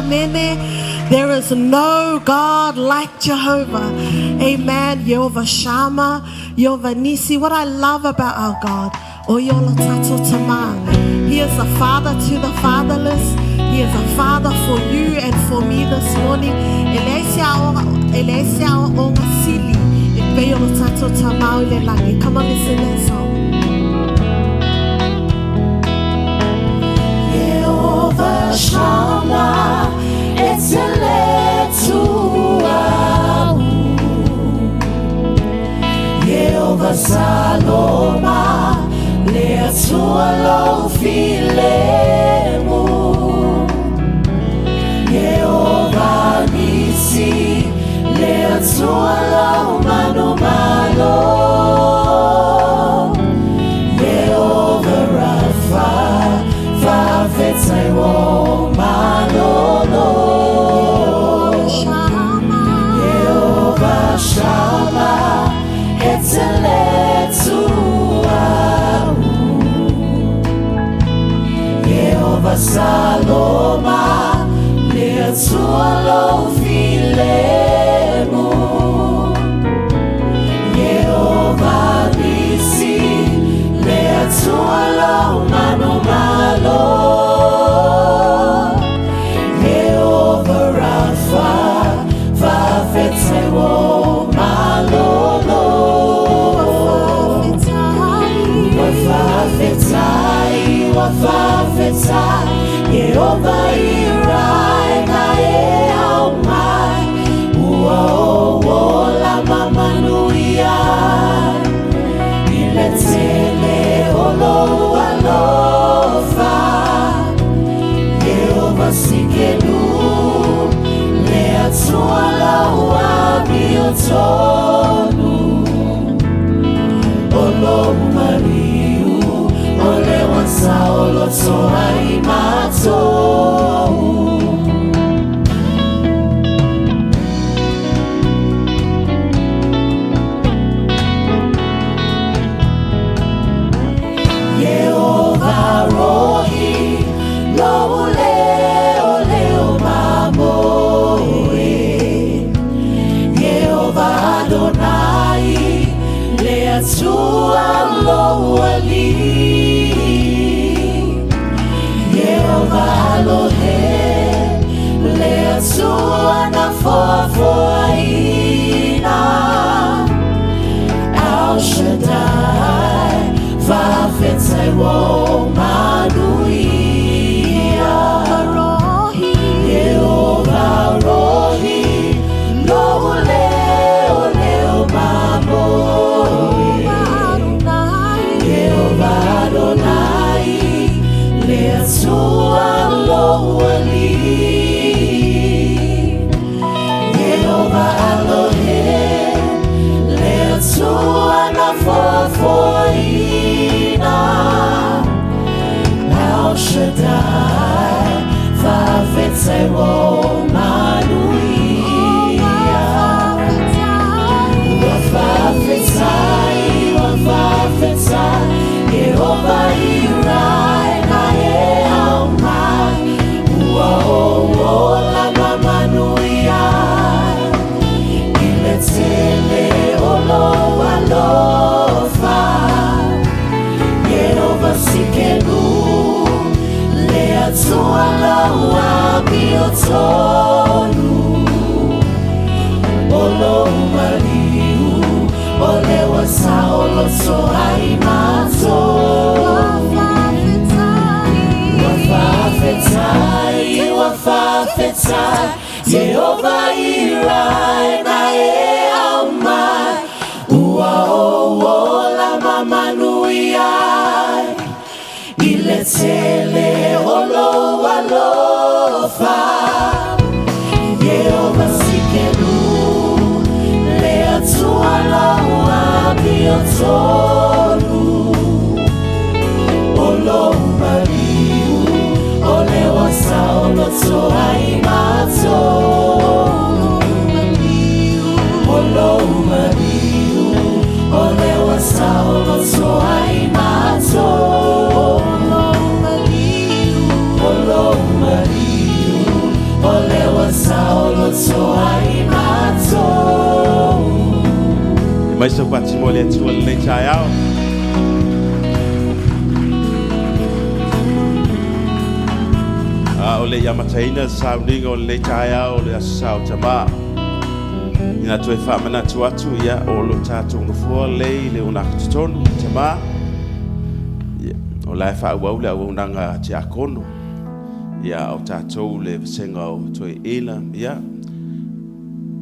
Amene. There is no God like Jehovah. Amen. Jehovah Shammah, Jehovah Nisi. What I love about our God, Oyolo Tato Tama. He is a father to the fatherless. He is a father for you and for me this morning. Elesia o sili. E peyolo tato tamau le lagi. Come on, listen that song. Jehovah Shammah, eteletuau. Jehovah Saloma, le atua lou filemu. Jehovah Nisi, le atua lou manumalo. Jehovah Rapha, fa'afetai wo malolo. Shammah. Jehovah Shammah, eteletuau. Jehovah Saloma, le atua lou filemu. Jehovah Nisi, le atua lou manumalo. Jehovah Rapha, fa'afetai wo malolo. Wafafetai, wafafetai, Jehovah irai na e au mai. Ua o ola mamanuia, i le tele o lou alofa. Jehovah Sikenu, le atua lau amiotonu. O lou maliu, o le wansa o loto ai matou. Jehovah Rohi, lou leo leo mamoe. Jehovah Adonai, le atua lou alii. Jehovah Alohe, le atua na foafoaina. El Shaddai, fa'afetai wo manuia. Jehovah Rohi, lou leo leo mamoe. Jehovah Adonai, le atua lou alii. Jehovah Alohe, le atua na foafoaina. El Shaddai, fa'afetai wo manuia. Wafafetai, wafafetai, Jehovah irai na e au mai. Ua o ola mamanuia, i le tele o lou alofa. Jehovah Sikenu, le atua lau amiotonu. O lou maliu, o le wasa o loto ai matou. Wafafetai, wafafetai, Jehovah irai na e au mai. Ua o ola mamanuia, i le tele o lou alofa. Jehovah Sikenu, le atua lau amiotonu. O lou maliu, o le wasa o loto ai matou. O lou maliu, o le wasa o loto ai matou. O lou maliu, o Mai sau pati mo le Atua lenei taeao. A o le i amataina le sauniga o lenei taeao o le Aso Sa o Tamā. Ina toe faamanatu atu, ia, o lo tatou nofoa lelei i le ogatotonu, Tamā. Ia, o la e faaauau le auaunaga a Tiakono. Ia, o tatou le vasega o Toeaina, ia,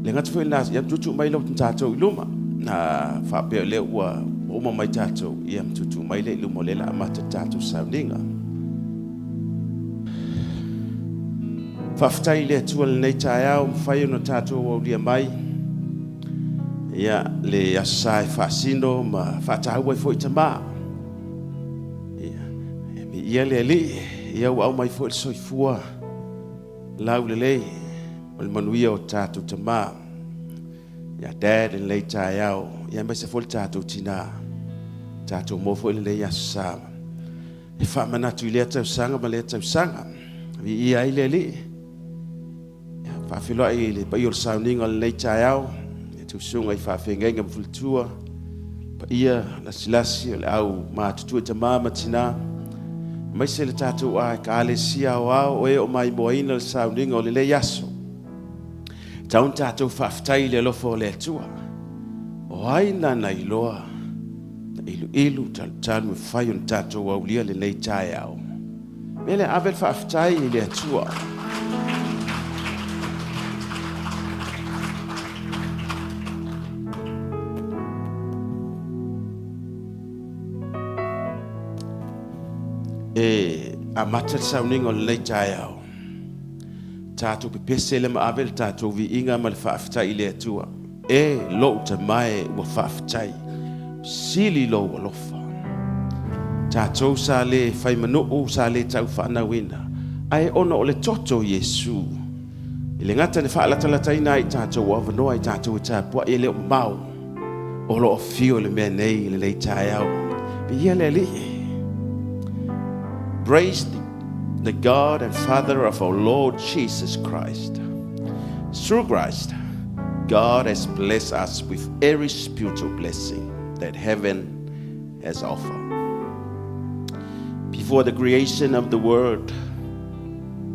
le gata foi lena, ia tuutuu mai lau tatou i luma. Na faapea o lea ua uma mai tatou, ia tuutuu mai lea i luma o lea o le a amata le tatou sauniga. Faafetai i le Atua i lenei taeao ua mafai ona tatou aulia mai ia le Aso Sa e faasino ma faataua ai foi tamā. Ia, viia le Alii, ia ua aumai foi le soifua laulelei o le manuia o tatou tamā. Ia Dad i lenei taeao, ia aemaise foi le tatou tinā. Tatou maua foi lenei Aso Sa. E faamanatu i lea tausaga ma lea tausaga. Viia ai le Alii. Ia, faafeiloai i le paia o le sauniga o lenei taeao, i tusuga i faafeagaiga ma faletua, paia lasilasi o le au matutua i tamā ma tinā, aemaise le tatou Ekalesia aoao o e o maimoaina le sauniga o lenei aso. Tau ona tatou faafetai i le alofa o le Atua. O ai nana iloa na iluilu talutalu e fai ona tatou aulia lenei taeao. Mea lea, ave le faafetai i le Atua. E amata le sauniga o lenei taeao. Tatou pepese le ma ave le tatou viiga ma le faafetai i le Atua. E lou Tama e ua faafetai, sili lou alofa. Tatou sa le fai manuu, sa le taufaanauina, ae ona o le toto o Iesu, e le gata ina faalatalataina ai i tatou avanoa i tatou e tapuai e le o mamao, o lo o afio i le mea nei i lenei taeao. Viia le Alii. Praise the God and Father of our Lord Jesus Christ. Through Christ, God has blessed us with every spiritual blessing that heaven has offered. Before the creation of the world,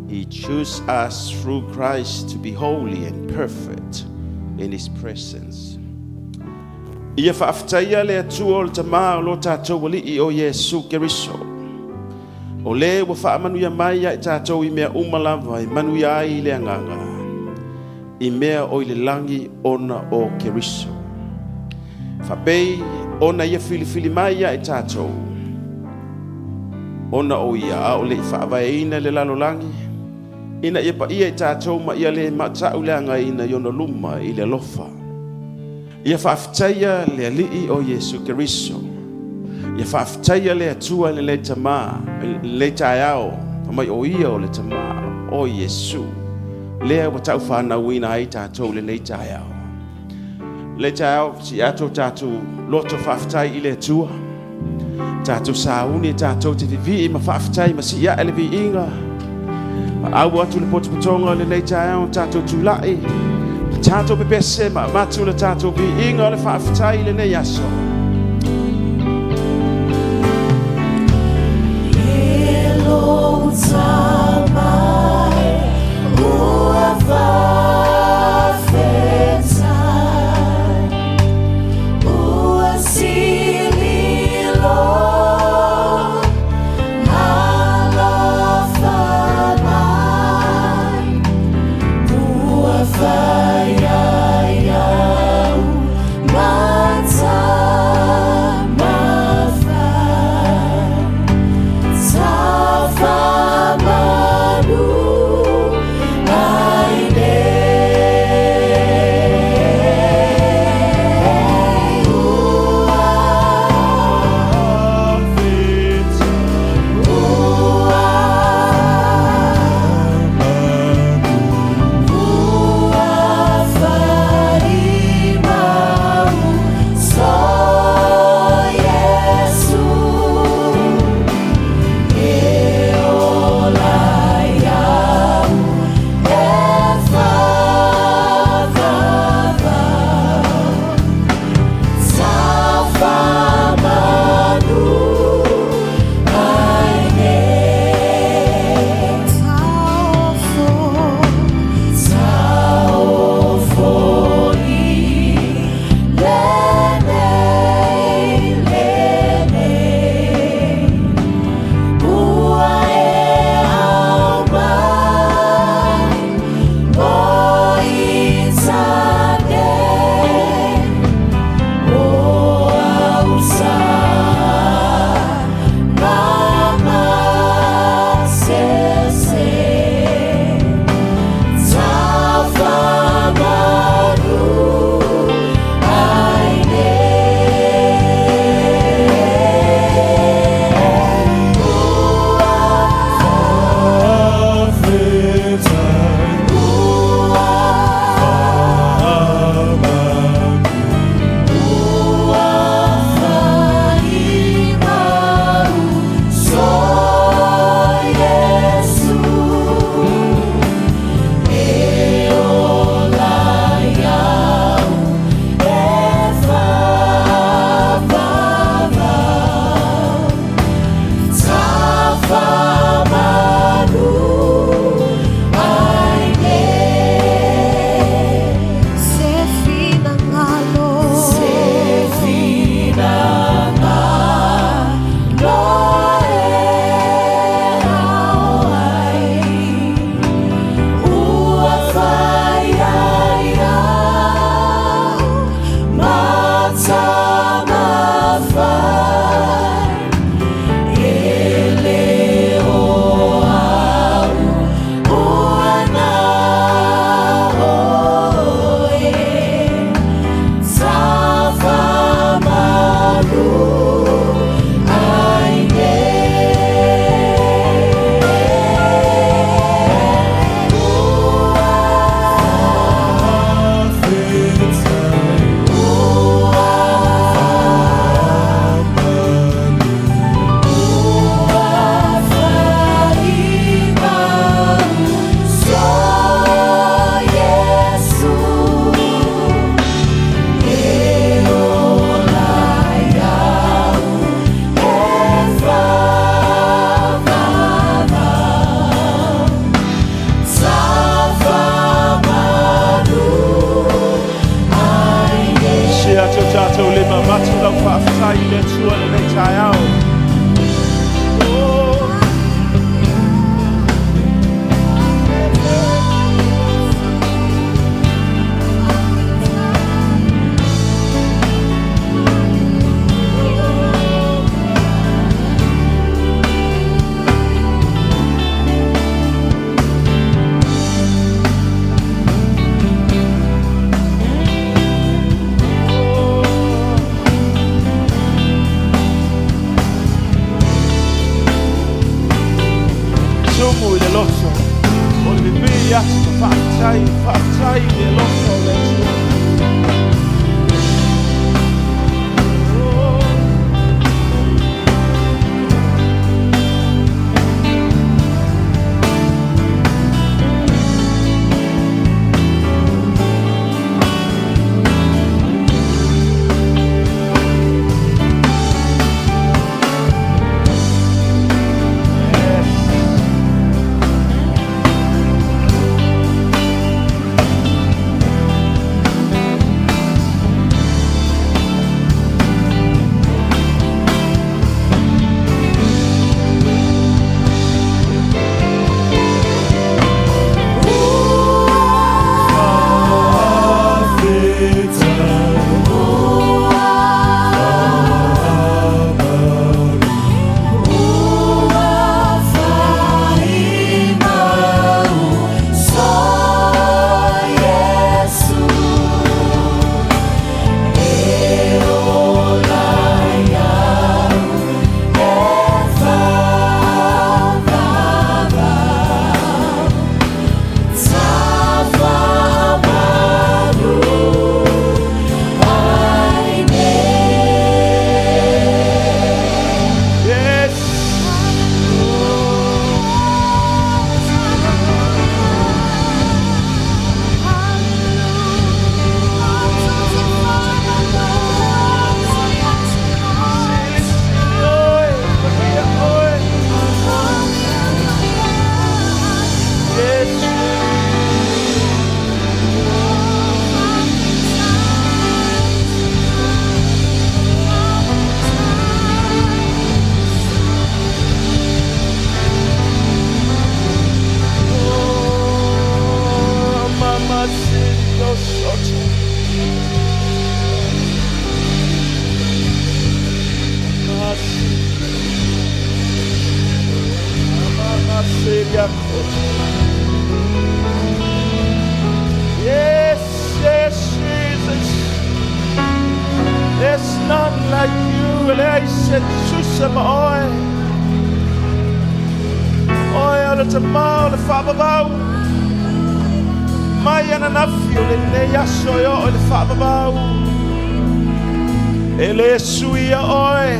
He chose us through Christ to be holy and perfect in His presence. Ia faafetaia le Atua o le Tamā o lo tatou Alii o Iesu Keriso. O le ua faamanuia mai ia i tatou i mea uma lava e manuia ai i le agaga, i mea o i le lagi ona o Keriso. Faapei ona ia filifili mai ia i tatou, ona o ia a o le i faavaeina le lalolagi, ina ia paia i tatou ma ia le matauleagaina i ona luma i le alofa. Ia faafetaia le Alii o Iesu Keriso. Ia faafetaia le Atua i lenei Tamā, lenei taeao, fai mai o Ia o le Tamā o Iesu, lea ua taufanauina ai tatou i lenei taeao. Lenei taeao, sii atu o tatou loto faafetai i le Atua. Tatou sauni, tatou te vivii ma faafetai ma sii ae le viiga. Au atu le potopotoga o lenei taeao, tatou tulai, tatou pepese ma avatu le tatou viiga o le faafetai i lenei aso. E lou tamai ua faafetai. Ua sili lou alofa mai, ua fai ai au ma lenei aso. Faafetai, faafetai i le alofa o le Atua. Oh. Yes. Yes. Sili, sili, oi, Maria, oi. Yes. Oh, mama, sili, oh, soto. Mama, sili, ah, koto. Yes, yes, Jesus. There's none like you. And I said, Susa, oi. Oi, ala te mao, le whaababau. Mai ana nafi o le nei aso e o le whaababau. E le suia oe.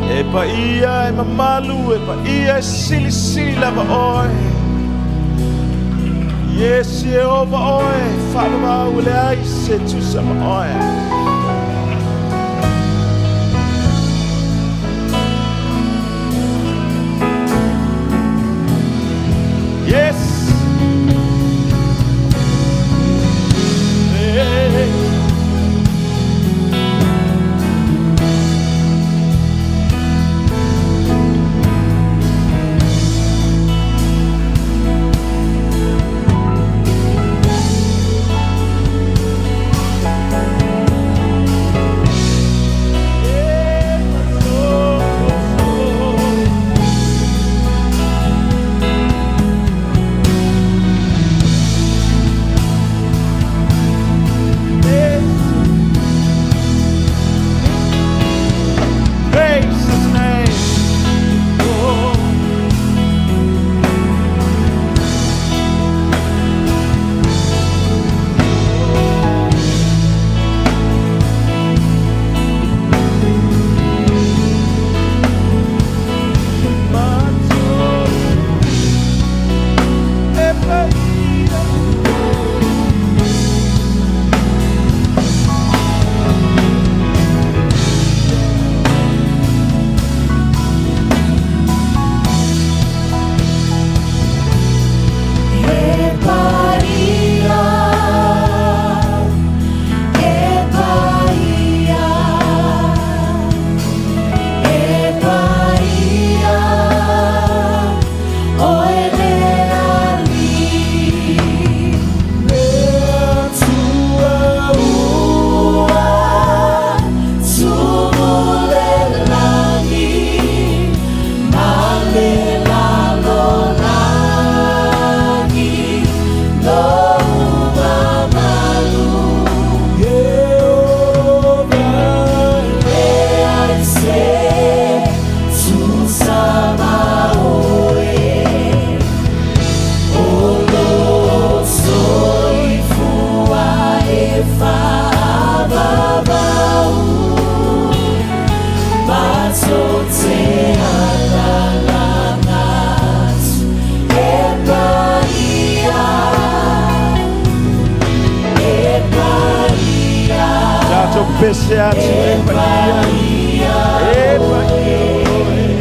E pa ia e mamalu, e pa ia e sili sili lava oe. Yes, Jehova oe, whaababau le ai se tusa ma oe. Yes. Hey. Pese atu e paia, e paia oe.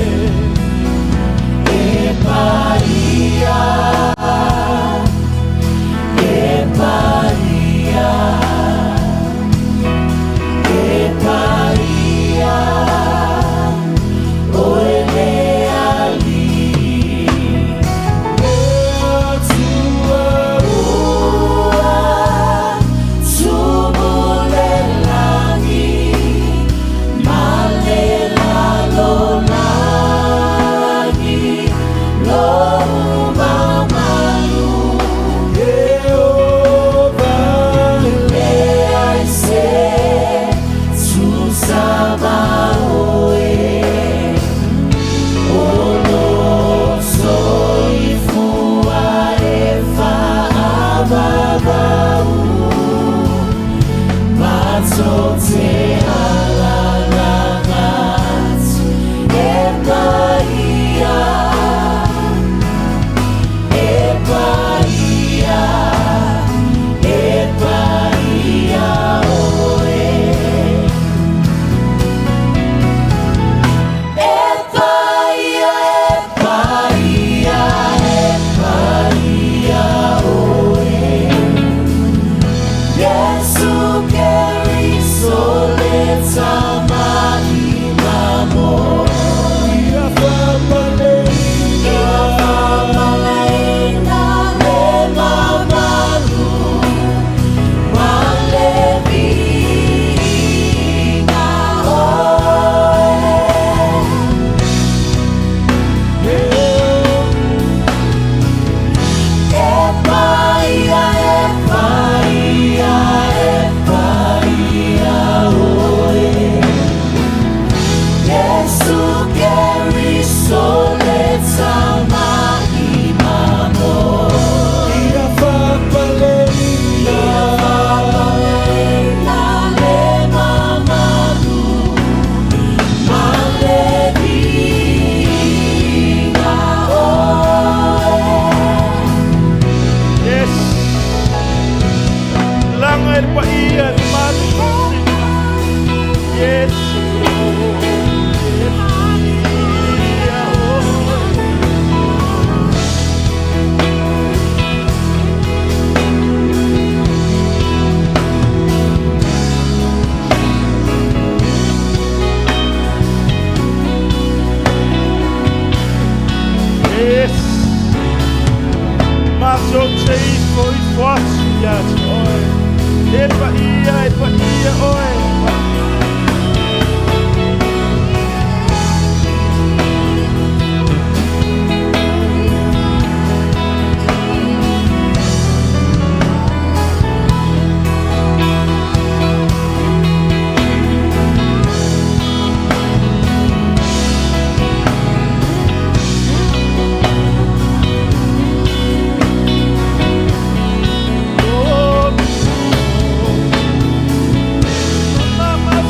E paia, e paia, e paia, oe le alii. Le Atua Ua tumu le lagi ma le lalolagi lou mamalu. Ieova E leai se tusa ma oe, o lou soifua e faavavau, matou te alaala atu e paia, e paia, e paia oe. E paia, e paia, e paia oe. Iesu Keriso le Tama Mamo. Ia faapaleina. Ia faapaleina le mamalu ma le viiga oe. E paia, e paia, e paia oe. Iesu Keriso le Tama Mamo. Ia faapaleina. Ia faapaleina le mamalu ma le viiga oe. Yes. Langa e le paia le matu. Yes. Ia oe. Yes. Matou te ifo ifo atu ia te oe. E paia, e paia oe. Oh, mama.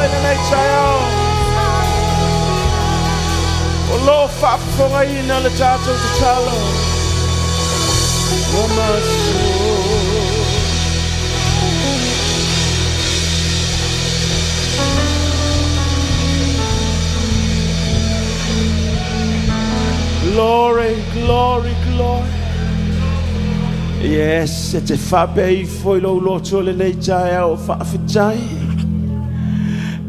oe lenei taeao. O lo o faafofogaina le tatou tatalo. Oh my soul. Glory, glory, glory. Yes, e te faapea ifo i lou loto lenei taeao faafetai.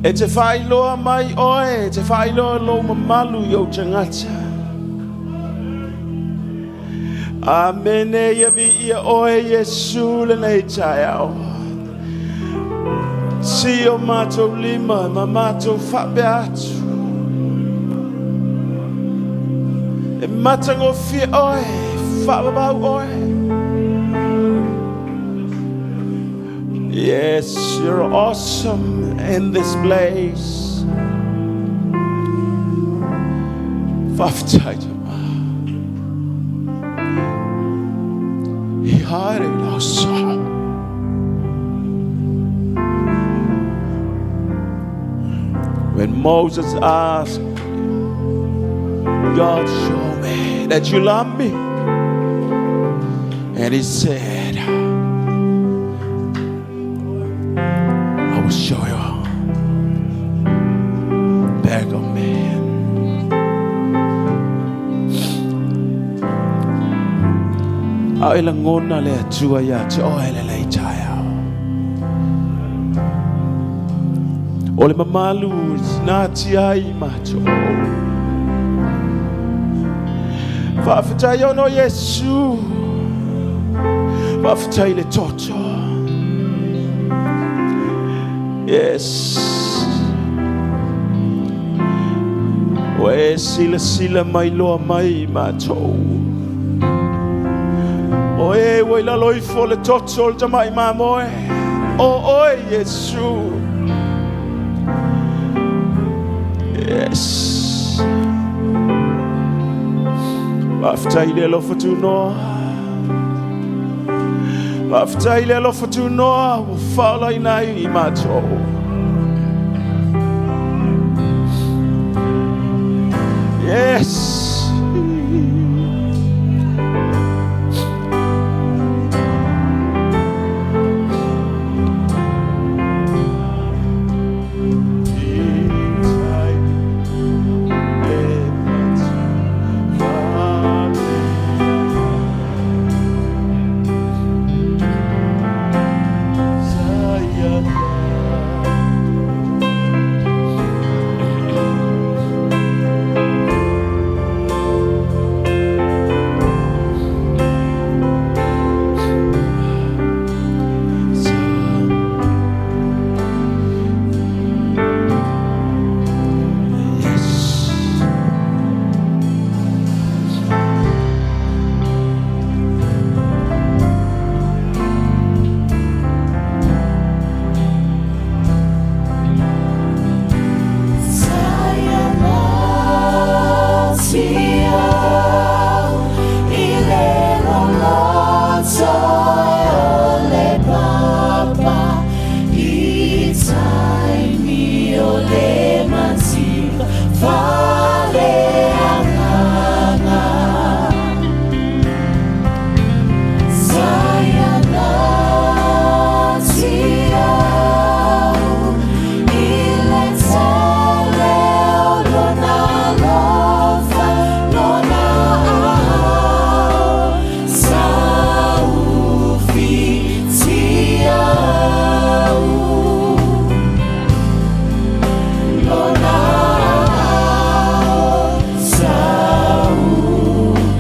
E te faailoa mai oe, e te faailoa lou mamalu i ou tagata. Amene ia viia oe Iesu lenei taeao. Si o matou lima ma matou faapea atu. E matagofie oe, faavavau oe. Yes, you're awesome in this place. Faafetai Tama. I haere i lau sa. When Moses asked, God, show me that you love me. And he said, I will show you. Back of man. A e lagona le Atua ia te oe lenei taeao. O le mamalu natia ai matou. Faafetai ona o Iesu. Faafetai le toto. Yes. Ua e silasila mai loa mai matou. O e ua i lalo ifo o le toto o le tamai mamoe. O oe, Iesu. Yes. Faafetai le alofa tunoa. Faafetai le alofa tunoa ua faaolaina ai i matou. Yes. Yes.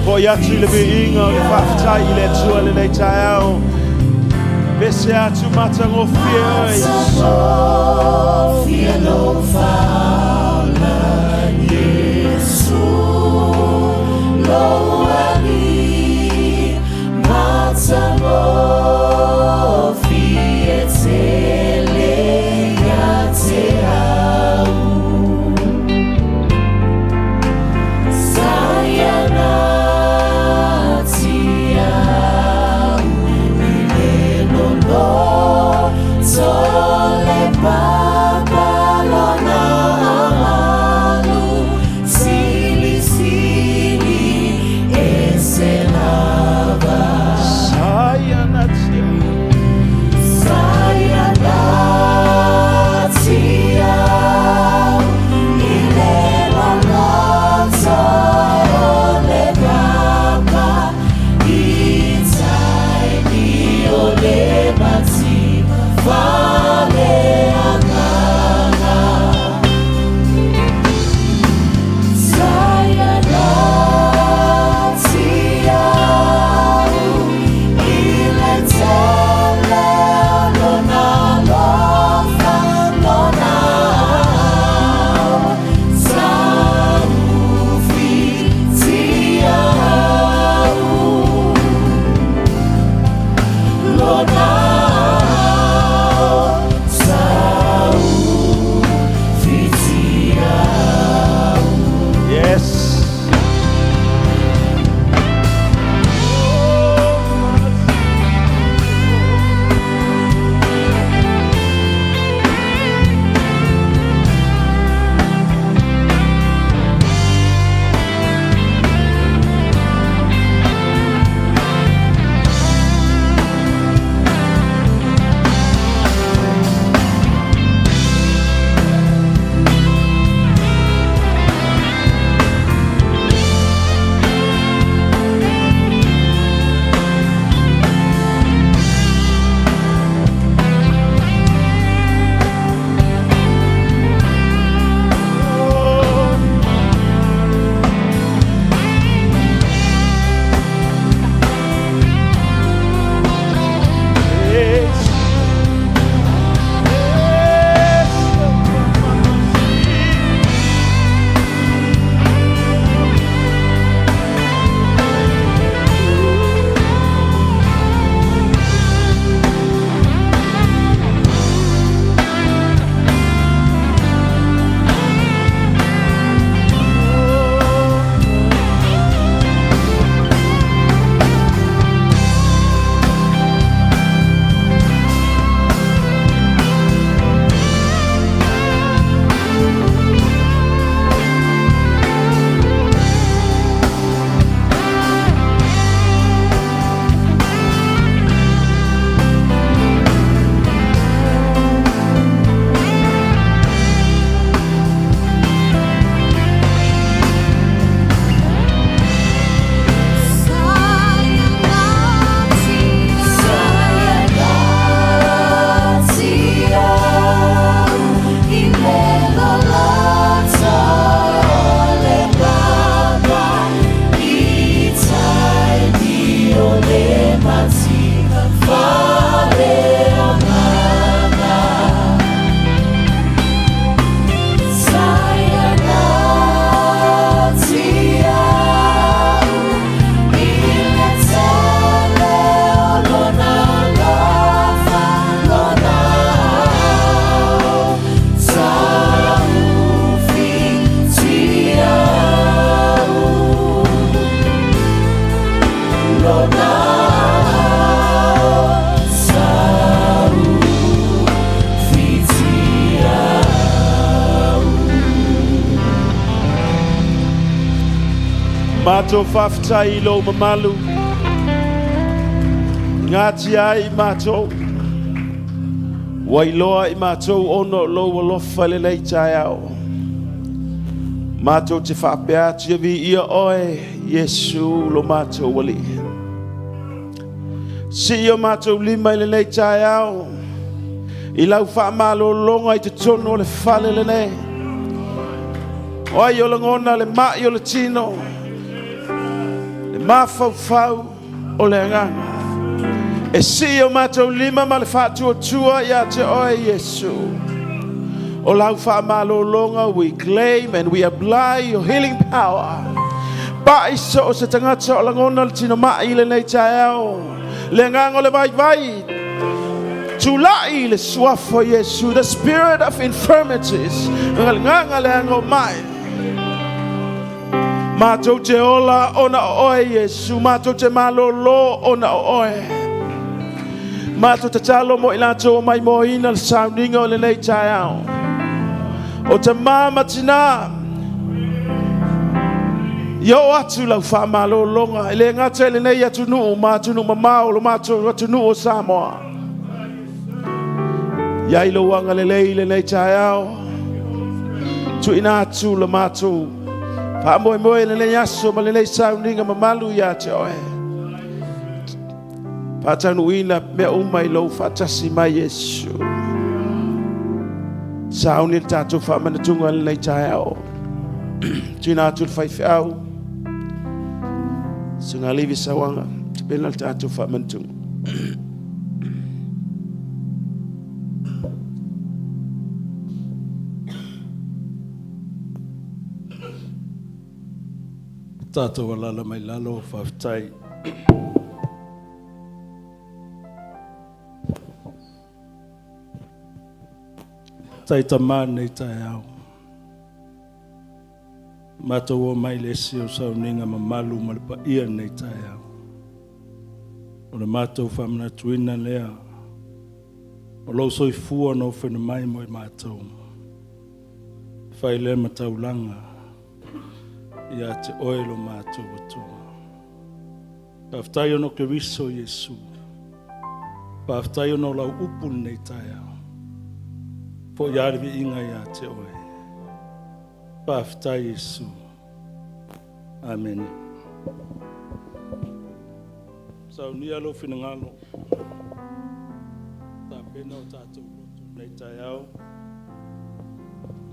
Fo'i atu i le viiga o le faafetai i le Atua lenei taeao. Pese atu matagofie oe. Matou faafetai i lou mamalu, gatia ai i matou, ua iloa i matou ona o lou alofa i lenei taeao. Matou te faapea atu, ia viia oe, Iesu lo matou Alii. Sii o matou lima i lenei taeao i lau faamalologa i totonu o le fale lenei. O ai o lagona le mai o le tino, le mafaufau o le agaga. E sii o matou lima ma le faatuatua ia te oe, Iesu. O lau faamalologa, we claim and we apply your healing power. Pai so o se tagata o lagona le tino mai i lenei taeao. Le agaga o le vaivai, tulai le suafa o Iesu, the spirit of infirmities, le agaga o mai. Matou te ola ona o oe, Iesu, matou te malolo ona o oe. Matou tatalo mo i latou o maimoaina le sauniga o lenei taeao. O tamā ma tinā, ia oo atu lau faamalologa, e le gata i lenei atunuu ma atunuu mamao, lo matou atunuu o Samoa. Ia i lou agalelei i lenei taeao, tuuina atu la matou faamoemoe i lenei aso ma lenei sauniga mamalu ia te oe. Faataunuuina mea uma i lou faatasi mai, Iesu. Sauni le tatou faamanatuga i lenei taeao. Tuuina atu le faifeau, Sugalivi Sauaga, tapena le tatou faamanatuga. Tatou alala mai lalo, faafetai. Tai tamā nei taeao. Matou o mai le esi o sauniga mamalu ma le paia nei taeao. O le matou faamanatuina lea o lou soifua na ofena mai mo i matou. Fai lea ma taulaga ia te oe lo matou Atua. Faafetai ona o Keriso Iesu. Faafetai ona o lau upu lenei taeao. Foi a le viiga ia te oe. Faafetai Iesu. Amene. Saunia lou finagalo. Tapena o tatou loto lenei taeao.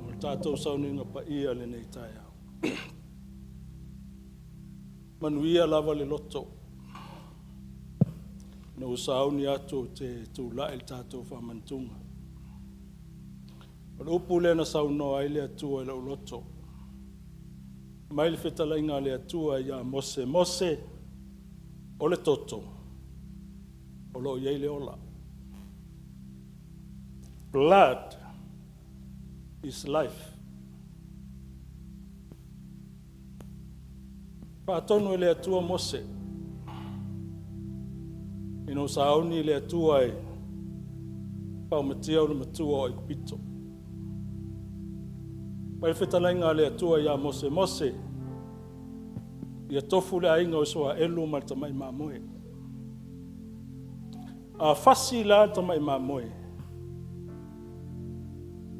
O le tatou sauniga paia lenei taeao. Manuia lava le loto. Na ou sauni atu ou te tulai i le tatou faamanatuga. O le upu lea na saunoa ai le Atua i lou loto. Mai le fetalaiga a le Atua ia Mose, Mose, o le toto, o lo o i ai le ola. Blood is life. Faatonu e le Atua Mose, ina ua sauni le Atua e faaumatia ona matua o Aikupito. Mai le fetalaiga a le Atua ia Mose, Mose, ia tofu le aiga o Isaraelu ma le tamai mamoe. A fasi la le tamai mamoe,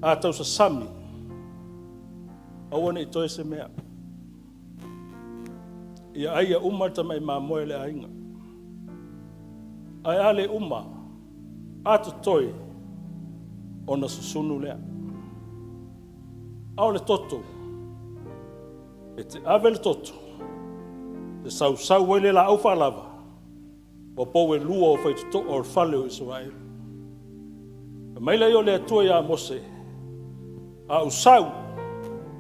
a tausasami, aua ne i toe se mea. Ia ai ia uma le tamai mamoe a le aiga. Ae a le uma, a totoe, ona susunu lea. A o le toto, e te ave le toto, te sausau ai le laau faalava, o pou e lua o faitotoa o le fale o Isaraelu. Fai mai lea o le Atua ia Mose, a ou sau,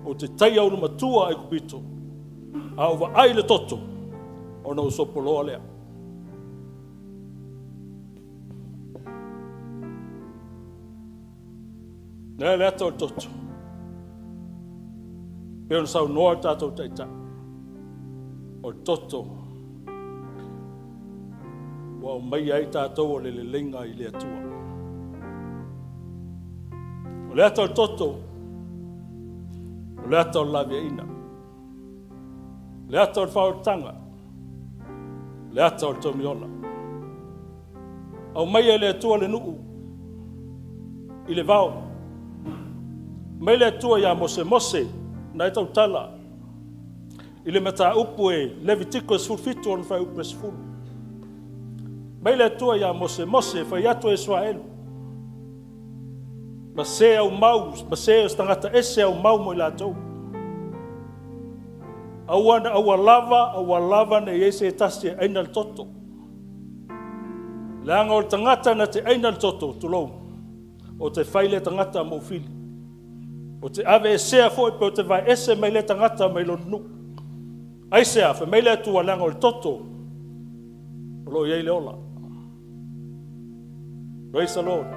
ou te taia ulumatua Aikupito, a ou vaai i le toto, ona ou sopoloa lea. Lea le ata o le toto. Pei ona saunoa le tatou taitai, o le toto ua aumaia ai tatou o le leleiga i le Atua. O le ata o le toto, o le ata o le laveaiina. Le ata o le faaolataga, le ata o le togiola. Aumaia e le Atua le nuu i le vao. Mai le Atua ia Mose, Mose, na e tautala i le mataupu e Levitiko 17 ona fuaiupu e 10. Mai le Atua ia Mose, Mose, fai atu e Isaraelu, ma se aumau, ma se o se tagata ese aumau mo i latou. Aua, aua lava, aua lava ne i i ai se tasi e aina le toto. Leaga o le tagata na te aina le toto, tulou, o te fai lea tagata mo fili. O te aveesea foi pe o te vaeese mai lea tagata mai lona nuu. Aisea? Fai mai le Atua, leaga o le toto o lo o i ai le ola. Praise the Lord.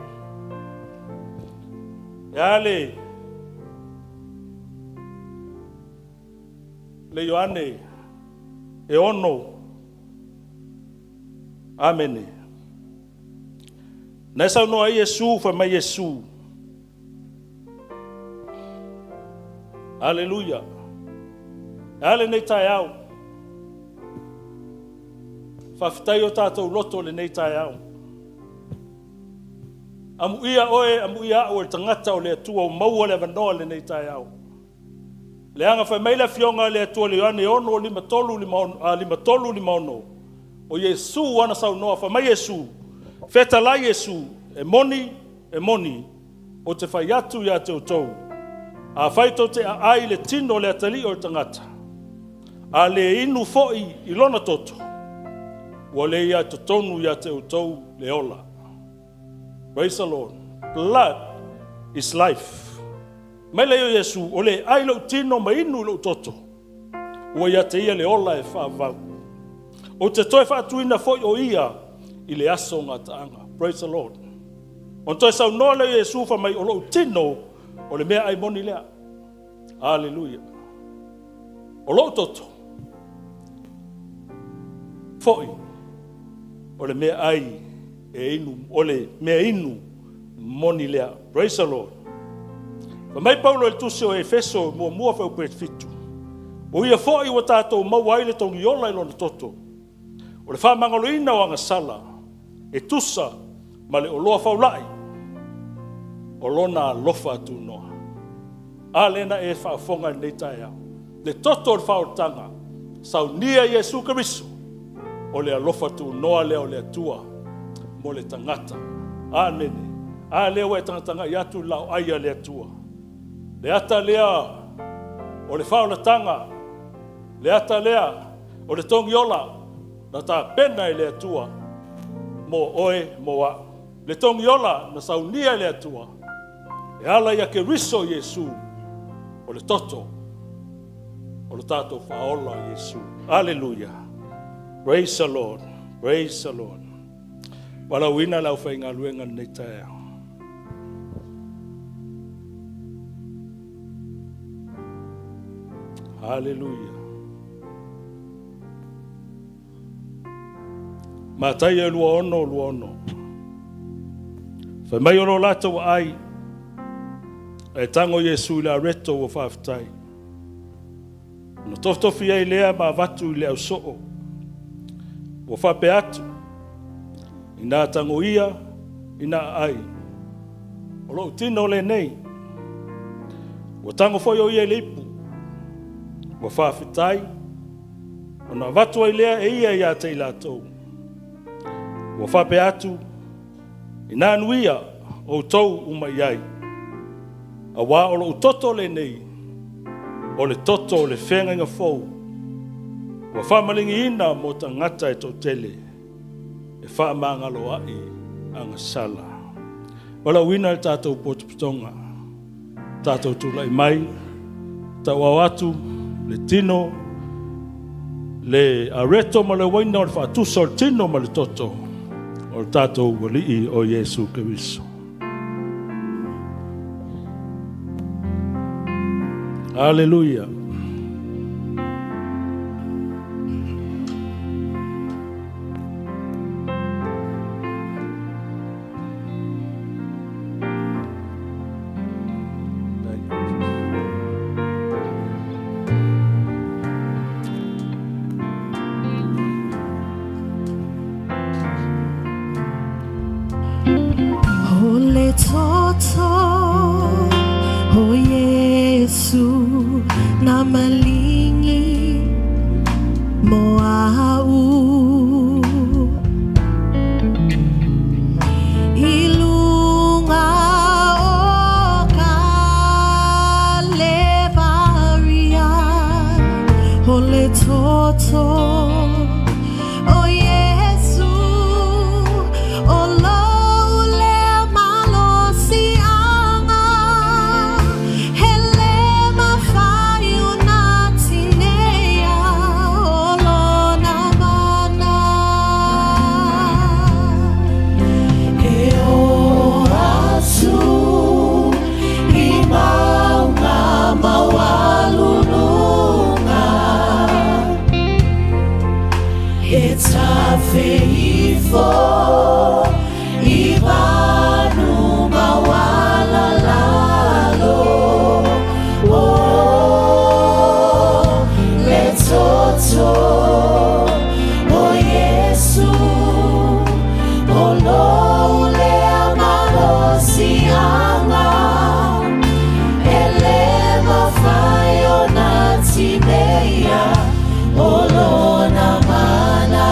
E a le Ioane e 6. Amene. Na e saunoa ai Iesu, fai mai Iesu. Aleluia. E a lenei taeao? Faafetai o tatou loto lenei taeao. Amuia oe, amuia au e le tagata o le Atua o maua le avanoa lenei taeao. Leaga fai mai le Afioga a le Atua i le Ioane 6, 53, 53, 56, o Iesu ana saunoa, fai mai Iesu, fetalai Iesu, e moni, e moni, ou te fai atu ia te outou, afai tou te aai i le tino o le atalii o le tagata, a le inu foi i lona toto, ua le i totonu ia te outou le ola. Praise the Lord. Blood is life. Mai le o Iesu, o le ai lou tino ma inu i lou toto, ua ia te ia le ola e faavavau. Ou te toe faatuina foi o ia i le aso gataaga. Praise the Lord. Ona toe saunoa lea o Iesu fai mai, o lou tino o le mea ai moni lea. Aleluia. O lou toto foi o le mea ai e inu, o le mea inu moni lea. Praise the Lord. Fai mai Paulo i le tusi o Efeso 1 fuaiupu e 7. O ia foi ua tatou maua ai le togiola i lona toto, o le faamagaloina o agasala e tusa ma le oloa faulai o lona alofa tunoa. A lea na e faafofoga i lenei taeao, le toto o le faaolataga, saunia Iesu Keriso, o le alofa tunoa lea o le Atua mo le tagata. Amene. A lea ua e tagatagai atu i le laoai a le Atua. Le ata lea o le faaolataga, le ata lea o le togiola na tapena e le Atua mo oe mo au. Le togiola na saunia e le Atua e ala ia Keriso Iesu, o le toto o le tatou faaola o Iesu. Aleluia. Praise the Lord. Praise the Lord. Valaauina le aufaigaluega lenei taeao. Haleluia. Mataia 26, 26. Fai mai o lo latou aai, ae tago Iesu i le areto ua faafetai. Ona tofitofi ai lea ma avatu i le ausoo. Ua faapea atu, ina tagoia, ina aai. O lou tino lenei. Ua tago foi o ia i le ipu. Ua faafetai, ona avatu ai lea e ia ia te i latou. Ua faapea atu, ina anuia outou uma i ai, auā o lou toto lenei, o le toto o le feagaiga fou, ua faamaligiina mo tagata e toatele e faamagaloaʻi agasala. Valaauina le tatou potopotoga, tatou tulai mai, tauao atu le tino, le areto ma le uaina o le faatusa o le tino ma le toto o le tatou Alii o Iesu Keriso. Aleluia. Na maligi mo au I luga o Kalevaria O le toto o Iesu O lou lea malosiaga E lē mafai ona tineia O lona mana. E oo atu i mauga maualuluga E tafe ifo i vanu maualalalo O le toto o Iesu O lou lea malosiaga E lē mafai ona tineia O lona mana.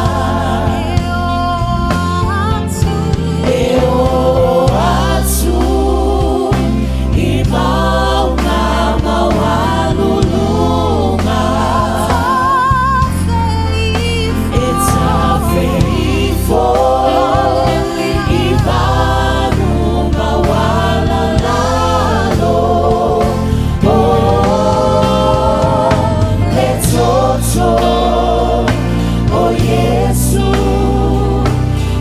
E oo atu E oo atu i mauga maualuluga Tafe ifo E tafe ifo i vanu maualalalo O le toto o Iesu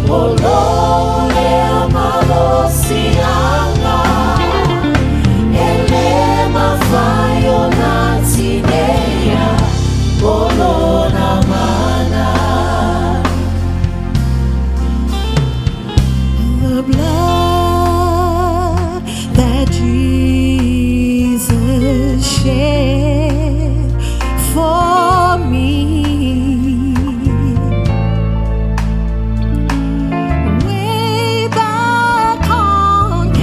O lou lea malosiaga E lē mafai ona tineia O lona mana. The blood that Jesus shed for me way back on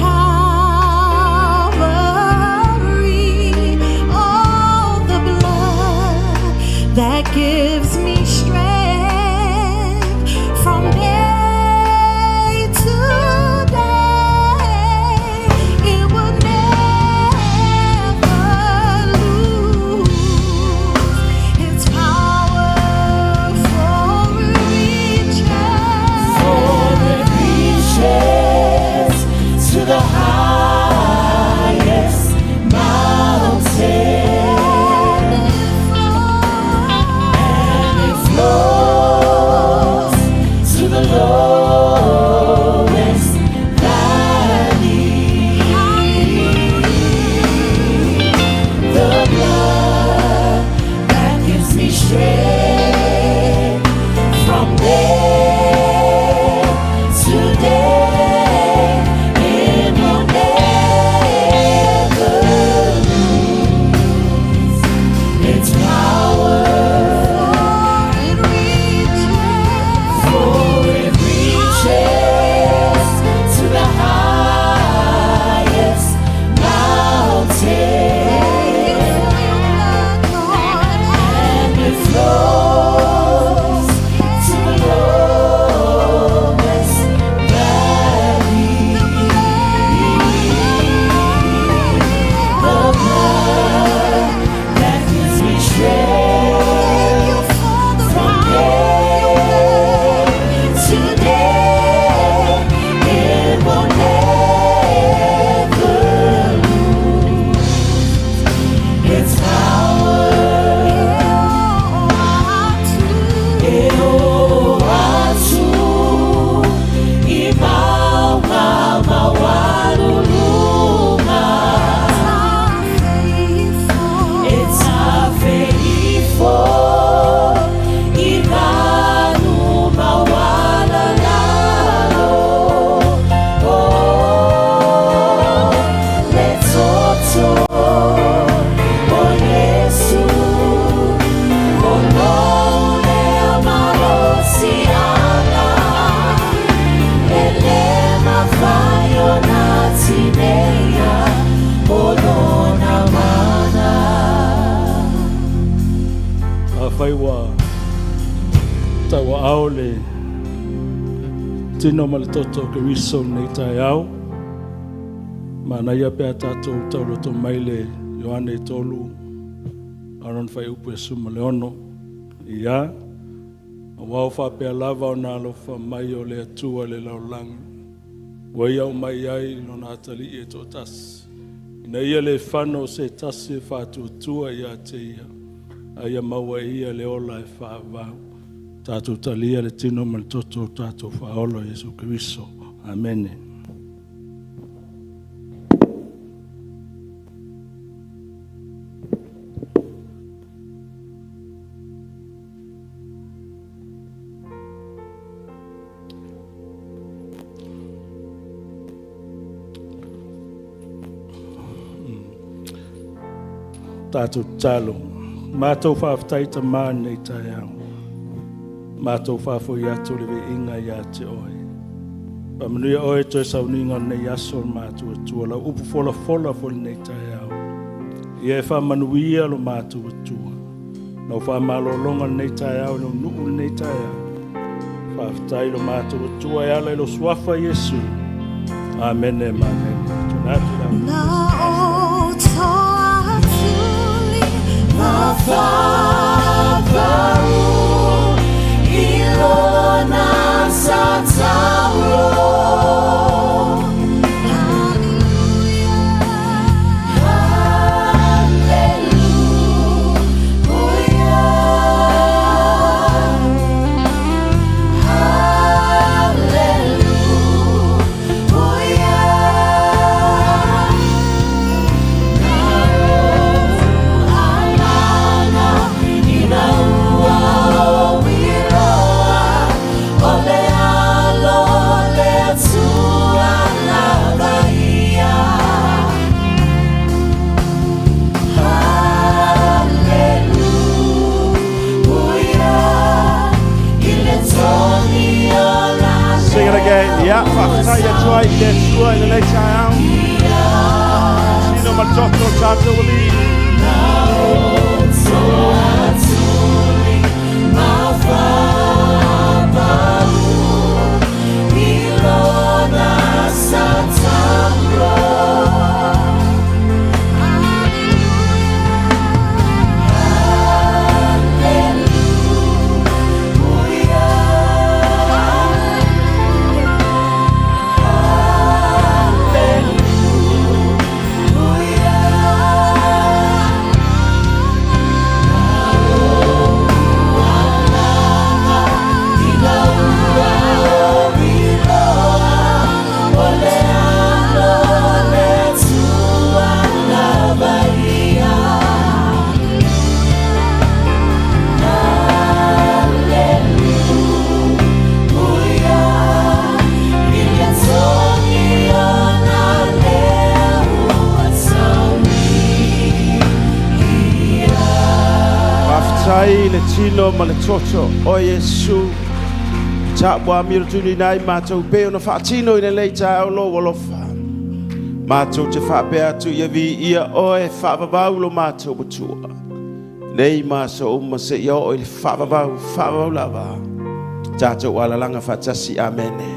Calvary. Oh, the blood that gives me strength from day to day. It will never lose Afai ua tauaao le tino ma le toto o Keriso i lenei taeao, manaia pe a tatou tauloto mai le Ioane 3, a lona fuaiupu e 16. Ia, aua ua faapea lava ona alofa mai o le Atua i le lalolagi, ua Ia aumai ai Lona Atalii e toatasi, ina ia le fano o se tasi e faatuatua ia te Ia, a ia maua e ia le ola e faavavau. Tatou talia le tino ma le toto o tatou Faaola o Iesu Keriso. Amene. Tatou tatalo. Matou faafetai Tamā i lenei taeao. Matou faafoi atu le viiga ia te Oe. Faamanuia Oe i toe sauniga o lenei aso o le matou Atua, lau upu folafola foi i lenei taeao. Ia e faamanuia lo matou Atua. Lau faamalologa lenei taeao i lou nuu lenei taeao. Faafetai lo matou Atua e ala i lo suafa Iesu. Amene ma amene. Tuna atu i Na o toa tuli ma whapau i lona sa tauro. Sing it again. Ia, faafetai atu ai i le Atua i lenei taeao. Tino ma toto tatou alii. Faafetai i le tino ma le toto o Iesu. Tapuamiro tunuina ai matou pei ona faatino i lenei taeao lou alofa. Matou te faapea atu ia viia oe faavavau lo matou Atua. Nei ma aso uma seia oo i le faavavau, faavavau lava. Tatou alalaga faatasi. Amene.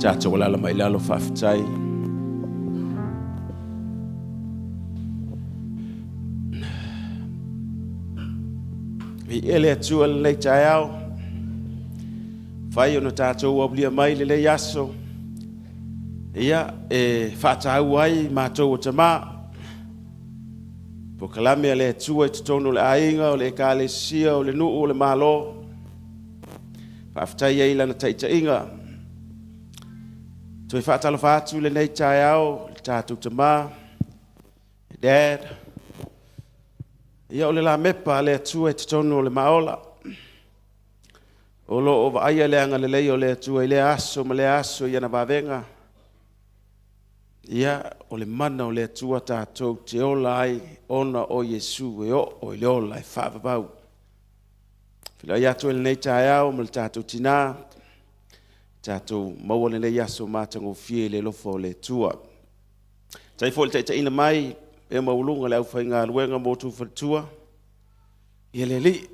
Tatou alala mai lalo faafetai. Viia le Atua i lenei taeao. Fai ona tatou aulia mai lenei aso. Ia, e faataua ai matou o tamā. Polokalame a le Atua i totonu o le aiga, o le ekalesia, o le nuu, o le Malo. Faafetai ai i lana taitaiga. Toe faatalofa atu lenei taeao i le tatou tamā, Dad. Ia o le lamepa a le Atua i totonu o le maola. O lo o vaaia le agalelei o le Atua i lea aso ma lea aso i ana vavega. Ia, o le mana o le Atua tatou te ola ai ona o Iesu e oo i le ola e faavavau. Feiloai atu i lenei taeao ma le tatou tinā, tatou maua lenei aso matagofie i le alofa o le Atua. Tai foi le taitaiina mai e maualuga le aufaigaluega mo outou faletua. Ia le Alii,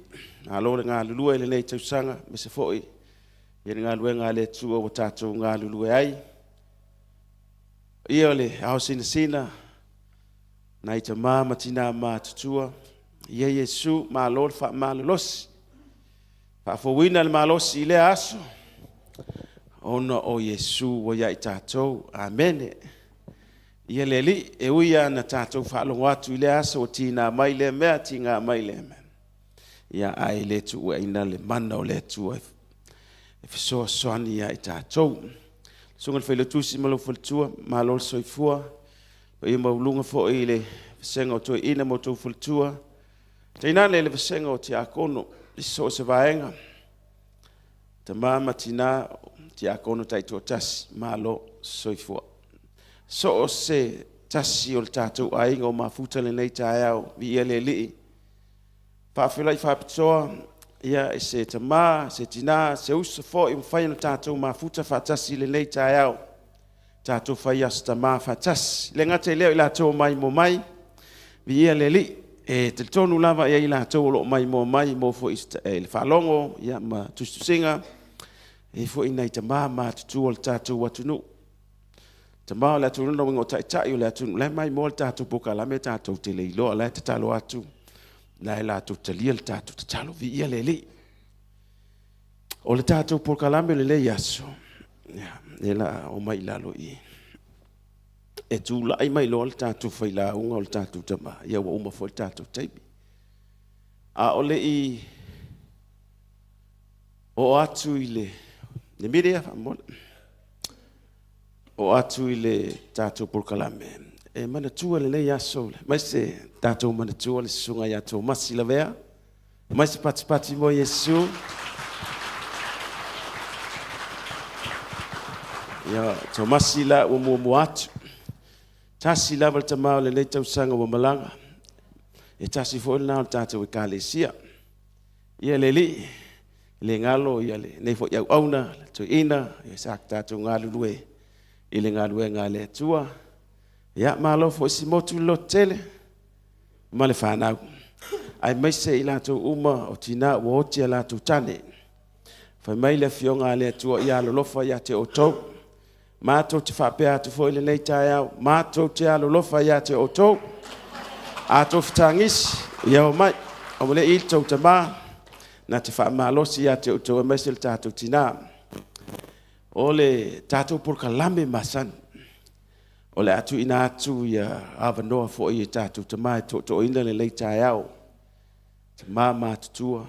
malo le galulue i lenei tausaga, aemaise foi ia le galuega a le Atua ua tatou galulue ai. Ia o le ao sinasina, nai tama ma tina matutua, ia Iesu, malo le faamalolosi, faafouina le malosi i lea aso, ona o Iesu ua ia i tatou. Amene. Ia le Alii, e ui lava ina tatou faalogo atu i lea aso ua tiga mai lea mea, tiga mai lea mea, ia ae le tuuaina le mana o le Atua e fesoasoani ia i tatou. Susuga i le Failautusi ma lou faletua, malo le soifua. Paia maualuga foi i le vasega o toeaiina ma outou faletua, tainane le vasega o tiakono i so o se vaega, tama ma tina, tiakono taitoatasi, malo soifua. So o se tasi o le tatou aiga o mafuta i lenei taeao, viia le Alii. Faafeiloai faapitoa ia i se tama, se tina, se uso foi ua mafai ona tatou mafuta faatasi i lenei taeao, tatou fai Aso Tama faatasi. E le gata i lea o i latou o maimoa mai, viia le Alii. E talitonu lava e i ai i latou o lo o maimoa mai mo foi i le faalogo ma tusitusiga. E i ai foi nai tama matutua o le tatou atunuu. Tama o le atunuu, lona uiga o taitai o le atunuu, o la e maimoa le tatou polokalame tatou te le iloa, o la e tatalo atu, o la e latou te talia le tatou tatalo, viia le Alii. O le tatou polokalame o lenei aso, ia, lea o le a omai i lalo i i. E tulai mai loa le tatou failauga o le tatou tama, ia ua uma foi le tatou taimi. A o le i oo atu i le media faamolemole, oo atu i le tatou polokalame, e manatua lenei aso, aemaise tatou manatua le susuga ia Tomasi Lavea, aumai se patipati mo Iesu. Ia, Tomasi la ua muamua atu. Tasi lava le tama o lenei tausaga ua malaga. E tasi foi lena o le tatou ekalesia. Ia le Alii, le galo ia lenei foi auauna, le toeaina, ia sa tatou galulue i le galuega a le Atua. Ia, malo foi Simotu le lototele ma le fanau, aemaise i latou uma o tina ua oti a latou tane. Fai mai le Afioga a le Atua, ia alolofa ia te outou. Matou te faapea atu foi i lenei taeao, matou te alolofa ia te outou. A outou fetagisi, ia omai, aua le i le tou tama, na te faamalosi ia te outou aemaise le tatou tina. O le tatou polokalame masani, o le a tuuina atu ia avanoa foi i tatou tama e tootooina lenei taeao, tama matutua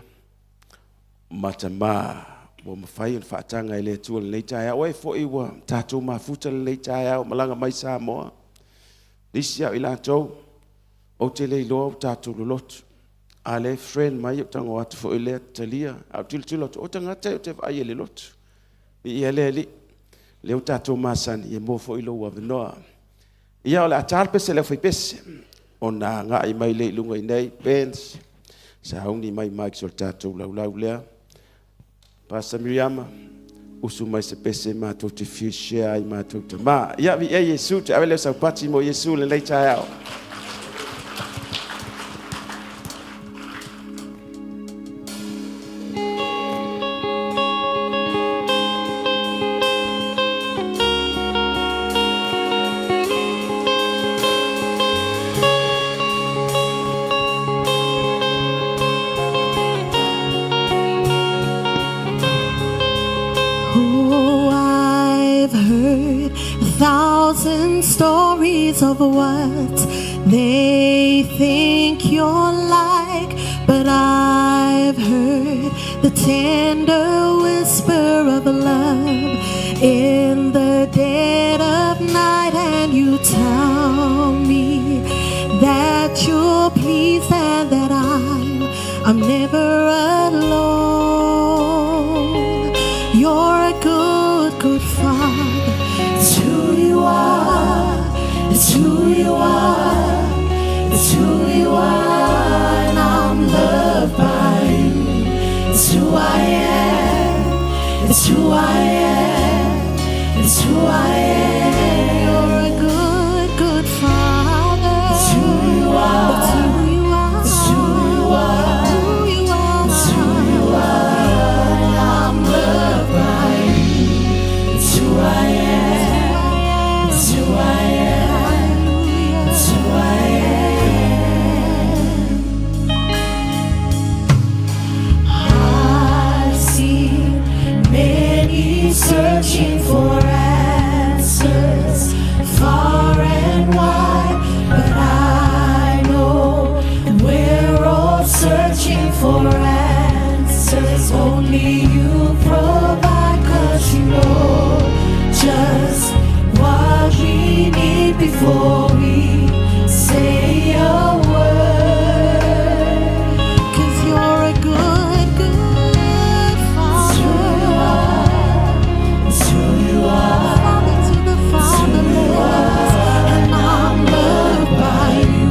ma tama ua mafai ona faataga e le Atua i lenei taeao. O e foi ua tatou mafuta lenei taeao, malaga mai Samoa, nisi au i latou, ou te le iloa o tatou lolotu. A le friend mai ou tago atu foi lea talia. A ou tilotilo atu, o tagata ou te vaai e le lotu. Viia le Alii, lea ua tatou masani, ia maua foi lou avanoa. Ia o le a ta le pese a le aufaipese, ona agai mai lea i luga i nei, bands, sauni mai mics o le tatou laulau lea. Pastor Miriama, usu mai se pese matou te fia share ai matou tama. Ia, viia Iesu, te ave lea o saupati mo Iesu lenei taeao. Oh, I've heard a thousand stories of what they think you're like, but I've heard the tender whisper of love in the dead of night, and you tell me that you're pleased and that I'm never alone. You're a good, good father. It's who you are. It's who you are. It's who you are. And I'm loved by you. It's who I am. It's who I am. It's who I am. You're a good, good father. It's who you are. It's who you are. It's who you are. Who Only you provide, 'cause you know just what we need before we say a word. 'Cause you're a good, good father. It's who you are. Father to the fatherless, and I'm loved by you.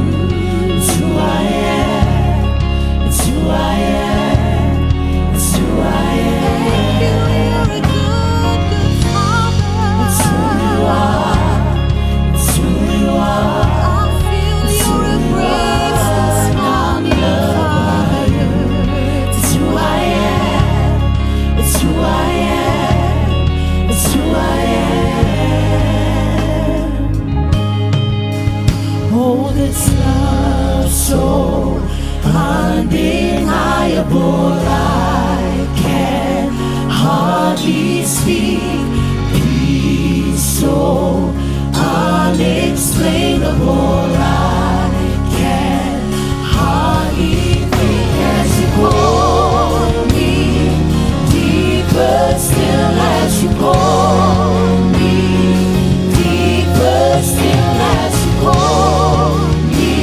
It's who I am. It's who I am. It's who I am. Thank you, you're a good, good father. It's who you are. It's who you are. I feel your embrace this morning, Father. It's who I am. It's who I am. It's who I am. Oh, this love so undeniable. I can hardly speak. Peace so unexplainable. I can hardly think as you call me deeper still as you call me deeper still as you call me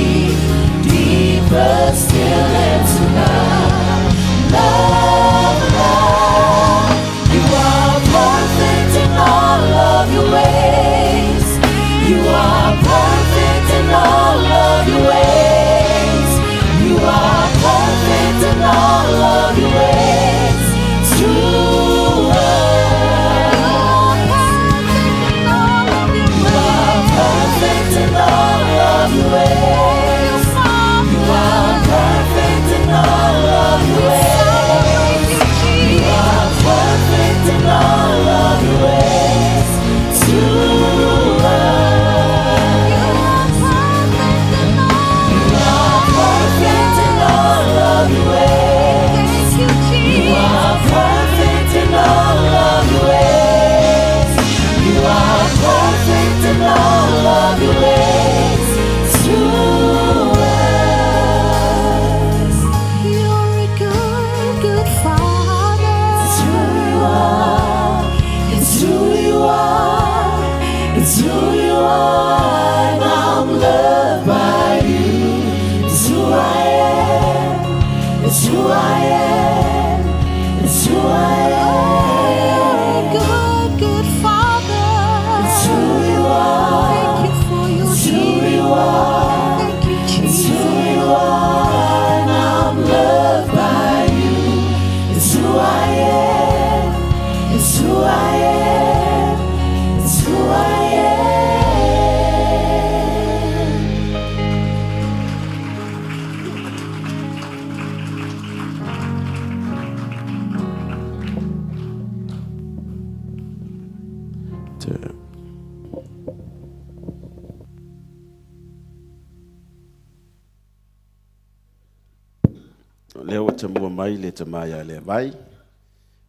deeper still into love, love, love. You are perfect in all of your ways. You are perfect in all of your ways. You are perfect in all of your ways to us. You are perfect in all of your ways. You are perfect in all of your ways. You are perfect in all of your ways to us. You are perfect in all of your ways. You are perfect in all of your ways. You are perfect in all of your ways to us. You're a good, good father. It's who you are. It's who you are. It's who you are. And I'm loved by you. It's who I am. It's who I am. It's who I am. Good, good father. It's who you are. Thank you for your It's who you are. Thank you, It's who Jesus. you are, and I'm loved by you. It's who I am. It's who I am. It's who I am. Lea ua tamua mai le tama ia Leavai,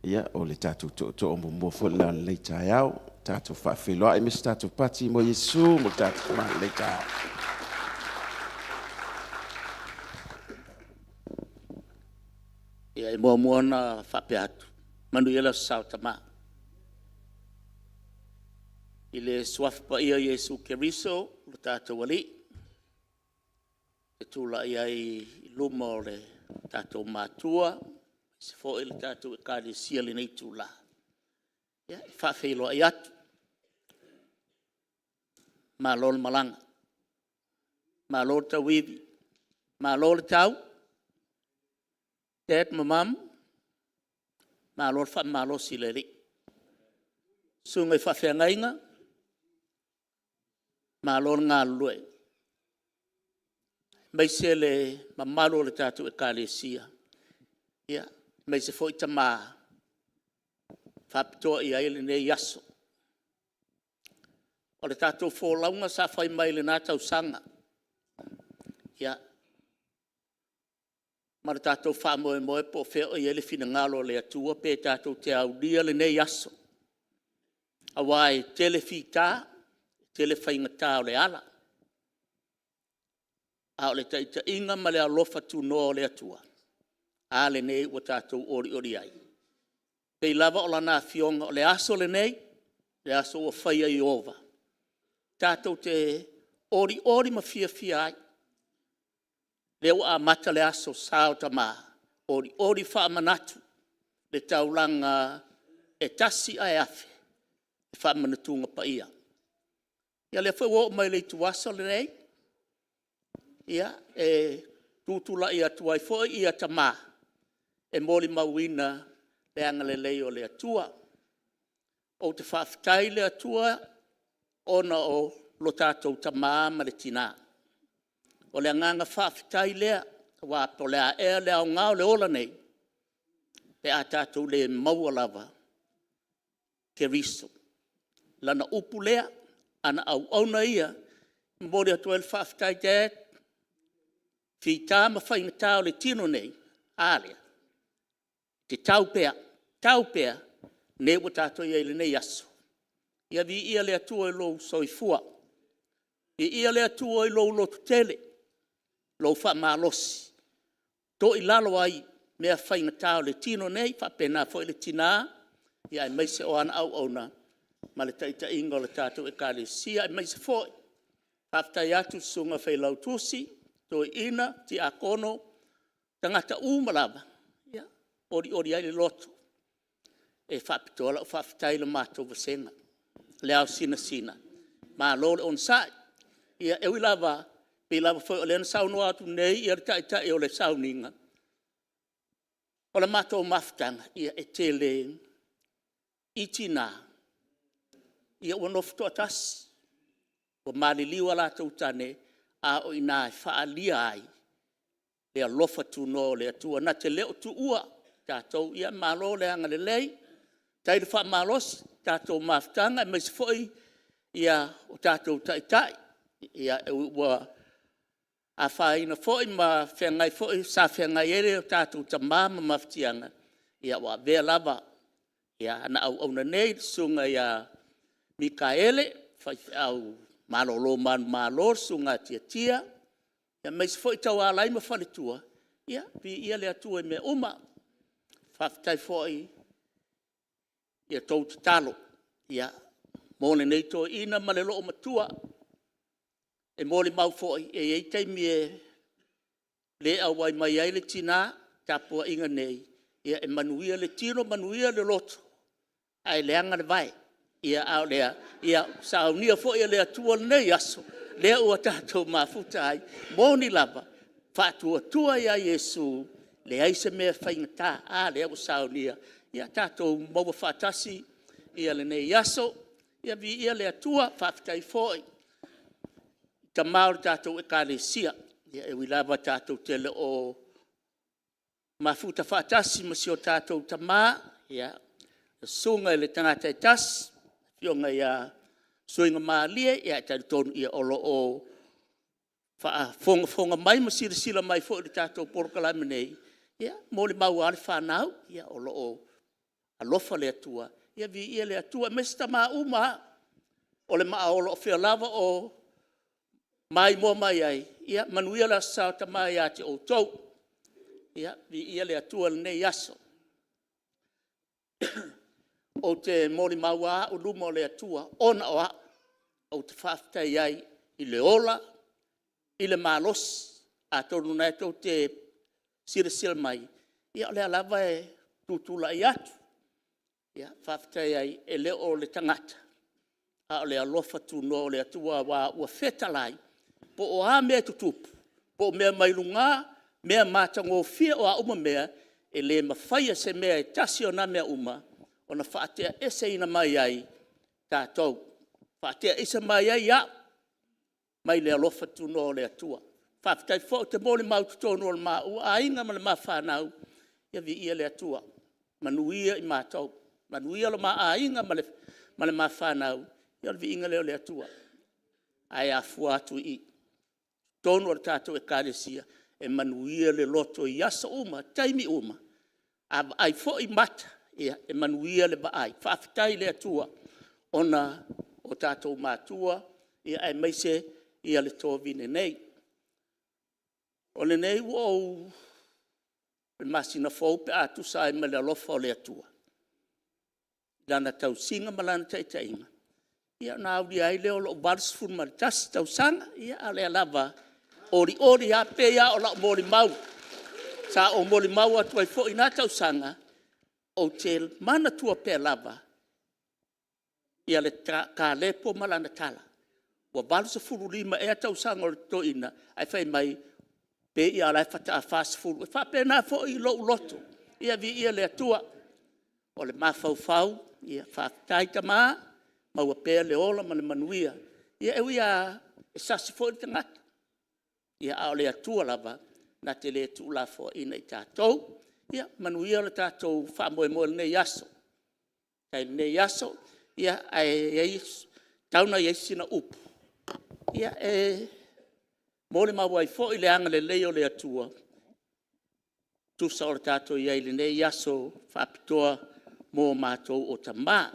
ia, o le tatou tootoo muamua foi lena o lenei taeao. Tatou faafeiloai ma se tatou pati mo Iesu mo le tatou tama i lenei taeao. Ia, e muamua ona faapea atu, manuia le Aso Sa o Tama. I le Suafa Paia o Iesu Keriso, lo tatou Alii, e tulai ai i luma o le tatou matua, aemaise foi le tatou Ekalesia i lenei itula, ia, e faafeiloai atu, malo le malaga, malo le tauivi, malo le tau, Dad ma Mum, malo le faamalosi i le Alii. Susuga i faafeagaiga, malo le galulue, aemaise le mamalu o le tatou Ekalesia, aemaise foi tama faapitoa i ai lenei aso. O le tatou folauga sa fai mai i lena tausaga, ia, ma le tatou faamoemoe po o fea o i ai le finagalo o le Atua pe tatou te aulia lenei aso, aua e tele fita, tele faigata o le ala, a o le taitaiga ma le alofa tunoa o le Atua, a lenei ua tatou olioli ai? Pei lava o Lana Afioga, o le aso lenei, le aso ua faia e Ieova, tatou te olioli ma fiafia ai. Lea ua amata le Aso Sa o Tama, olioli faamanatu le taulaga e tasi ae afe, le faamanatuga paia. Ia o lea foi ua oo mai i le ituaso lenei, ia, e tutulai atu ai foi tama e molimauina le agalelei o le Atua. Ou te faafetai i le Atua ona o lo tatou tama ma le tina. O le agaga faafetai lea, aua po o le a ea le aoga o le ola nei pe a tatou le maua lava Keriso, Lana upu lea, ana auauna ia. E momoli atu ai le faafetai Dad, fita ma faigata o le tino nei, a lea? E te tau pea, tau pea, lea ua tatou i ai i lenei aso. Ia viia le Atua i lou soifua, viia le Atua i lou lototele, lou faamalosi toilalo ai mea faigata o le tino nei, faapena foi le tina, aemaise o ana auauna ma le taitaiga o le tatou Ekalesia, aemaise foi, faafetai atu i le susuga i le Failautusi, toeaina, tiakono, tagata uma lava, ia, e olioli ai le loto. E faapitoa lau faafetai i le matou vasega, le ao sinasina, malo le onosai. Ia, e ui lava, pei lava foi o lea na saunoa atu nei le taitai o le sauniga, o le matou mafutaga, ia e tele i tina ua nofo toatasi, ua maliliu a latou tane, a o i ina e faaalia ai le alofa tunoa o le Atua, na te le o tuua i tatou. Ia malo le agalelei, faafetai le faamalosi i le tatou mafutaga aemaise foi o tatou taitai. E ui ua afaina foi ma feagai foi sa feagai ai o tatou tama ma mafatiaga, ia ua avea lava ana auauna nei, le susuga ia Mikaele, faifeau malolo manumalo, le susuga a Tiatia, aemaise foi Taualai ma faletua. Ia viia le Atua i mea uma. Faafetai foi i a outou tatalo mo lenei toeaina ma le loomatua. E molimau foi, e i ai taimi e le auai mai ai le tina i tapuaiga nei, ia e manuia le tino manuia le loto, ae leaga le vae. A o lea, ia saunia foi e le Atua lenei aso, lea ua tatou mafuta ai. E moni lava, faatuatua ia Iesu, leai se mea e faigata. A lea ua saunia? Ia tatou maua faatasi lenei aso. Ia viia le Atua. Faafetai foi i tama o le tatou Ekalesia. E ui lava tatou te le o mafuta faatasi ma si o tatou tama, le susuga i le tagata e tasi, le afioga ia Suigamalie, ae talitonu o lo o faafogafoga mai ma silasila mai foi i le tatou polokalame nei, ia e molimau lava le fanau, o lo o alofa le Atua. Ia viia le Atua, aemaise tama uma lava o le maa ola o fea lava o maimoa mai ai, ia manuia le Aso Sa o Tama ia te outou. Ia viia le Atua i lenei aso. Ou te molimau lava au i luma o le Atua ona o au, ou te faafetai ai i le ola, i le malosi. Atonu o lena tou te silasila mai, ia o lea lava e tutulai atu. Faafetai ai, e le o le tagata, a o le alofa tunoa o le Atua, aua ua fetalai, po o a mea e tutupu, po o mea mai luga, mea matagofie, o a uma mea, e le mafaia se mea e tasi o na mea uma ona faateaeseina mai ai tatou, faateaese mai ai au mai le alofa tunoa o le Atua. Faafetai foi ou te molimau i totonu o le ma aiga ma le ma fanau, ia viia le Atua, manuia i matou, manuia lo ma aiga ma le ma fanau, ia o le viiga lea o le Atua. Ae afua atu i i, i totonu o le tatou Ekalesia, e manuia le loto i aso uma, taimi uma. A vaai foi mata, ia e manuia le vaai. Faafetai i le Atua ona o tatou matua aemaise le tovine nei. O lenei ua ou… le masina fou pe a tusa ai ma le alofa o le Atua. Lana tausiga ma Lana taitaiga, ia ona aulia ai lea o lou 81 tausaga, ia a o lea lava e olioli lava, e pei lava o lau molimau sa ou molimau atu ai foi i na tausaga, ou te manatua pea lava le Kalepo ma lana tala. Ua 85 ea tausaga o le toeaina ae fai mai e pei lava o la e faatoa 40. E faapena foi lou loto, ia viia le Atua. O le mafaufau, ia faafetai tama, maua pea le ola ma le manuia. Ia e ui lava e sasi foi le tagata, a o le Atua lava na te le tuulafoaiina i tatou. Ia manuia le tatou faamoemoe i lenei aso. Faafetai i lenei aso, ae tau ina i ai sina upu e molimau ai foi le agalelei o le Atua e tusa o le tatou i ai i lenei aso faapitoa mo matou o tama.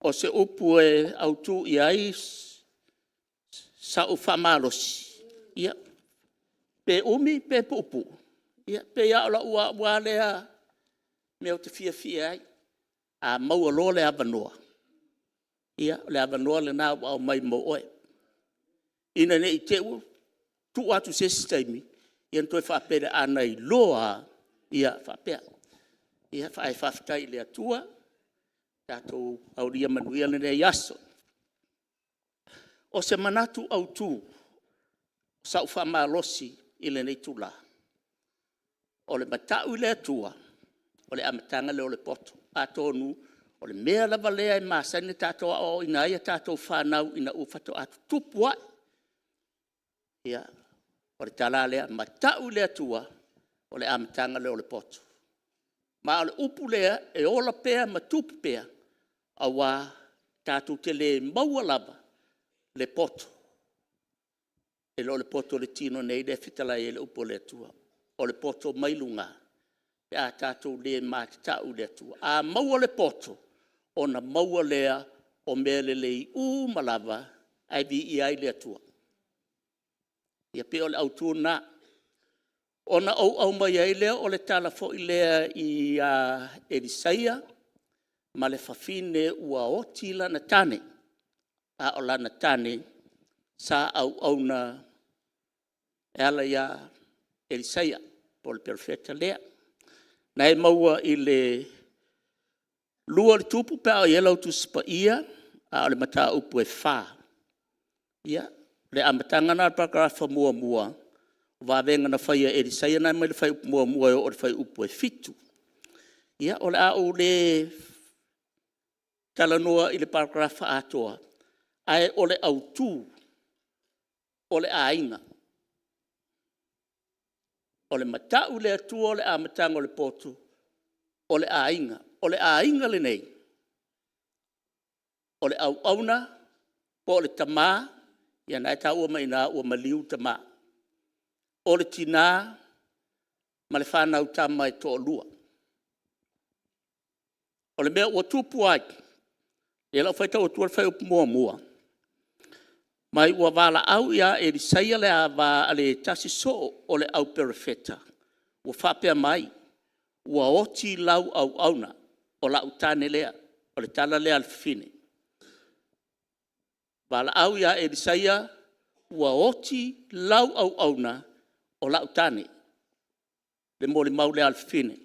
O se upu e autu i ai sau faamalosi, ia, pe umi pe puupuu, ia e pei lava o lau au lea mea ou te fiafia ai. A maua loa le avanoa, ia o le avanoa lena ua aumai mo oe, ina ne i te i ua tuu atu i se isi taimi, ia ona toe faapea lea, a na iloa lava ia faapea. Ae faafetai i le Atua ua tatou aulia manuia lenei aso. O se manatu autu, sau faamalosi i lenei itula, o le matau i le Atua, o le amataga lea o le poto. Atonu o le mea lava lea e masani ona tatou aoaoina ai a tatou fanau ina ua faatoa tutupu ae, ia, o le tala lava lea, matau i le Atua, o le amataga lea o le poto. Ma o le upu lea e ola pea ma tupu pea, aua tatou te le maua lava le poto, e le o le poto i le tino nei lea e fetalai ai le upu a le Atua, o le poto mai luga pe a tatou le matatau i le Atua. A maua le poto, ona maua lea o mea lelei uma lava ae viia ai le Atua. Ia pei o le autu lena. Ona ou aumaia ai lea o le tala foi lea ia Elisaia ma le fafine ua oti lana tane, a o lana tane sa auauna e ala ia Elisaia po o le perofeta lea. O lena e maua i le Lua o le Tupu pe a oo i ai lau Tusi Paia, a o le mataupu e 4. Ia, o le amataga lena o le parakarafa muamua, o vavega na faia e Elisaia lena e mai le fuaiupu 1 e oo i le fuaiupu 7. Ia, o le a ou le talanoa i le parakarafa atoa, ae o le autu, o le aiga. O le matau i le Atua o le amataga o le poto, o le aiga. O le aiga lenei, o le auauna po o le tama, ia o lena e taua mai i ina ua maliu le tama. O le tina ma le fanau tama e toalua. O le mea ua tupu ai, o lea o le a ou faitau atua le fuaiupu 1, “Ma ua valaau ia Elisaia le ava a le tasi soo o le au perofeta ua faapea mai, ‘Ua oti lau auauna, o lau tane lea.’ O le tala lea a le fafine. Valaau ia Elisaia, ua oti lau auauna, o lau tane, le molimau lea a le fafine.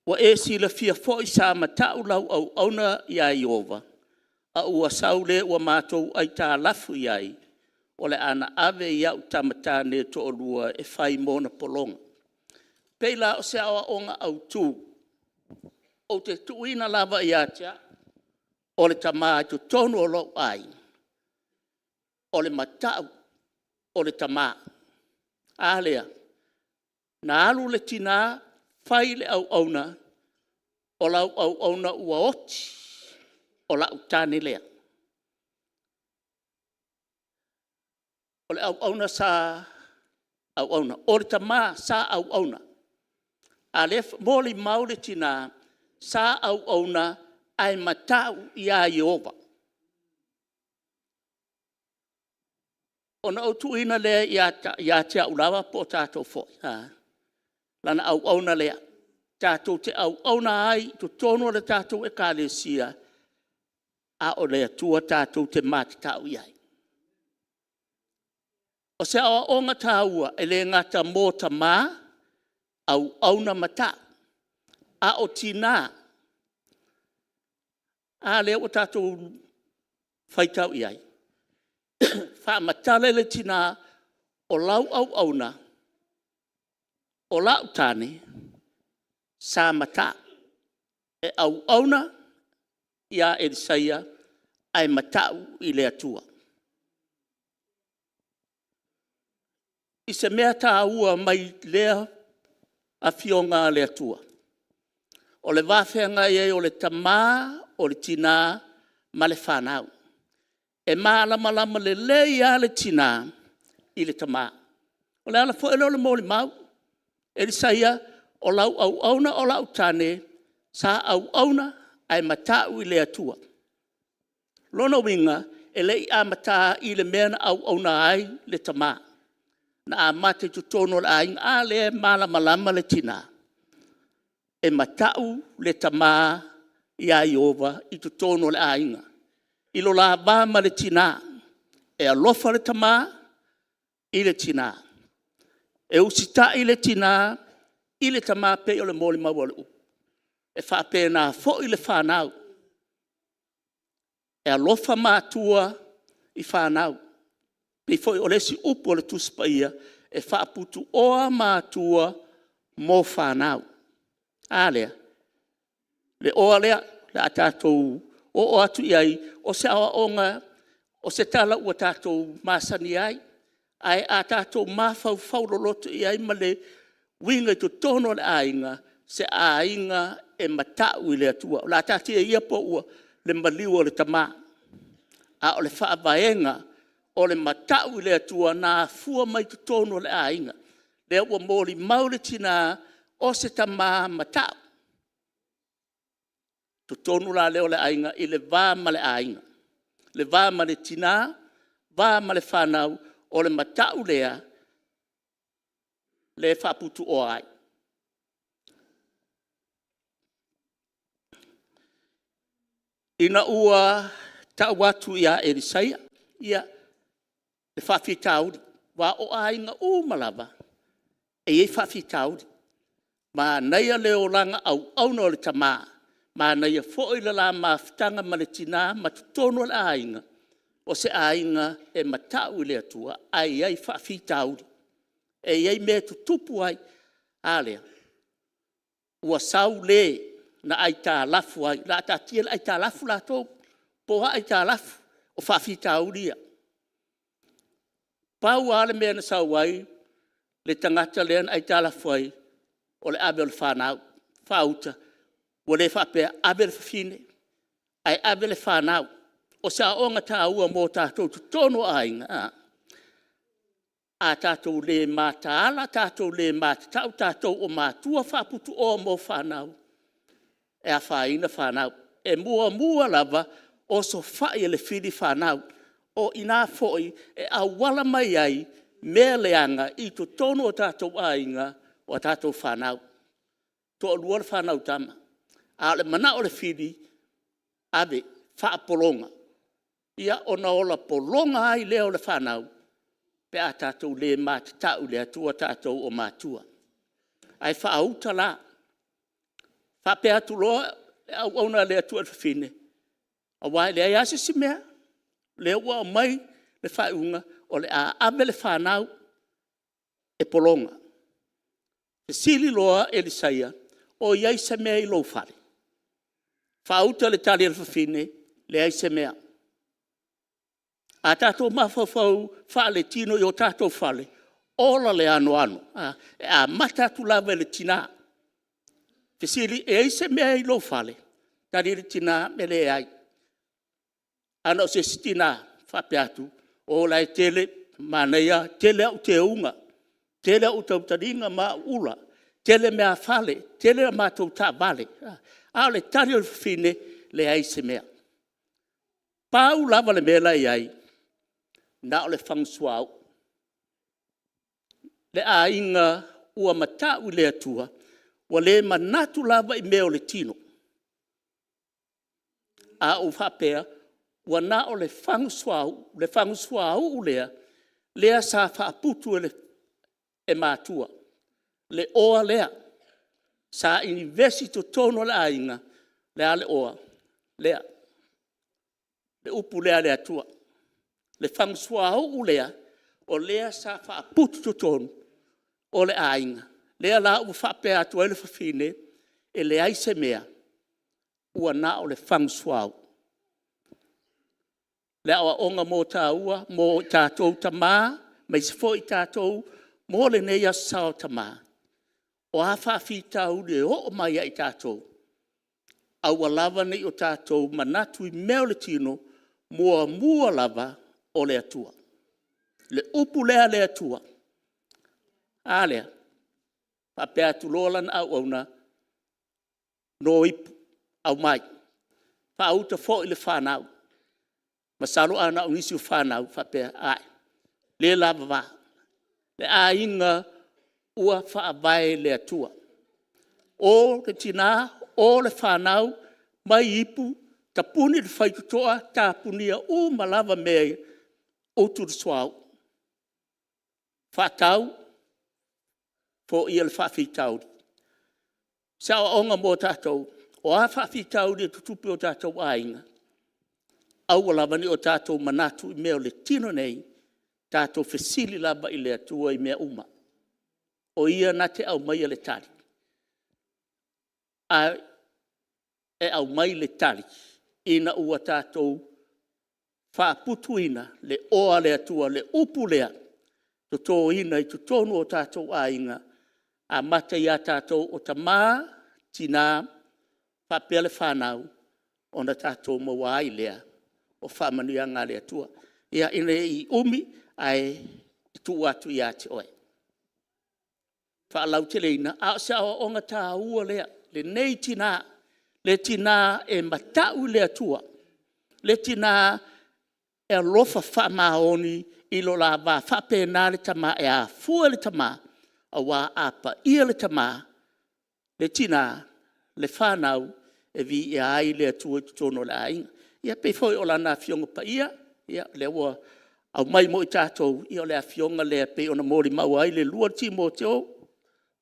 Ua e silafia foi sa mata'u lau auauna iā Ieova, a ua sau le ua matou aitalafu i ai, o le a na ave i a'u tama tane e toalua e fai mo ona pologa. E pei la o se aoaoga autu ou te tuuina lava ia te au o le tama i totonu o lou aiga, o le mata'u o le tama. A lea? Na alu le tina fai le auauna, o lau auauna ua oti, o lau tane lea. O le auauna sa auauna, o le tama sa auauna, a o lea e molimau le tina, sa auauna ae matau ia Ieova. Ona ou tuuina lea ia te au lava po o tatou foi, lana auauna lea, tatou te auauna ai i totonu o le tatou Ekalesia, a o le Atua tatou te matatau i ai. O se aoaoga taua e le gata mo tamā, auauna mata'u, a o tinā. A lea ua tatou faitau i ai, faamatala i le tinā, o lau auauna, o la'u tane, sa mata'u, e auauna ia Elisaia ae mata'u i le Atua. I se mea taua mai lea Afioga a le Atua, o le va feagai ai o le tamā, o le tinā ma le fanau. E malamalama lelei lava le tinā i le tamā. O le ala foi lea o le molimau, Elisaia, o lau auauna o lau tane sa auauna ae mata'u i le Atua. O lona uiga, e le i amata i le mea na auauna ai le tama, na amata i totonu o le aiga. A lea e malamalama le tina, e mata'u le tama ia Ieova i totonu o le aiga, i lo la va ma le tina. E alofa le tama i le tina, e usitai le tina i le tama e pei o le molimau a Lupe. E faapena foi le fanau, e alofa matua i fanau. E pei foi o le isi upu a le Tusi Paia, e faaputuoa matua mo fanau. A lea? Le oa lea o le a tatou oo atu i ai, o se aoaoga, o se tala ua tatou masani ai, ae a tatou mafaufau loloto i ai ma le uiga i totonu o le aiga, se aiga e mata'u i le Atua. O le a taatia ia po ua le maliu o le tama, a o le faavaega o le mata'u i le Atua na afua mai totonu o le aiga, lea ua molimau le tina o se tama mata'u. O totonu la lea o le aiga i le va ma le aiga, le va ma le tina, va ma le fanau, o le mata'u lea lea e faaputuoa ai. Ina ua tau atu ia Elisaia le faafitauli, aua o aiga uma lava e i ai faafitauli. Manaia le olaga auauna o le tama, manaia foi le la mafutaga ma le tina ma totonu o le aiga, o se aiga e mata'u i le Atua ae i ai faafitauli, e i ai mea e tutupu ai. A lea? Ua sau le na aitalafu ai, o le a taatia le aitalafu latou, po o a aitalafu, o faafitauli ia. Pau lava le mea na sau ai le tagata lea na aitalafu ai, o le ave o le fanau, faauta, ua le faapea ave le fafine, ae ave le fanau. O se aoaoga taua mo tatou i totonu o aiga, a tatou le mataala, tatou le matatau tatou o matua faaputuoa mo fanau, e afaina fanau. E muamua lava osofai e le fili fanau. O i ina foi e auala mai ai mea leaga i totonu o tatou aiga, o a tatou fanau. E toalua le fanau tama, a o le manao o le fili, ave, faapologa. Ia ona ola pologa ai lea o le fanau pe a tatou le matatau i le Atua tatou o matua. Ae faauta la, faapea atu loa le auauna a le Atua i le fafine, aua e leai lava se isi mea, o lea ua aumai le faaiuga o le a ave le fanau e pologa. Fesili loa Elisaia, o i ai se mea i lou fale? Faauta le tali a le fafine, leai se mea. A tatou mafaufau faaletino i o tatou fale, ola le anoano. E amata atu lava i le tina. Fesili, e i ai se mea i lou fale? Tali le tina, e leai. A na o se isi tina faapea atu, o la e tele, manaia, tele au teuga, tele au tautaliga ma au ula, tele meafale, tele a matou taavale. A o le tali a le fafine, leai se mea. Pau lava le mea la e i ai, Na o le fagu suauu. Le aiga ua matau i le Atua, ua le manatu lava i mea o le tino, a ou faapea, ua na o le fagu suauu, le fagu suauu lea, lea sa faaputu e matua, le oa lea sa inivesi i totonu o le aiga. O le a le oa? Lea, le upu lea a le Atua. Le fagu suauu lea, o lea sa faaputu i totonu o le aiga, lea la ua faapea atu ai le fafine, e leai se mea ua na o le fagu suauu. Le aoaoga mo taua mo i tatou tama, aemaise foi i tatou mo lenei Aso Sa o Tama, o a faafitauli e oo mai ia i tatou, aua lava ne i o tatou manatu i mea o le tino, muamua lava o le Atua. Le upu lea a le Atua. A lea? Faapea atu loa lana auauna, no ipu, aumai, faauta foi le fanau. Masalo a na o nisi o fanau, faapea, ae, le lavava. Le aiga ua faavae i le Atua. O le tina, o le fanau, aumai ipu, tapuni le faitotoa, tapunia uma lava mea ia, utu le suauu, faatau, foia le faafitauli. O se aoaoga mo tatou, o a faafitauli e tutupu i o tatou aiga, aua lava ne i o tatou manatu i mea o le tino nei, tatou fesili lava i le Atua i mea uma, o Ia na te aumaia le tali, ae aumai le tali ina ua tatou faaputuina le oa a le Atua, le upu lea, totoina i totonu o tatou aiga, amata ia tatou o tama, tina faapea le fanau, ona tatou maua ai lea o faamanuiaga a le Atua. Ia, ina ne i umi, ae tuu atu ia te oe. Faalauteleina, a o se aoaoga taua lea, lenei tina, le tina e matau i le Atua, le tina e alofa faamaoni i lo la va faapena le tama e afua le tama, aua a paia le tama, le tina, le fanau, e viia ai le Atua i totonu o le aiga. Ia e pei foi o Lana Afioga Paia, ia lea ua aumai mo i tatou, ia o le Afioga lea pei ona molimau ai le 2 Timoteo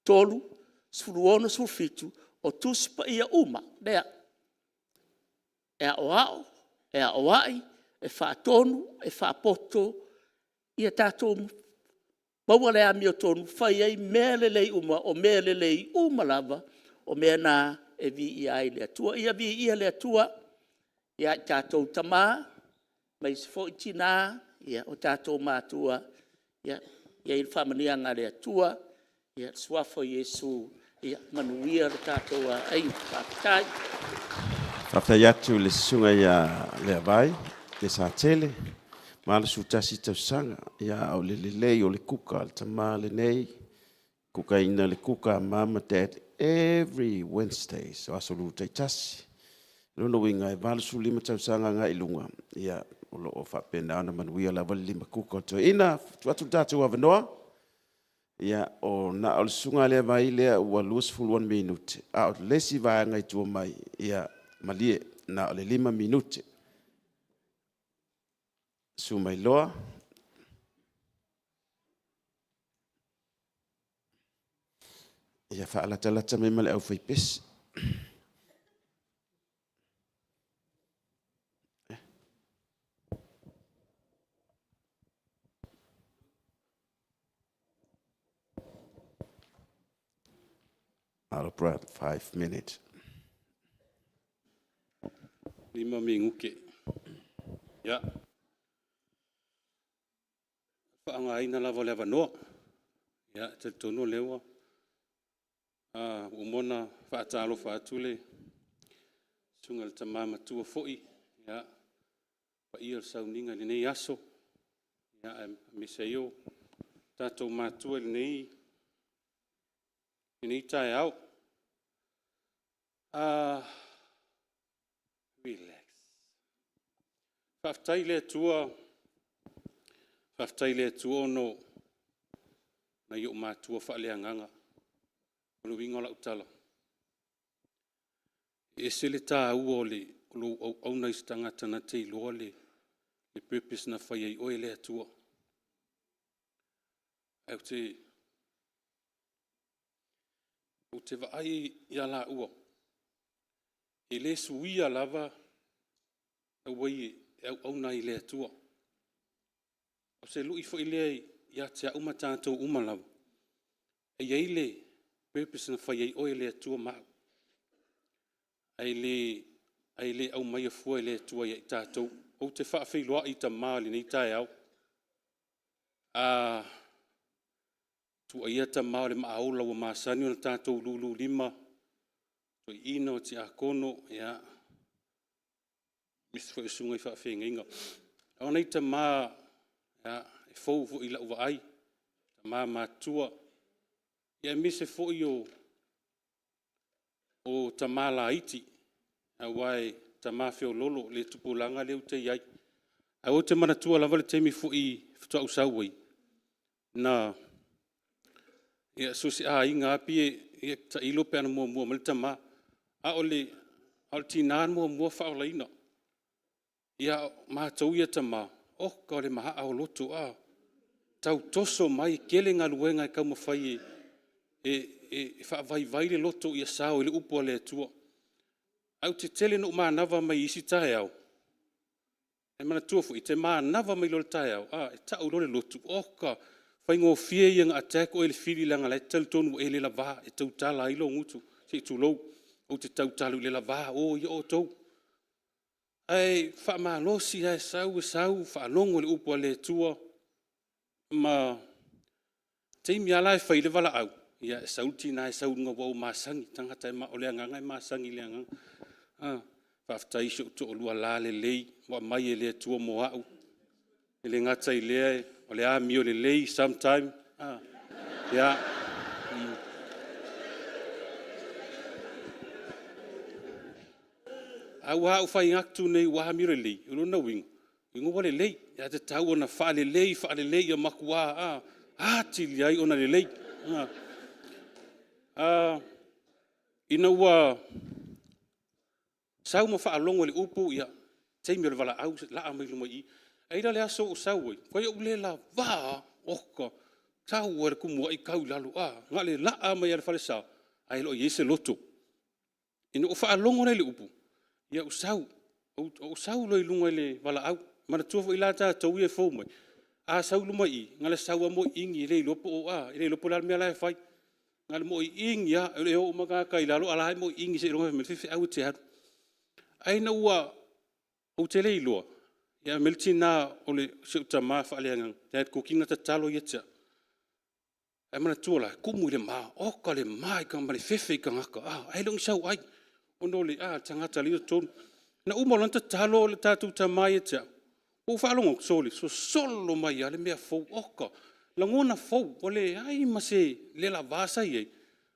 3:16, 17, o Tusi Paia uma lea, e aoao, e aoai, e faatonu, e faapoto, ia tatou maua le amiotonu e fai ai mea lelei uma, o mea lelei uma lava, o mea na e viia ai le Atua. Ia viia le Atua ia i tatou tama, aemaise foi tina, o tatou matua, ia i ai le faamanuiaga a le Atua i le suafa o Iesu. Ia manuia lo tatou aoaoina. Faafetai. Faafetai atu i le susuga ia Leavai Lesatele, 81 tausaga, a o le lelei o le kuka a le tama lenei, kukaina le kuka a mom ma dad every Wednesdays, o aso Lulu taitasi. O lona uiga, e 85 tausaga agai i luga, ia, o lo o faapena ona manuia lava le limakuka o le toeaina. Tuu atu le tatou avanoa, ia, na o le susuga ia Leavai lea ua 20 ana minute, a o le isi vaega i tua mai, ia malie, na o le 5 minute. Susu mai loa. Ia faalatalata mai ma le aufaipese. Alo Brad, 5 minutes. 5 minute. Ia, faaaogaina lava o le avanoa. Ia, e talitonu o lea ua uma ona faatalofa atu le susuga i le tama matua foi i le paia o le sauniga i lenei aso, aemaise ai o tatou matua i lenei taeao. Relax. Faafetai i le Atua Faafetai i le Atua ona o nai ou matua faaleagaga. O le uiga o lau tala, e ese le taua o lou auauna i se tagata na te iloa le purpose na fai ai oe e le Atua. Ae ou te vaai ia laua, e le suia lava le way e auauna ai i le Atua. O se lui foi lea ia te au ma tatou uma lava, e i ai le purpose na fai ai oe e le Atua ma au, ae le aumaia fua e le Atua ia i tatou. Ou te faafeiloai i tama o lenei taeao, a tuuaia tama o le maa ola ua masani ona tatou lululima, toeaiina, o tiakono, aemaise foi o susuga i faafeagaiga. A o nai tama e fou foi i lau vaai, tama matutua, aemaise foi o tama laiti, aua e tama feoloolo le tupulaga lea ou te i ai. Ae ou te manatua lava le taimi foi faatoa ou sau ai, so o se aiga lava pei e tailo pe ana muamua mai le tama, a o le tina na muamua faaolaina. Ia, o matou ia tama, oka le maaa o loto, tau toso mai, tele galuega e taumafai e faavaivai le loto ia sao i le upu a le Atua. Ae ou te tele ina ou manava mai i isi taeao, ae manatua foi, e te manava mai loa i le taeao, e tau loa le lotu, oka, o le faigofie ia ona attack oe e le fili leaga o la e te talitonu ua e le lava e tautala ai lou gutu, se i tulou. Ou te tautala i le lava, o ia outou. Ae faamalosi lava e sau sau faalogo i le upu a le Atua ma taimi lava la e fai ai le valaau, ia e sau le tina e sau i luga aua ua masani, tagata o le agaga e masani i le agaga. Faafetai i si ou toalua lalelei ua aumai e le Atua mo au. E le gata i lea o le amio lelei sometime. Ia, aua a ou fai atu nei ua amio lelei, o lona uiga, ua lelei, ae tatau ona faalelei faalelei ia matua atili ai ona lelei. Ina ua sau ma faalogo i le upu, taimi o le valaau laa mai luma i i. Ae i ai la le aso na ou sau ai, matua ou le lava lava, oka, tau lava i le tumuai tau i lalo, na o le laa mai lava i le falesa ae le o i ai se loto. Ina ua ou faalogo la i le upu, ia ou sau, ou sau loa i luga i le valaau. Manatua foi la tatou ia e fou mai, a sau i luma i i, na o le sau lava moeini e le iloa po o a le mea la e fai. Na o le moeini lava, e o uma tagata i lalo a o la e moeini seiloga fai mai le faifeau e te alu. Ae ina ua ou te le iloa, ae fai mai le tina o si ou tama faaleagaga, Dad Kooki na tatalo ia te au. Ae manatua la, e tumu i le ma, oka le ma ma le fefe i tagata ae le o ni sauai ona o le tagata o lea e i totonu. Na uma loa ona tatalo le tatou tama ia te au, ou faalogo atu, sole, sosolo mai lava le mea fou, oka, lagona fou, ua leai ma se le lava sa i ai,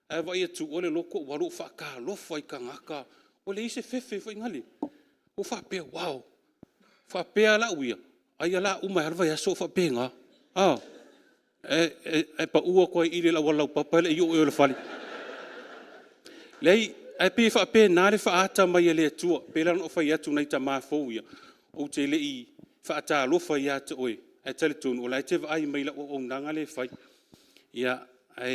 ae vaai atu ua le loto ou alu ou faatalofa i tagata, ua leai se fefe foi lale. Ou faapea, wow, faapea lava au ia, ai o le a uma ai lava le vaiaso o faapena, a, ae pau atu lava i i i le auala laupapa e le i oo i o i le fale. Leai, ae pei e faapena le faaata mai e le Atua. E pei la ona ou fai atu i nai tama fou ia, ou te le i faatalofa ia te oe, ae talitonu o la e te vaai mai i lau auaunaga lea e fai. Ia, ae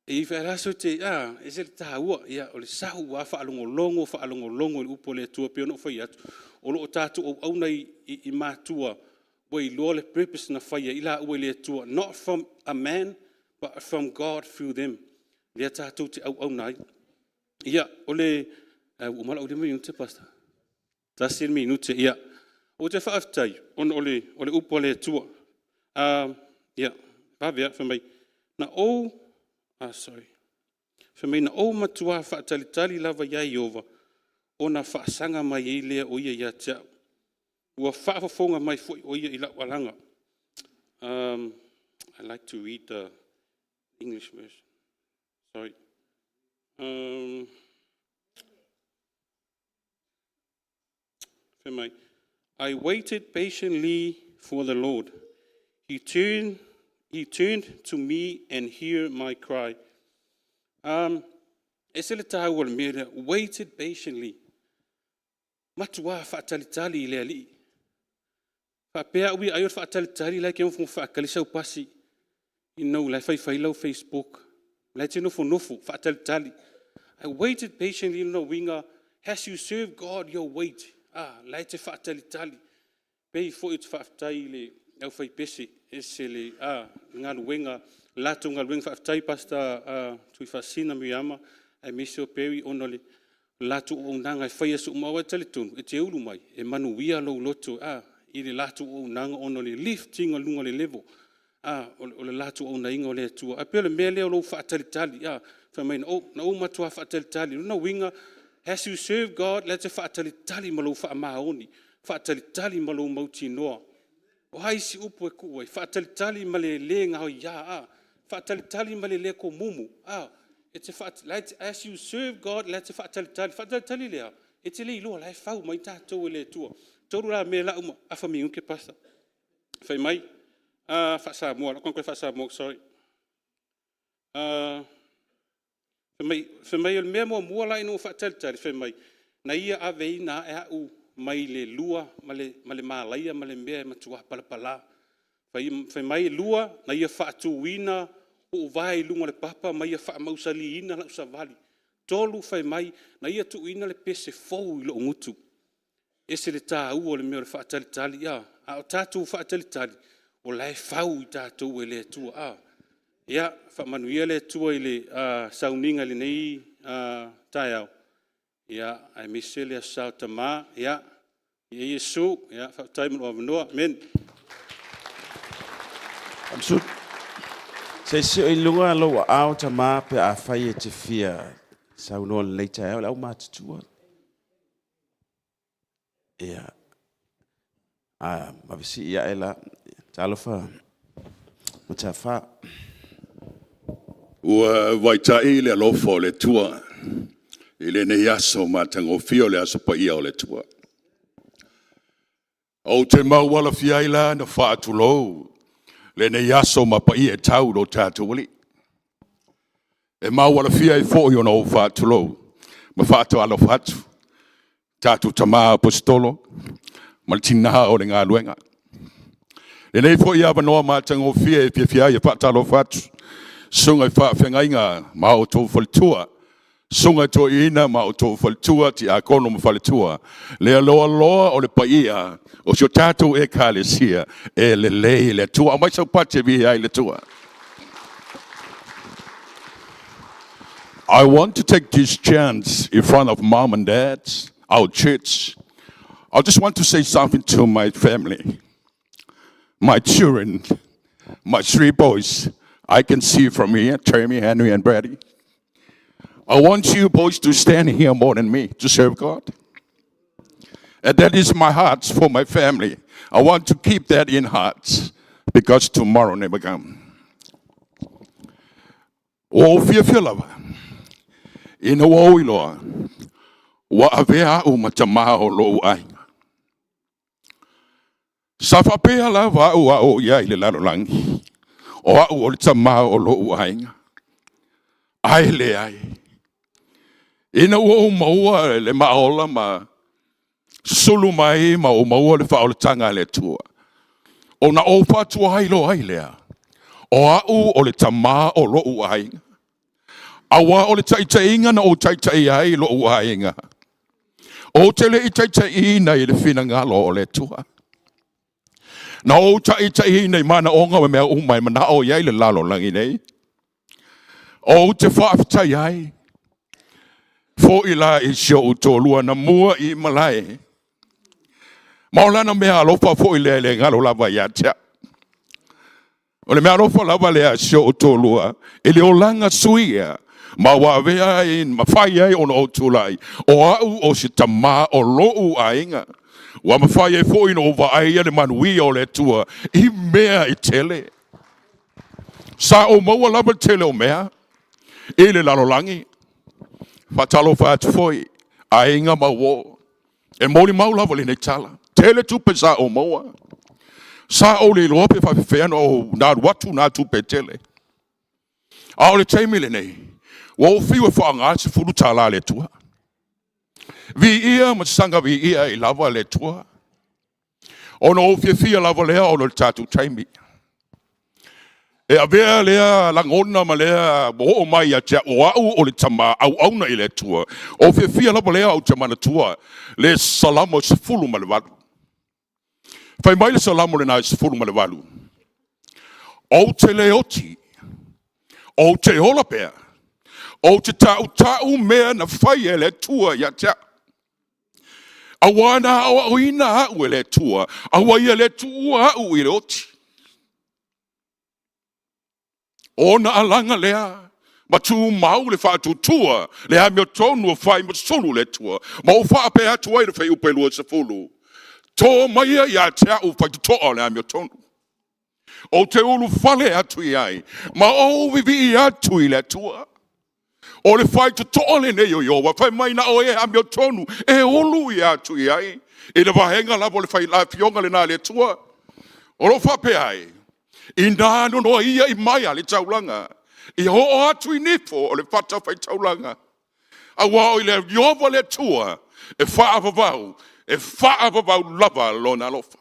e i ai foi lava aso e te, a, e ese le taua. O le sau lava faalogologo faalogologo i le upu a le Atua. E pei ona ou fai atu, o lo o tatou auauna i matua ua iloa le purpose na fai ai i laua e le Atua, not from a man but from God through them, lea tatou te auauna ai. Ia, ae ua uma lau 5 minute Pastor? Tasi le minute, ia. Ou te faafetai ona o le upu a le Atua. Ia, vave lava, fai mai, sorry. Fai mai, na ou matua faatalitali lava ia Ieova, ona faasaga mai ai lea o Ia ia te au. Ua faafofoga mai foi o Ia i lau alaga. I like to read the English version, sorry. Fai mai, I waited patiently for the Lord. He turned to me and hear my cry. E se le tāua le mea lea, waited patiently. Matua faatalitali i le Alii. Faapea au ia ai o le faatalitali la e ke nofo faatali sau pasi. La e faifai lau Facebook. La e te nofonofo faatalitali. I waited patiently lona uiga, as you serve God, you wait. Ah, la e te faatalitali. Pei foi o te faafetai i le aufaipese, ese le galuega, latou galuega. Faafetai Pastor Tuifaasisina Miriama aemaise o Barry ona o le latou auaunaga e fai aso uma. Aua e talitonu, e te ulu mai, e manuia lou loto i le latou auaunaga ona o le lifting i luga o le level o le latou auaunaina o le Atua. Ae pei o le mea lea o lou faatalitali, fai mai na ou matua faatalitali. O lona uiga, as you serve God, la e te faatalitali ma lou faamaoni, faatalitali ma lou mautinoa. O a isi upu e tuu ai? Faatalitali ma le le gaoia, faatalitali ma le le tomumu. As you serve God, la e te faatalitali. Faatalitali le a? E te le iloa o la e fau mai tatou e le Atua. Tolu la mea la uma, afa minute Pastor. Fai mai, faa-Samoa, lou tago e faa-Samoa, sorry. Fai mai o le mea muamua la ina ua faatalitali, fai mai, na ia aveina ae au mai le lua ma le malaia ma le mea e matua palapala. Fai mai lua, na ia faatuina uvae i luga o le papa ma ia faamausaliina lau savali. Tolu, fai mai, na ia tuuina le pese fou i lou gutu. E ese le taua o le mea o le faatalitali. A o tatou faatalitali, o la e fau i tatou e le Atua. Ia faamanuia le Atua i le sauniga i lenei taeao, aemaise le Aso Sa o Tama. Ia Viia Iesu. Faafetai mo lou avanoa. Amene. Se i sio i luga lou aao tama pe a fai e te fia saunoa lelei taeao le au matutua. Ia, a mavesi ia e la, talofa Mata'afa. Ua vaitai le alofa o le Atua i lenei aso matagofie o le aso paia o le Atua. Ou te maualafia ai la na faatulou lenei aso ma paia e tau lo tatou Alii. E maualafia ai foi ona ou faatulou ma faatalofa atu tatou tama aposetolo ma le tina o le galuega. Lenei foi avanoa matagofie e fiafia ai e faatalofa atu, susuga i faafeagaiga ma outou faletua, susuga i toeaiina ma outou faletua, tiakono ma faletua, le aloaloa o le paia o si o tatou Ekalesia, e lelei le Atua. Aumai sau pati e viia ai le Atua. I want to take this chance in front of mom and dad, our church. I just want to say something to my family, my children, my three boys. I can see from here, Jeremy, Henry, and Brady. I want you boys to stand here more than me to serve God. And that is my heart for my family. I want to keep that in heart because tomorrow never come. Ua fiafia lava ina ua ou iloa ua avea au ma tamā o lou aiga. Sa faapea lava au a o i ai le lalolagi, o au o le tamā o lou aiga. Ae leai. Ina ua ou maua le maaola ma sulu mai ma ou maua le faaolataga a le Atua, ona ou faatuai loa ai lea, o au o le tamā o lou aiga. Auā o le taitaiga na ou taitai ai lou aiga, ou te le i taitaiina i le finagalo o le Atua. Na ou taitaiina i manaoga ma mea uma e manao i ai le lalolagi nei. Ou te faafetai ai foi la i si ou toalua na mua i malae. Ma o lana mea alofa foi lea e le galo lava ia te au. O le mea alofa lava lea a si ou toalua i le olaga suia ma ua avea ai ma fai ai ona ou tulai o au o se tamā o lou aiga. Ua mafai ai foi ona ou vaaia le manuia o le Atua i mea e tele. Sa ou maua lava le tele o mea i le lalolagi. Faatalofa atu foi, aiga ma uo. E molimau lava lenei tala. Tele tupe sa ou maua. Sa ou le iloa pe faapefea ona ou na alu atu na tupe tele. A o le taimi lenei, ua ou fiu e faaaoga le $10 a le Atua. Viia ma saga viia ai lava le Atua. Ona ou fiafia lava lea ona o le tatou taimi. E avea lea lagona ma lea ua oo mai ia te au, o au o le tama auauna i le Atua. Ou fiafia lava lea ou te manatua le Salamo 18. Fai mai le Salamo lena e 18, ou te le oti, ou te ola pea, ou te tautau mea na fai e le Atua ia te au. Aua na aoaoina au e le Atua, aua ia le tuua au i le oti. O ona alaga lea ma tumau le faatuatua, le amiotonu o fai ma sulu le Atua. Ma ou faapea atu ai i le fuaiupu e 20, to maia ia te au faitotoa o le amiotonu. Ou te ulufale atu i ai ma ou vivii atu i le Atua. O le faitotoa lenei o Iowa, fai mai na o e amiotonu e ulu ia atu i ai. I le vaega lava o le afioga lena a le Atua. O lo o faapea ai, inā nonoa ia i mai a le taulaga, ia oo atu i nifo o le fatafaitaulaga. Aua o le Iowa le Atua e faavavau, e faavavau lava lona alofa.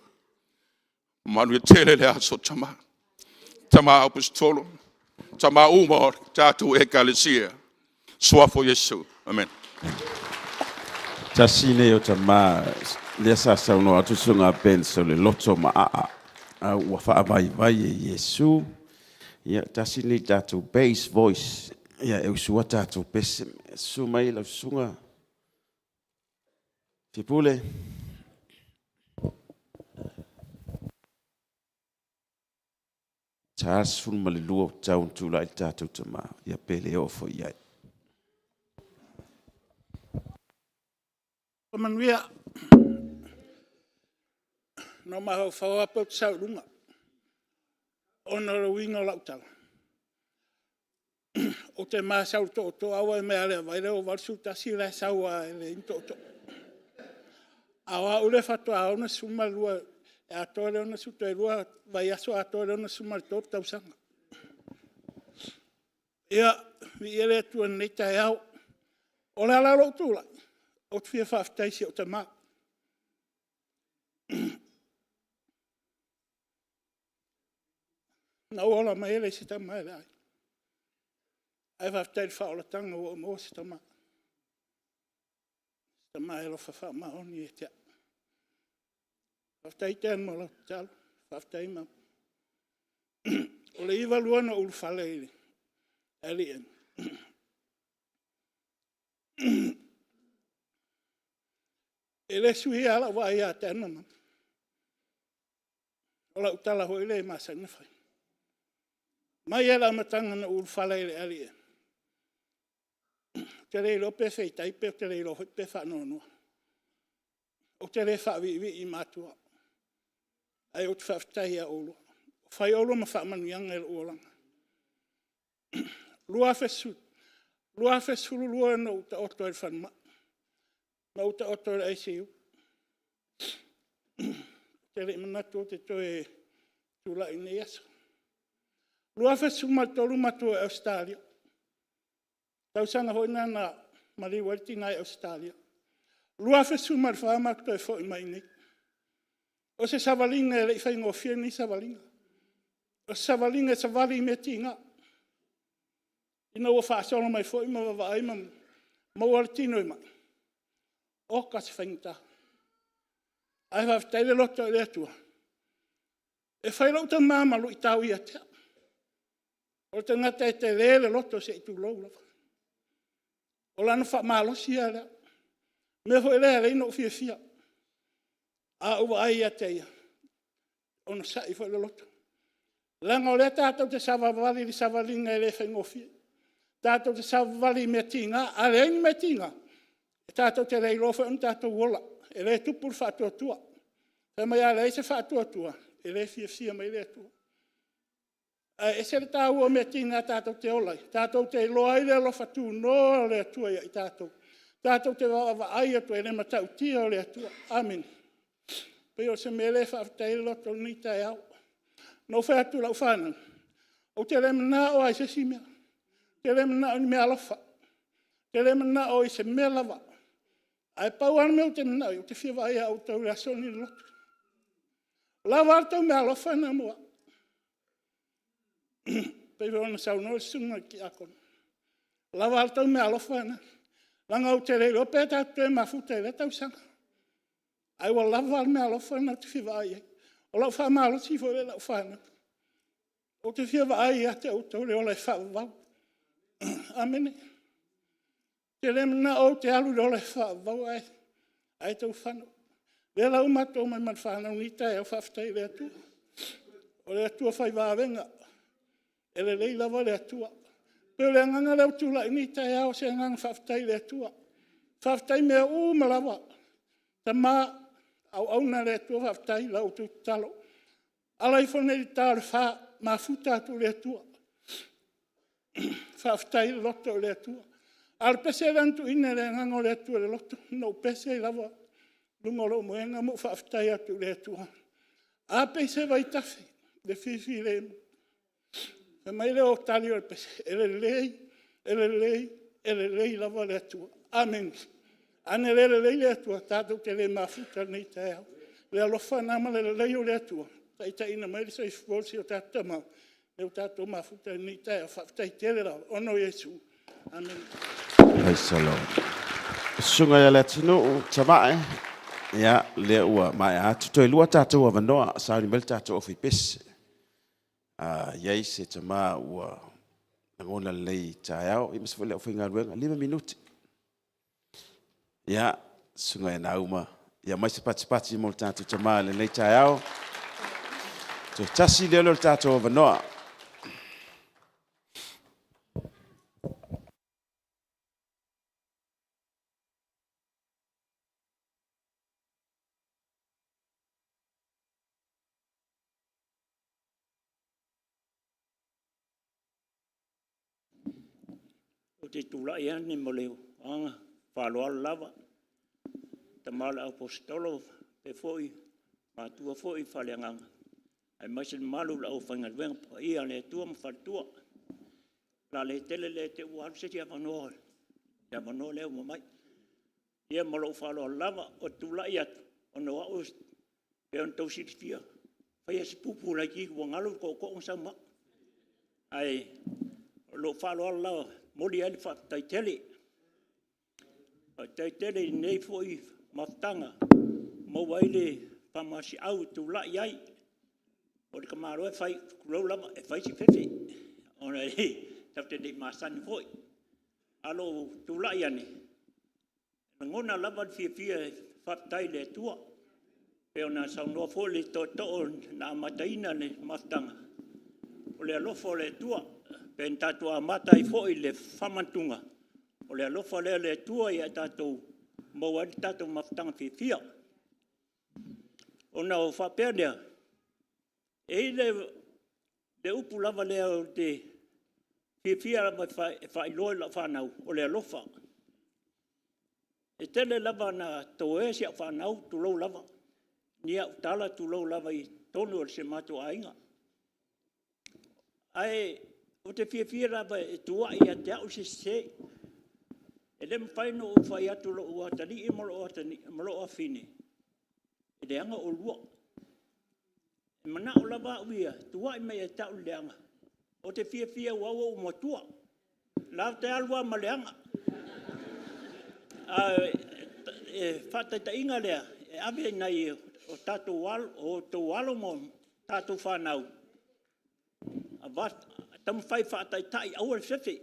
Manuia tele le aso tama. Tama Aposetolo, tama uma o le tatou ekalesia. Suafa o Iesu. Amen. Tasi lenei o tama lea sa saunoa atu susuga Benson o le loto maaa a ua faavaivai e Iesu. Ia tasi lenei tatou bass voice. Ia e usua tatou pese. Susu mai lau susuga Fiapule. Ta 12 o tau na tulai le tatou tama, ia pe le oo foi i ai. Manuia. Na ou mafaufau lava pe ou te sau i luga, ona o le uiga o lau tala, ou te ma sau i le tootoo, ae ua e mea ia Vailea ua 81 la e sau lava e leai ni tootoo. A o au lea faatoa 62 e atoa le 60 toe 2 vaiaso atoa le 63 tausaga. Ia, viia le Atua i lenei taeao. O le ala o lou tulai, ou te fia faafetai i si ou tama. Na ou ola mai e leai se tama i le aiga, ae faafetai i le faaolataga ua ou maua se tama. O se tama e alofa faamaoni ia te au. Faafetai Dan mo lau tatalo, faafetai mama. O le 92 na ou ulufale ai i le LEN, e le suia lava lau vaai ia Dan ma mama. O lau tala foi lea e masani ona fai. Mai lava i le amataga na ou ulufale ai i le LEN, ou te le iloa pe feitai ou te le iloa foi pe faanoanoa. Ou te le faaviivii i matua, ae ou te faafetai ia oulua. Ua fai oulua ma faamanuiaga i lou olaga. 2012 na ou taoto ai i le falemai, na ou taoto i le ICU. Ou te le i manatu ou te toe tulai i lenei aso. 2013 matou o i Ausetalia, tausaga foi lena na maliu ai le tina i Ausetalia. 2014 matou toe foi mai i inei. O se savaliga e le i faigofie lenei savaliga. O se savaliga e savali i mea tiga, ina ua faasolo mai foi ma vaavaai ma maua le tino i mai, oka se faigata. Ae faafetai le loto i le Atua, e fai lou tama ma luitau ia te au. O le tagata e tele le loto se i tulou lava. O lana faamalosi lava lea. O le mea foi lea e ala ai ona ou fiafia, a ou vaai ia te ia, e onosai foi le loto. Leaga o lea tatou te savavali i le savaliga e le faigofie. Tatou te savavali i mea tiga, a leai ni mea tiga, e tatou te le iloa foi ona tatou ola. E le tupu le faatuatua. Fai mai a leai se faatuatua, e le fiafia mai le Atua. Ae ese le taua o mea tiga tatou te ola ai, tatou te iloa ai le alofa tunoa o le Atua ia i tatou, tatou te vaavaai atu ai i le matautia o le Atua. Amene. Pei o se mea lea e faafetai ai le loto i lenei taeao. Na ou fai atu i lau fanau, ou te le manao lava i se isi mea, ou te le manao i ni meaalofa, ou te le manao i se mea lava, ae pau lava le mea ou te manao i ai, ou te fia vaai ia outou i le aso lenei i le lotu. Ua lava a le tou meaalofa lena mo au. E pei foi ona saunoa le susuga i le Tiakono, ua lava a le tou meaalofa lena, leaga ou te le iloa pe tatou te toe mafuta i lea tausaga. Ae ua lava a le meaalofa lena ou te fia vaai i ai. O lau faamalosi foi lea i lau fanau. Ou te fia vaai ia te outou le ola e faavavau. Amene. Ou te le manao ou te alu i le ola e faavavau ae tou fano. O lea la ua matou omai ma le fanau i lenei taeao, faafetai i le Atua. O le Atua fai vavega, e lelei lava le Atua. E pei o le agaga lea ua tulai ai lenei taeao, o se agaga faafetai i le Atua. Faafetai i mea uma lava, tama, auauna a le Atua, faafetai i la outou tatalo. Ala ifo nei i le ta o le 4, mafuta atu i le Atua. Faafetai loto i le Atua. A o le pese lea na tuuina e le Agaga o le Atua i le loto, na ou pese ai lava i luga o lou moega ma ou faafetai atu i le Atua. A pese vaitafe i le fifilemu. Fai mai le tali o le pese, e lelei, e lelei, e lelei lava le Atua. Amene. A na le lelei le Atua, tatou te le mafuta i lenei taeao. O le alofa lena ma le lelei o le Atua na taitaiina mai ai le soifua o si o tatou Tama, lea ua tatou mafuta ai i lenei taeao. Faafetai tele lava ona o Iesu. Amene. Praise the Lord. Susuga ia Leatinuu Tavae, ia, lea ua maea atu. Toe lua tatou avanoa, sauni mai le tatou ofi pese. A i ai se tama ua lagona lelei i taeao, ia aemaise foi le aufaigaluega, 5 minute. Ia, susuga ia Nauma, ia aumai se patipati mo le tatou tama i lenei taeao. Toe tasi lea o le tatou avanoa. Ou te tulai ane ma le agaga faaaloalo lava, tama o le Aposetolo faapea foi matua foi faaleagaga aemaise le mamalu o le aufaigaluega paia a le Atua ma faletua. O le a le tele le te i ua alu se isi avanoa i le avanoa lea ua aumai. Ia ma lou faaaloalo lava. Ou te tulai atu ona o au e pei ona outou silafia, e fai lava si pupu laitiiti ua galo le tootoo na sau ma au. Ae o lou faaaloalo lava e momoli ai le faafetai tele. Faafetai tele i lenei foi mafutaga ua maua ai le faamalosiau e tulai ai. O le tamaloa e fai, tulou lava, e fai si fefe ona tatou te le i masani foi. Ae o lou tulai ane, e lagona lava le fiafia e faafetai i le Atua, pei ona saunoa foi le tootoo na amataina le mafutaga, o le alofa o le Atua, pei ona tatou amata ai foi le faamanatuga, o le alofa lea o le Atua ia i tatou e maua ai le tatou mafutaga fiafia. Ona ou faapea lea, e i ai le upu lava lea ou te fiafia lava e faailoa i lau fanau, o le alofa. E tele lava ina toē si au fanau, tulou lava, ni au tala, tulou lava, i totonu o si o matou aiga. Ae ou te fiafia lava e tuuai ia te au se sese. E le mafai ona ou fai atu i lou atalii ma lou afafine, e leaga oulua. E manao lava au ia e tuuai mai ia te au le leaga. Ou te fiafia aua ua ou matua, latou te alu lava ma le leaga. A o le faataitaiga lea e ave i nai o tatou alo ma tatou fanau, taumafai e faataitai, aua le fefe,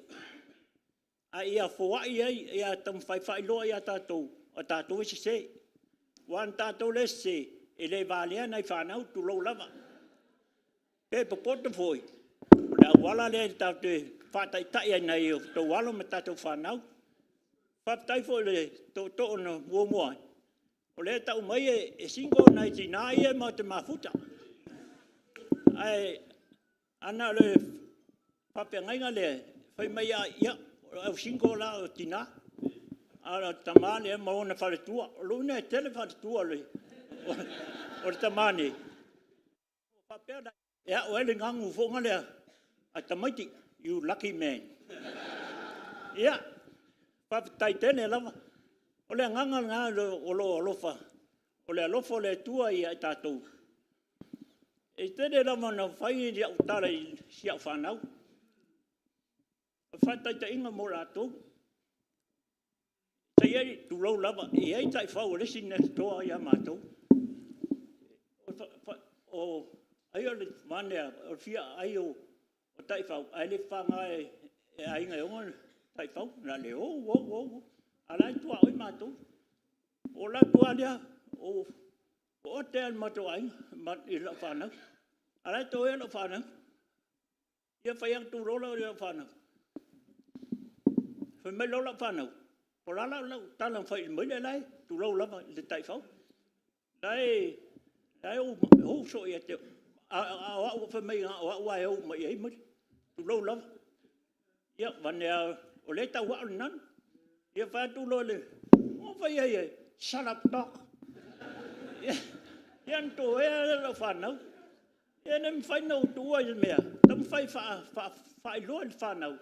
a ia foai ai, ia taumafai e faailoa ia tatou, o tatou e sese. Aua o tatou lea e sese, e le valea nai fanau, tulou lava. Pe popoto foi, o le auala lea tatou te faataitai ai i nai a outou alo ma tatou fanau. Faafetai foi i le tootoo na muamua atu, o lea e tau mai e single nai tina ia matou te mafuta. Ae ana o le faafeagaiga lea, fai mai lava, ia, o le au single la o tina, a o le tama ma ona faletua. O lona uiga e tele faletua o O le tamā nei, faapea ona e a'o ai le gagu foi lea a tamaiti, you lucky man. Ia, faafetai tele lava. O le agaga lena o lou alofa, o le alofa o le Atua ia i tatou. E tele lava ina fai au tala i si au fanau, o faataitaiga mo latou. Sa i ai, tulou lava, e i ai taifau a le isi next door ia matou. O ai o le vaeane o le fia aai o taifau, ae le fafaga e aiga e ona taifau, na o le ou, ou, ou. A o la e tuaoi matou. O le alu atu lava lea, ua ote lava i le matou aiga i lau fanau. A o la e toea lau fanau. Ia fai atu loa lau fanau, fai mai loa lau fanau, o le a la lau tala na fai i le maile la e, tulou lava, i le taifau. La e ou soo ia te au, a o au fai mai na o au lava e ou uma i ai maile, tulou lava. Ia, vane lava, o lea e tauao le nanu. Ia fai atu loa, o fai ai e, shut up dog. Ia ona toea lea o lau fanau. Ia e le mafai ona ou tuua i le mea, taumafai e faailoa i le fanau,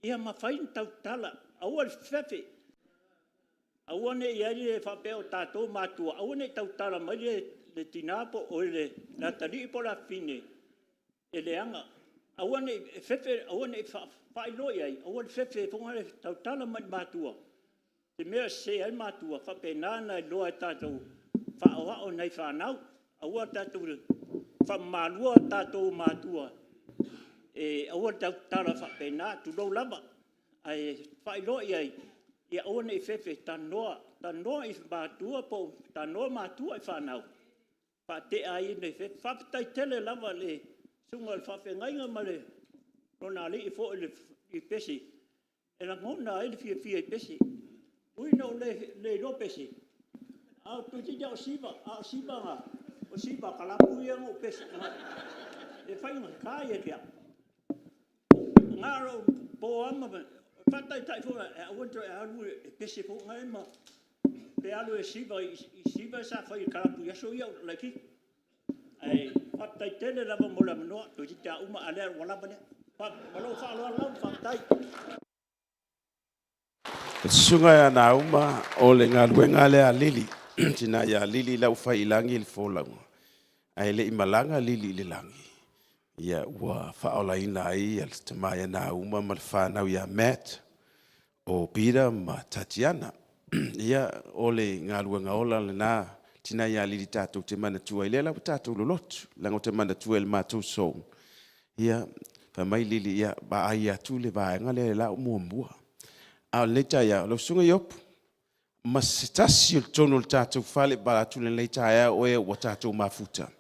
ia mafai ona tautala, aua le fefefe. Aua ne i i ai le faapea o tatou o matua, aua ne i tautala mai le tina po o le atalii po o le afafine e leaga. Aua ne i fefe, aua ne i faailoa i ai, aua le fefe foi lea, tautala mai i matua i mea e sese ai matua, faapena ona iloa e tatou, faaoao i nai fanau. Aua tatou te faamamalua tatou o matua, e aua le tautala faapena, tulou lava. Ae faailoa i ai, ia aua ne i fefe, talanoa, talanoa i matua po o talanoa matua i fanau, faatea ai le fefe. Faafetai tele lava i le susuga i le faafeagaiga ma lona alii foi i Pese, e lagona ai le fiafia i Pese. E ui ina ou le iloa Pese, ae toeitiiti lava o Siva, a o Siva, o Siva kalapu ia na ou pese ai. E faigata ia te au. Na o lou po lava ma faataitai foi e aua le toe alu e pese foi na pe alu e Siva i Siva sa fai e kalapu i aso ia a o laitiiti. Ae faafetai tele lava mo le avanoa, toeitiiti lava uma, a o lea ua lava lea. Ma lou faaaloalo lava, faafetai. Le susuga ia Nauma o le galuega lea a Lili, tina ia Lili la ua fai i lagi le folauga, ae le i malaga Lili i le lagi, ia ua faaolaina ai le tama ia Nauma ma le fanau ia Matt, o Peter ma Tatiana. Ia, o le galuega ola lena, tina ia Lili tatou te manatua ai lea la ua tatou lolotu, leaga ou te manatua i le matou soul. Ia, fai mai Lili, ia, vaai atu le vaega lea la o muamua. A o lenei taeao, lau susuga Iopu, ma se tasi o totonu o le tatou fale pa atu lenei taeao o e ua tatou mafuta,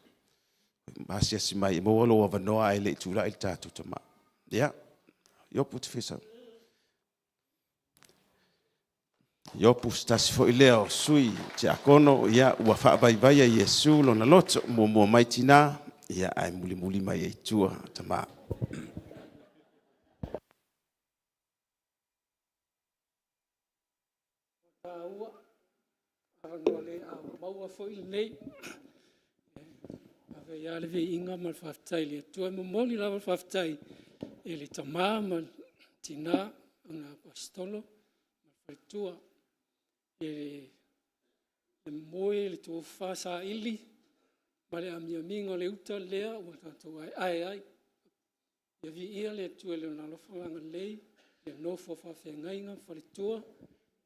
asiasi mai e maua lou avanoa ae le i tulai le tatou tama. Ia, Iopu te fia Iopu se tasi foi lea o sui tiakono, ia ua faavaivaia Iesu lona loto, muamua mai tina, ia ae mulimuli mai ai tua tama. Taua avanoa le au maua foi lenei. Ave ia le viiga ma le faafetai i le Atua. E momoli lava le faafetai i le tama ma le tina, le Aposetolo ma le faletua, i le moe, le tofa saili ma le amiamiga o le uta lea ua tatou aeae ai. Ia viia le Atua i Lona alofa ma agalelei, le nofo a faafeagaiga ma faletua,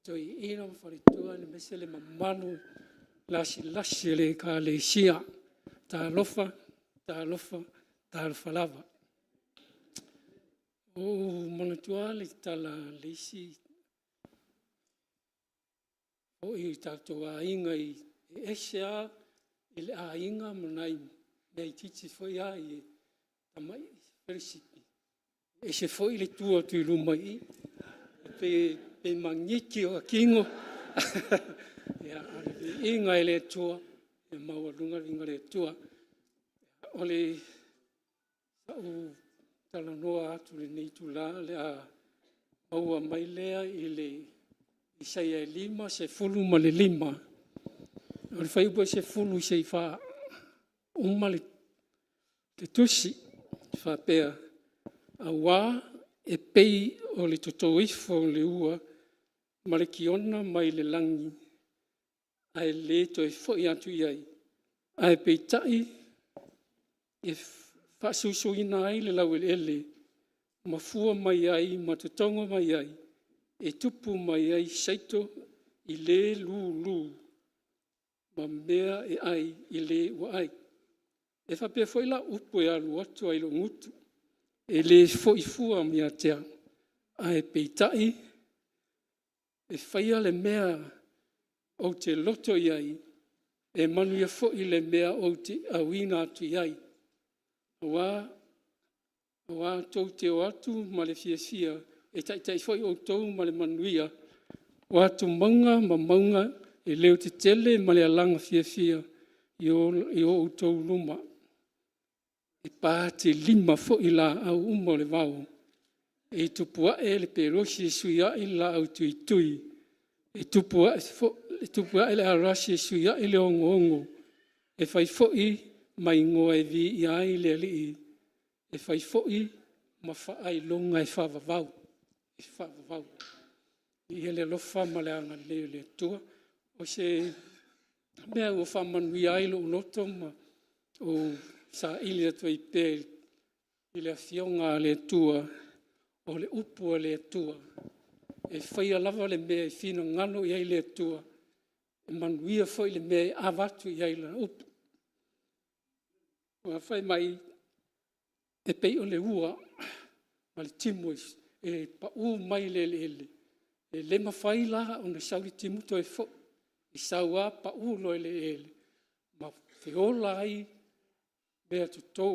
toeaiina ma faletua, aemaise le mamalu lasilasi o le Ekalesia. Talofa, talofa, talofa lava. Ua ou manatua lava le tala a le isi foi o tatou aiga e ese lava i le aiga ma nai mea itiiti foi ia i tamai fellowship, e ese foi le tu atu i luma i i, e pei e magigi tino. Ia, a o le viiga i le Atua, e maualuga le viiga o le Atua. O le a ou talanoa atu i lenei itula, o le a maua mai lea i le Isaia 55, o le fuaiupu e 10 seia Uma le tusi faapea, auā e pei o le toto ifo o le ua ma le kiona mai le lagi, ae le toe foi atu i ai, ae peitai e faasusuina ai le laueleele ma fua mai ai ma totogo mai ai, e tupu mai ai saito i le lulu ma mea e ai i le ua ai. E faapea foi la upu e alu atu ai lou gutu, e le foi fua ia te au, ae peitai e faia le mea ou te loto i ai, e manuia foi le mea ou te auina atu i ai. Aua tou te o atu ma le fiafia, e taitai foi outou ma le manuia, o atu mauga ma mauga e leotetele ma le alaga fiafia i o outou luma. E patilima foi laau uma o le vao, e tupu ae le pelosi e sui ai le laau tuitui, e tupu ae le arasi e sui ai le ogogo, e fai foi ma igoa e viia ai le Alii, e fai foi ma faailoga e faavavau, e faavavau. Viia le alofa ma le agalelei o le Atua. O se mea ua faamanuia ai lou loto ma ou saili atu ai pea i le Afioga a le Atua, o le upu a le Atua, e faia lava le mea e finagalo i ai le Atua, e manuia foi le mea e avatu i ai lana upu. Ua fai mai e pei o le ua ma le timu e pau mai i le eleele, e le mafai la ona sau le timu toe foi, e sau lava pau loa i le eleele ma feola ai meatoto.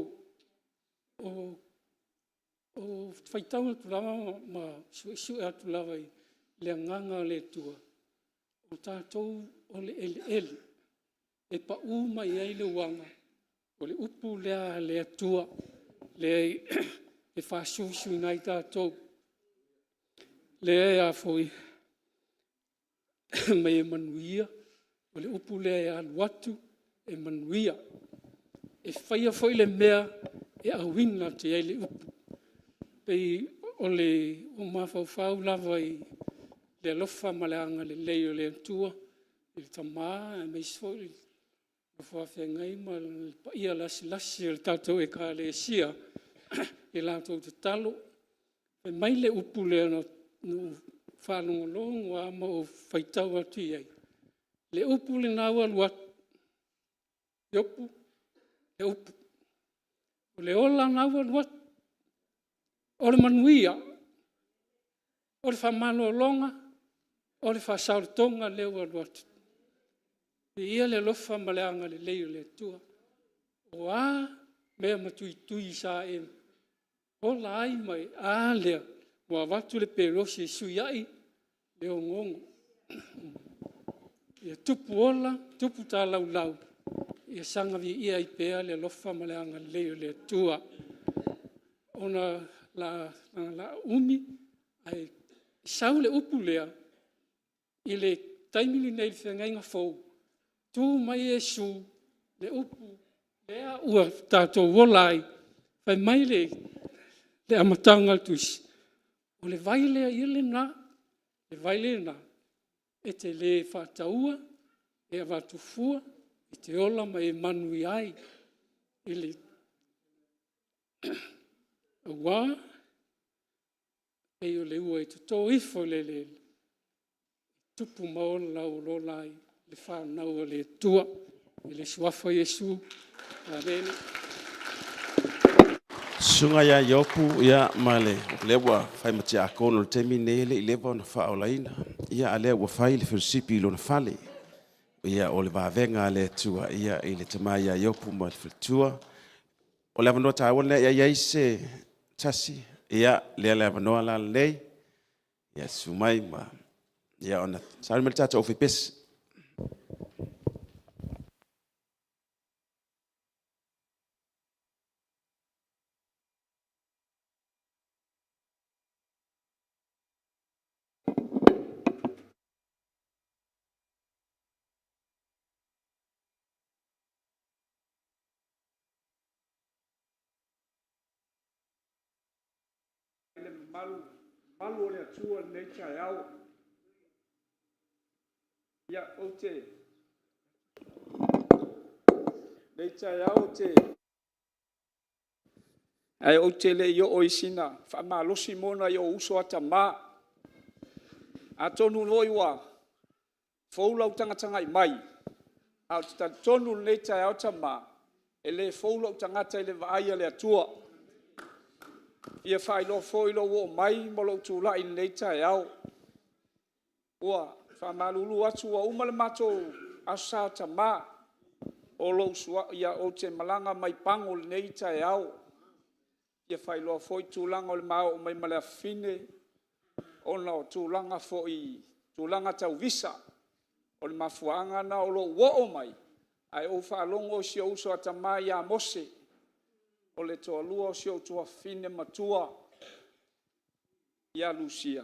O faitau atu lava ma suesue atu lava i le agaga o le Atua, o tatou o le eleele e pau mai ai le uaga, o le upu lea a le Atua lea e faasusuina ai tatou. Lea foi fai mai e manuia, o le upu lea e alu atu e manuia. E faia foi le mea e auina atu i ai le upu. E pei o le mafaufau lava i le alofa ma le agalelei o le Atua i le Tama aemaise foi le nofo a feagai ma le paia lasilasi o le tatou Ekalesia i la outou tatalo. Fai mai le upu lea na ou faalogologo lava ma ou faitau atu i ai, le upu lena ua alu atu, Iopu, le upu, o le ola lena ua alu atu, o le manuia, o le faamalologa, o le faasaolotoga lea ua alu atu. Viia le alofa ma le agalelei o le Atua. O a mea matuitui sa e ola ai ma e… a lea ua avatu le pelosi e sui ai le ogoogo. Ia tupu ola, tupu talaulau, ia saga viia ai pea le alofa ma le agalelei o le Atua. Ona o le a umi, ae sau le upu lea i le taimi lenei i le feagaiga fou, tu mai Iesu, le upu lea ua tatou ola ai, fai mai le amataga o le tusi, o le vai lea lena, le vai lena e te le faataua, e avatu fua, e te ola ma e manuia ai. Aua e pei o le ua e toto ifo i le eleele, e tupu ma ola aualola ai le fanau a le Atua. I le suafa o Iesu, amene. Susuga ia Iopu, ia ma le lea ua fai ma tiakono i le taimi lenei e le i leva ona faaolaina. Ia a lea ua fai le felosipi i lona fale. Ia o le vavega a le Atua ia i le tama ia Iopu ma le faletua. O le avanoa taua lea e i ai se tasi, ia lea le avanoa la lenei. Ia susu mai ma ia ona sauni mai le tatou aufaipese. Malu, malu o le Atua i lenei taeao. Ia, ou te... Lenei taeao ou te... Ae ou te le i oo i sina faamalosi mo nai ou uso a tama. Atonu foi ua fou lau tagatagai mai, ae ou te talitonu i lenei taeao tama, e le fou lou tagata i le vaai a le Atua. E fia faailoa foi lou oo mai ma lou tulai i lenei taeao. Ua faamalulu atu ua uma le matou Aso Sa o Tama, ou te malaga mai Pago i lenei taeao. E fia faailoa foi tulaga o le ma oo mai ma le afafine ona o tulaga foi tulaga tau visa. O le mafuaaga lena o lou oo mai, ae ou faalogo i si ou uso a tama ia Mose, o le toalua o si ou tuafafine matua ia Lucia,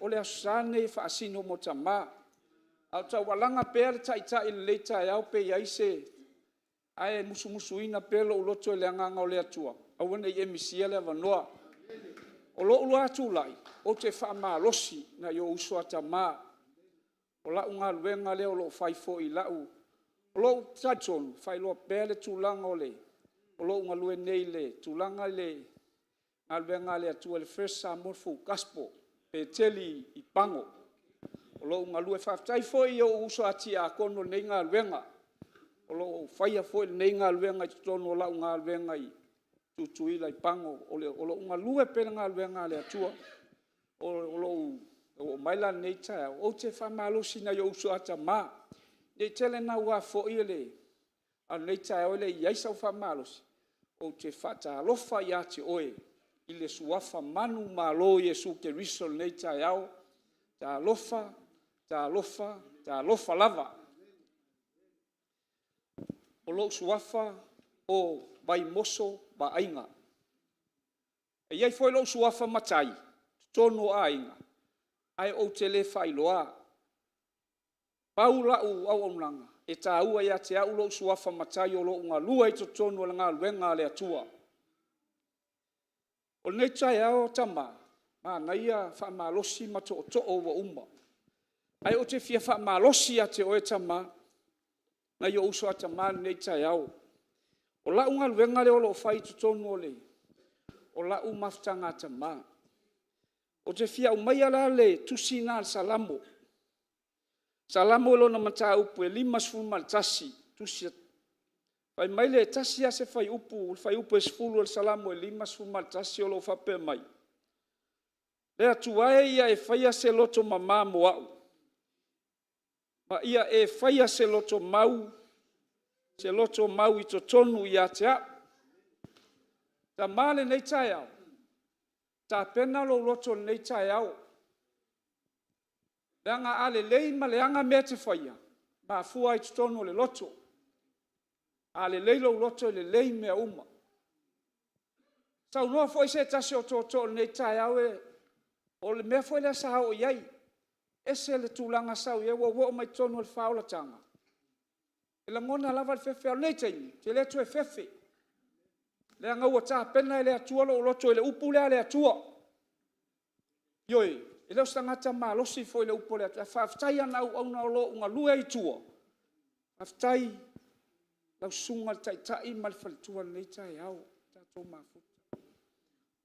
o le Aso Sa lenei e faasino mo tama. A o taualaga pea le Taitai i lenei taeao pe i ai se... ae musumusuina pea lou loto e le Agaga o le Atua, aua ne i e misia le avanoa. O lou lava tulai, ou te faamalosi nai ou uso a tama. O lau galuega lea o lo o fai foi i lau... O lou talitonu, e faailoa pea le tulaga o lo o galue nei i le tulaga i le galuega a le Atua i le First Samoa Full Gospel, Peteli i Pago o lo o ou galue. Faafetai foi i ou uso a tiakono i lenei galuega, o lo o faia foi lenei galuega i totonu o lau galuega i Tutuila i Pago, o lo o galue pea le galuega a le Atua. O lou oo mai la i lenei taeao, ou te faamalosi i nai ou uso a tama, ne i tele naua foi a o lenei taeao e le i i ai sau faamalosi, ou te faatalofa ia te oe i le suafa manumalo o Iesu Keriso i lenei taeao. Talofa, talofa, talofa lava. O lou suafa o Vaimoso Vaaiga. E i ai foi lou suafa matai i totonu o aiga, ae ou te le faailoa. Pau lau auaunaga, e taua ia te au lou suafa matai o lo o galue ai i totonu o le galuega a le Atua. O lenei taeao tama, manaia faamalosi ma tootoo ua uma, ae ou te fia faamalosi ia te oe tama, nai ou uso a tama i lenei taeao. O lau galuega lea o lo o fai i totonu o lau mafutaga a tama. Ou te fia aumaia la le tusi lena a le Salamo, Salamo i lona mataupu e 51, fai mai le tasi lava se fuaiupu, le fuaiupu 10 o le Salamo 51 o lo o faapea mai, “Le Atua e, ia e faia se loto mama mo au, ma ia e faia se loto mau i totonu ia te au.” Tama i lenei taeao, tapena lou loto i lenei taeao, leaga a lelei ma leaga mea e te faia, e mafua lava i totonu o le loto. A lelei lou loto e lelei mea uma. Saunoa foi se tasi o tootoo i lenei taeao, o le mea foi lea sa oo i ai, e ese le tulaga sa oo i ai. Ua ou oo mai i totonu o le faaolataga, e lagona lava le fefe, a o lenei taimi ou te le toe fefe, leaga ua tapena e le Atua lou loto i le upu lea a le Atua. Ioe, e le o se tagata malosi foi i le upu a le Atua, ae faafetai i ana auauna o lo o galue ai i tua. Faafetai i lau Susuga i le Taitai ma le faletua i lenei taeao ua tatou mafuta.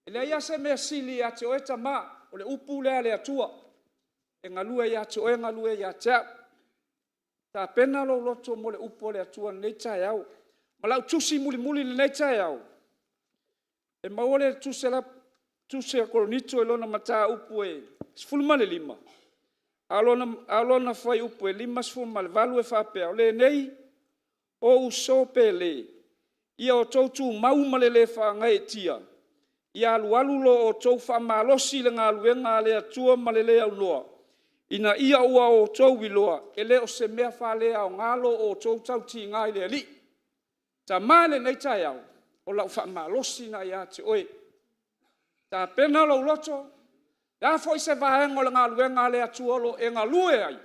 E leai lava se mea sili ia te oe tama, o le upu lea a le Atua, e galue ia te oe, galue ia te au. Tapena lou loto mo le upu a le Atua i lenei taeao. Ma lau tusi mulimuli i lenei taeao, e maua lea i le Tusi a Korinito i lona mataupu e 15, a o lona fuaiupu e 58 e faapea; “O lenei, o uso pele, ia outou tumau ma le le faagaeetia, ia alualu lo outou faamalosi i le galuega a le Atua ma le le aunoa, ina ia ua outou iloa, e le o se mea faaleaoga lo outou tautiga i le Alii.” Tama i lenei taeao, o lau faamalosi lena ia te oe, tapena lou loto, o le a foi se vaega o le galuega a le Atua o lo o e galue ai,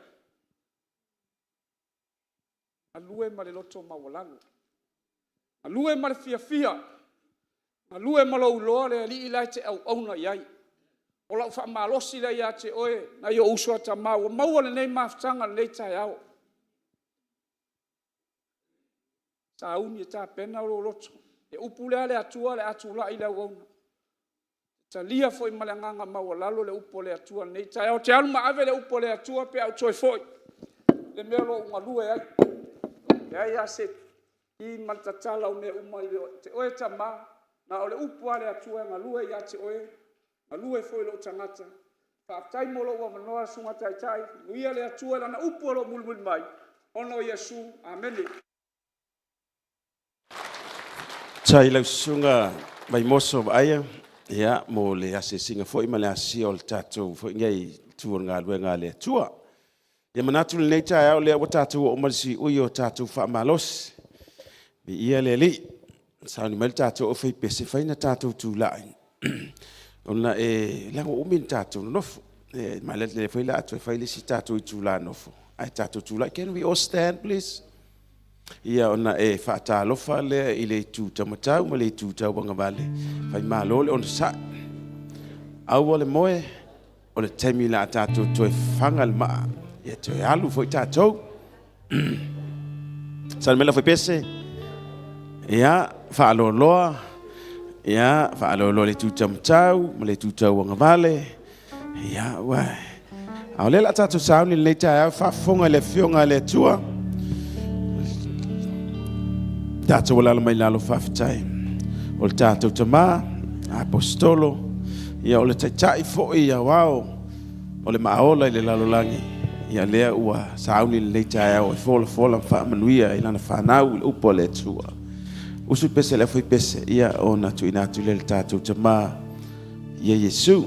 galue ma le loto maualalo, galue ma le fiafia, galue ma lou iloa le Alii la e te auauna i ai. O lau faamalosi lea ia te oe, nai ou uso a tama ua maua lenei mafutaga i lenei taeao. Sauni e tapena lou loto, le upu lea a le Atua o le a tulai le auauna. E talia foi ma le agaga maualalo le upu a le Atua i lenei taeao. Ou te alu ma ave le upu a le Atua pe a ou toe foi i le mea o lo o ou galue ai. E leai lava se ki ma le tatala o mea uma ia te oe tama, na o le upu lava a le Atua e galue ia te oe, galue foi i lou tagata. Faafetai mo lou avanoa lau Susuga i le Taitai, faamanuia le Atua i Lana upu o lo o mulimuli mai, ona o Iesu. Amene. Faafetai i lau Susuga Vaimoso Vaaia, ia, mo le asiasiga foi ma le asia o le tatou foi nei itu o le galuega a le Atua. Ia manatu i lenei taeao lea ua tatou oo mai i le siui o tatou faamalosi. Viia le Alii. Sauni mai le tatou aufaipese, fai na tatou tulai, ona e leaga ua umi ona tatou nonofo. E ma o lea foi o le a toe fai le isi tatou itula nofo, ae tatou tulai. Can we all stand, please? Ia, ona e faatalofa lea i le itu taumatau ma le itu tauagavale, faimalo le onosai. Aua le moe, o le taimi la a tatou toe faga le maa, ia toe alu foi tatou. Sauni mai le aufaipese, ia, faaloaloa, ia, faaloaloa le itu taumatau ma le itu tauagavale, ia, ua... A o lea la tatou sauni i lenei taeao, faafofoga i le Afioga a le Atua. Tatou alala mai lalo faafetai. O le tatou tama, apostolo, ia o le taitai foi aoao o le maaola i le lalolagi, ia lea ua sauni i lenei taeao e folafola ma faamanuia i lana fanau i le upu a le Atua. Usu i pese le aufaipese, ia ona tuuina atu lea i le tatou tama, ia Iesu.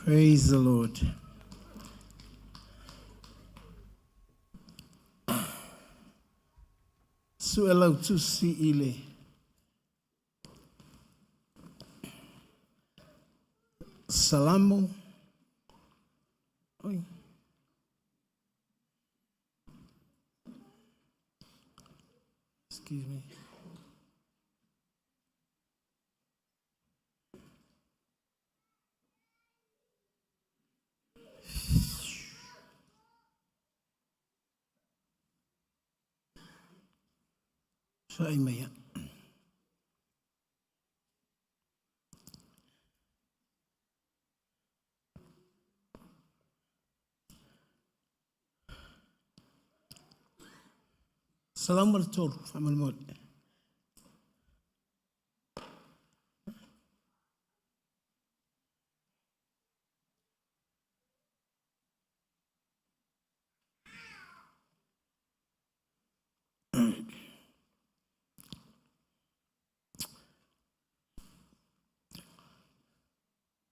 Praise the Lord. Su'elautusi i le Salamo. Oi. Excuse me. Sa'i mai ia. 103, faamolemole.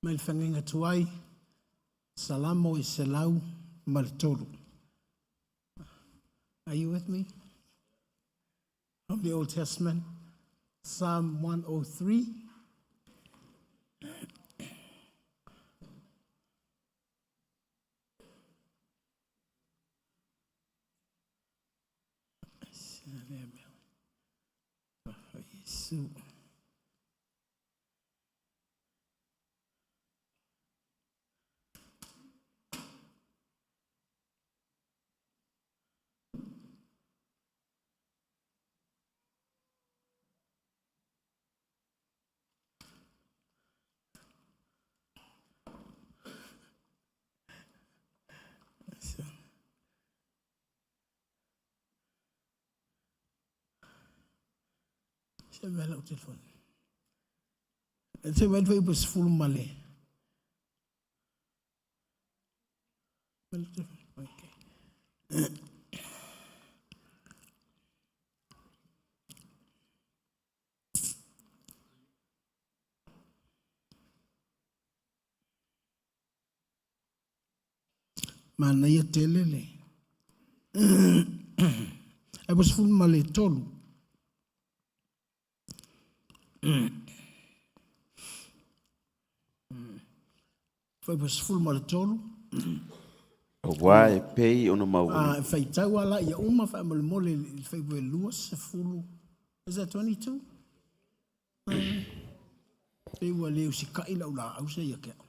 Mai le fagaiga tuai, Salamo e 103. Are you with me? From the Old Testament, Psalm 103. Se mea lau telefoni. Se mea le sefulu ma le. Okay. Manaia tele le. Ai po 13. Fai po 13. Auā e pei ona maua. A faitau ala ia uma faamolemole i le fai po e 20. Is that 22? Pei ua le usikai lau laau se ia te au.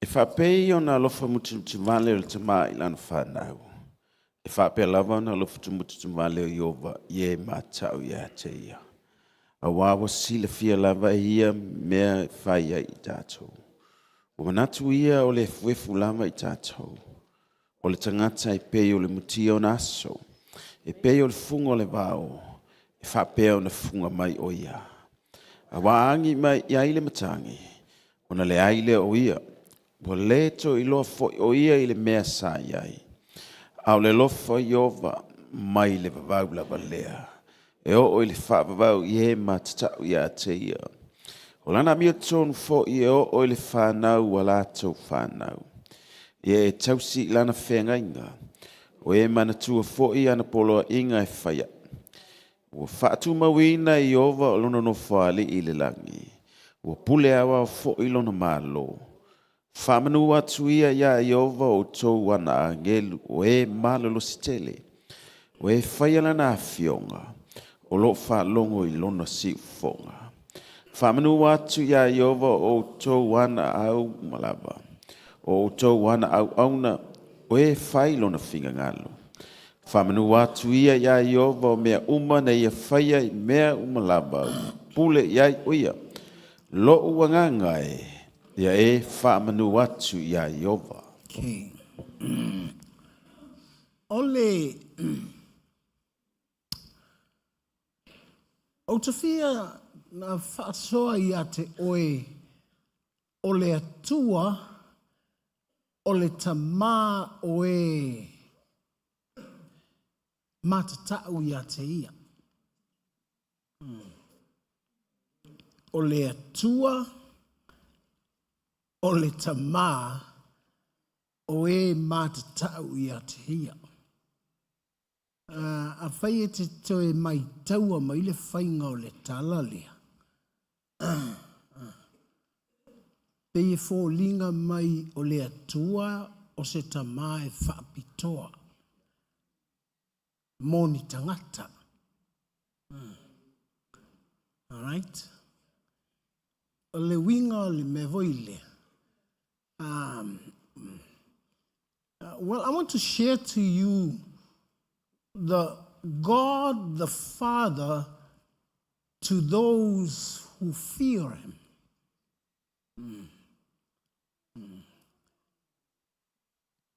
E faapei ona alofa mutumutu-vale o le tamā i lana fanau, e faapea lava ona alofa tumutumu-vale o Ieova i e mata'u ia te ia, auā ua silafia lava e ia mea e fai ai i tatou. Ua manatu ia o le efuefu lava i tatou. O le tagata e pei o le mutia ona aso, e pei o le fuga o le vao, e faapea ona fuga mai o ia. Auā a agi mai i ai le matagi, ona leai lea o ia, ua le toe iloa foi o ia i le mea sa i ai. A o le alofa o Ieova mai le vavau lava lea, e oo i le faavavau i e matatau ia te ia. O lana amiotonu foi e oo i le fanau a latou fanau, ia e tausi i lana feagaiga, o e manatua foi ana poloaiga e fai ai. Ua faatumauina e Ieova o lona nofoalii i le lagi, ua pule aoao foi lona Malo. Faamanu atu ia iā Ieova o outou ana agelu, o e malolosi tele, o e faia lana afioga, o lo o faalogo i lona siufofoga. Faamanu atu iā Ieova o outou ana au uma lava, o outou ana auauna, o e fai lona finagalo. Faamanu atu ia iā Ieova o mea uma na ia faia i mea uma lava ua pule i ai o ia. Lo'u agaga e, ia e faamanu atu iā Ieova. Okay. O le Ou te fia na faasoa ia te oe o le Atua o le Tamā o e matatau ia te ia. O le Atua o le Tamā o e matatau ia te ia. Afai e te toe maitaua mai le faiga o le tala lea, pei e foliga mai o le Atua o se tama e faapitoa mo ni tagata. Alright? O le uiga o le mea foi lea, well, I want to share to you the God the Father to those who fear him.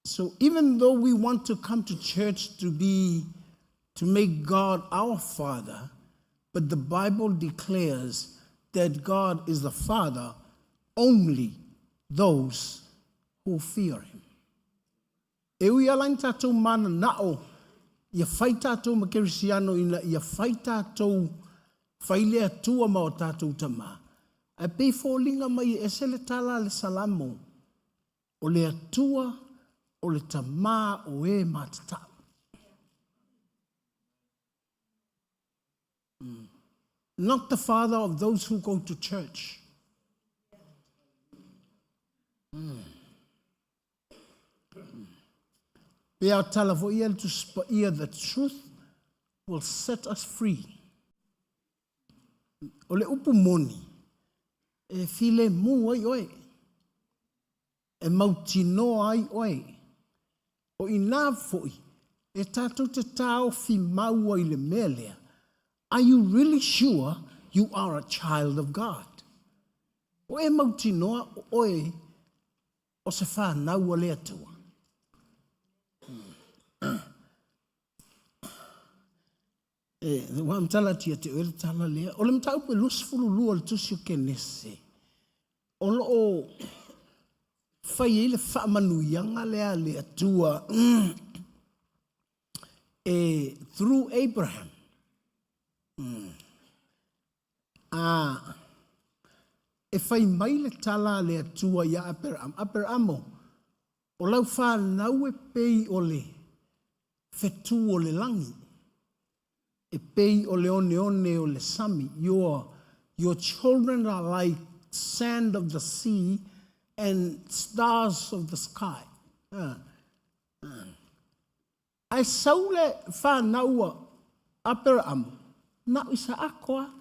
So even though we want to come to church to be to make God our Father, but the Bible declares that God is the Father only those who fear him. E ui ala ina tatou mananao ia fai tatou ma Kerisiano ina ia fai tatou fai le Atua ma o tatou Tama, ae pei foliga mai e ese le tala a le Salamo, o le Atua o le Tama o e matatau. Not the father of those who go to church. Pe a tala foi ia le Tusi Paia, the truth will set us free. O le upu moni, e filemu ai oe, e mautinoa ai oe. O inā foi, e tatou te taofi maua i le mea lea, are you really sure you are a child of God? O e mautinoa o oe o se whanau a le Atua. E, ua amtala tia te oe le tala lea. O le mataupu e 22 o le tusi o Kenese, o lo o fai ai le faamanuiaga lea a le Atua e through Abraham. A e fai mai le tala a le Atua ia Aperamo, Aperamo, o lau whanau e pei o le fetu o le langi, e pei o le oneone o le sami. Your children are like sand of the sea and stars of the sky. Ae sau le whanau a Aperamo, Na o Isaako lava.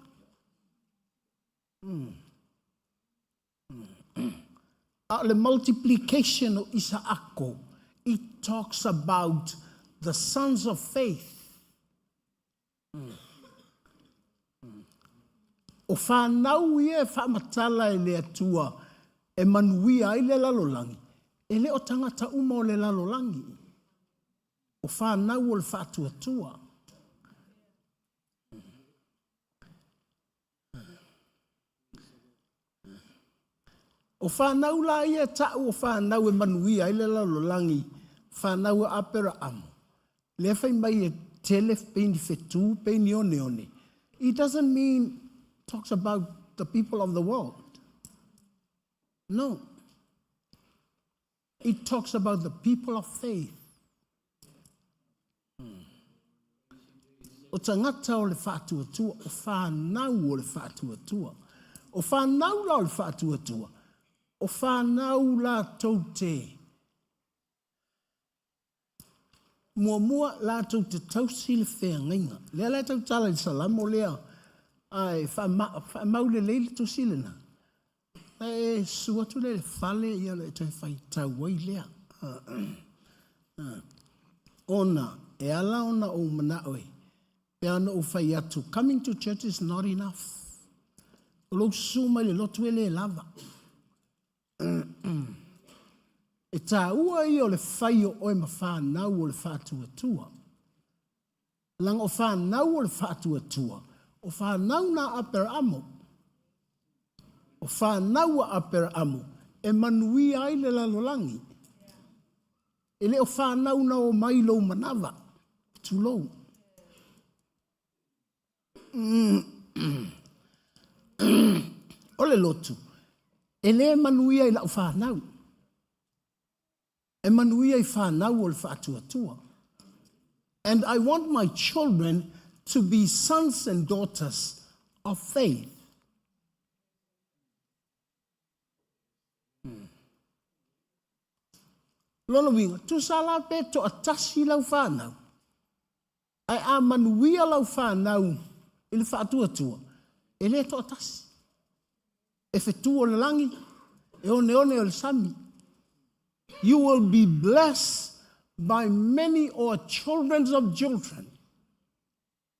A o le multiplication o Isaako, it talks about the sons of faith. O fanau ia e faamatala e le Atua e manuia ai le lalolagi, e le o tagata uma o le lalolagi. O fanau o le faatuatua. O fanau la ia e ta'u o fanau e manuia ai le lalolagi, fanau a Aperaamu, lea fai mai e tele pei ni fetu pei ni oneone, it doesn't mean talks about the people of the world. No. It talks about the people of faith. O tagata o le faatuatua, o fanau o le faatuatua. O fanau la o le faatuatua, o fanau latou te muamua latou te tausi le feagaiga. Lea la e tautala i le Salamo lea, ae faamau lelei le tusi lena. Na e susu atu lea i le fale, ia ona e toe faitau ai lea. Ona e ala ona ou manao e, pe a ona ou fai atu, coming to church is not enough. O lou susu mai le lotu e le lava. E taua ia o le fai o oe ma fanau o le faatuatua. Leaga o fanau o le faatuatua, o fanau na a Aperaamo. O fanau a Aperaamo e manuia ai le lalolagi. E le o fanau na omai i lou manava, tulou. O le lotu, e le manuia i lau fanau. E manuia i fanau o le faatuatua. And I want my children to be sons and daughters of faith. Lona uiga, tusa la pe toatasi lau fanau, ae a manuia lau fanau i le faatuatua, e le toatasi. E fetu o le lagi, e oneone o le sami. You will be blessed by many or children of children.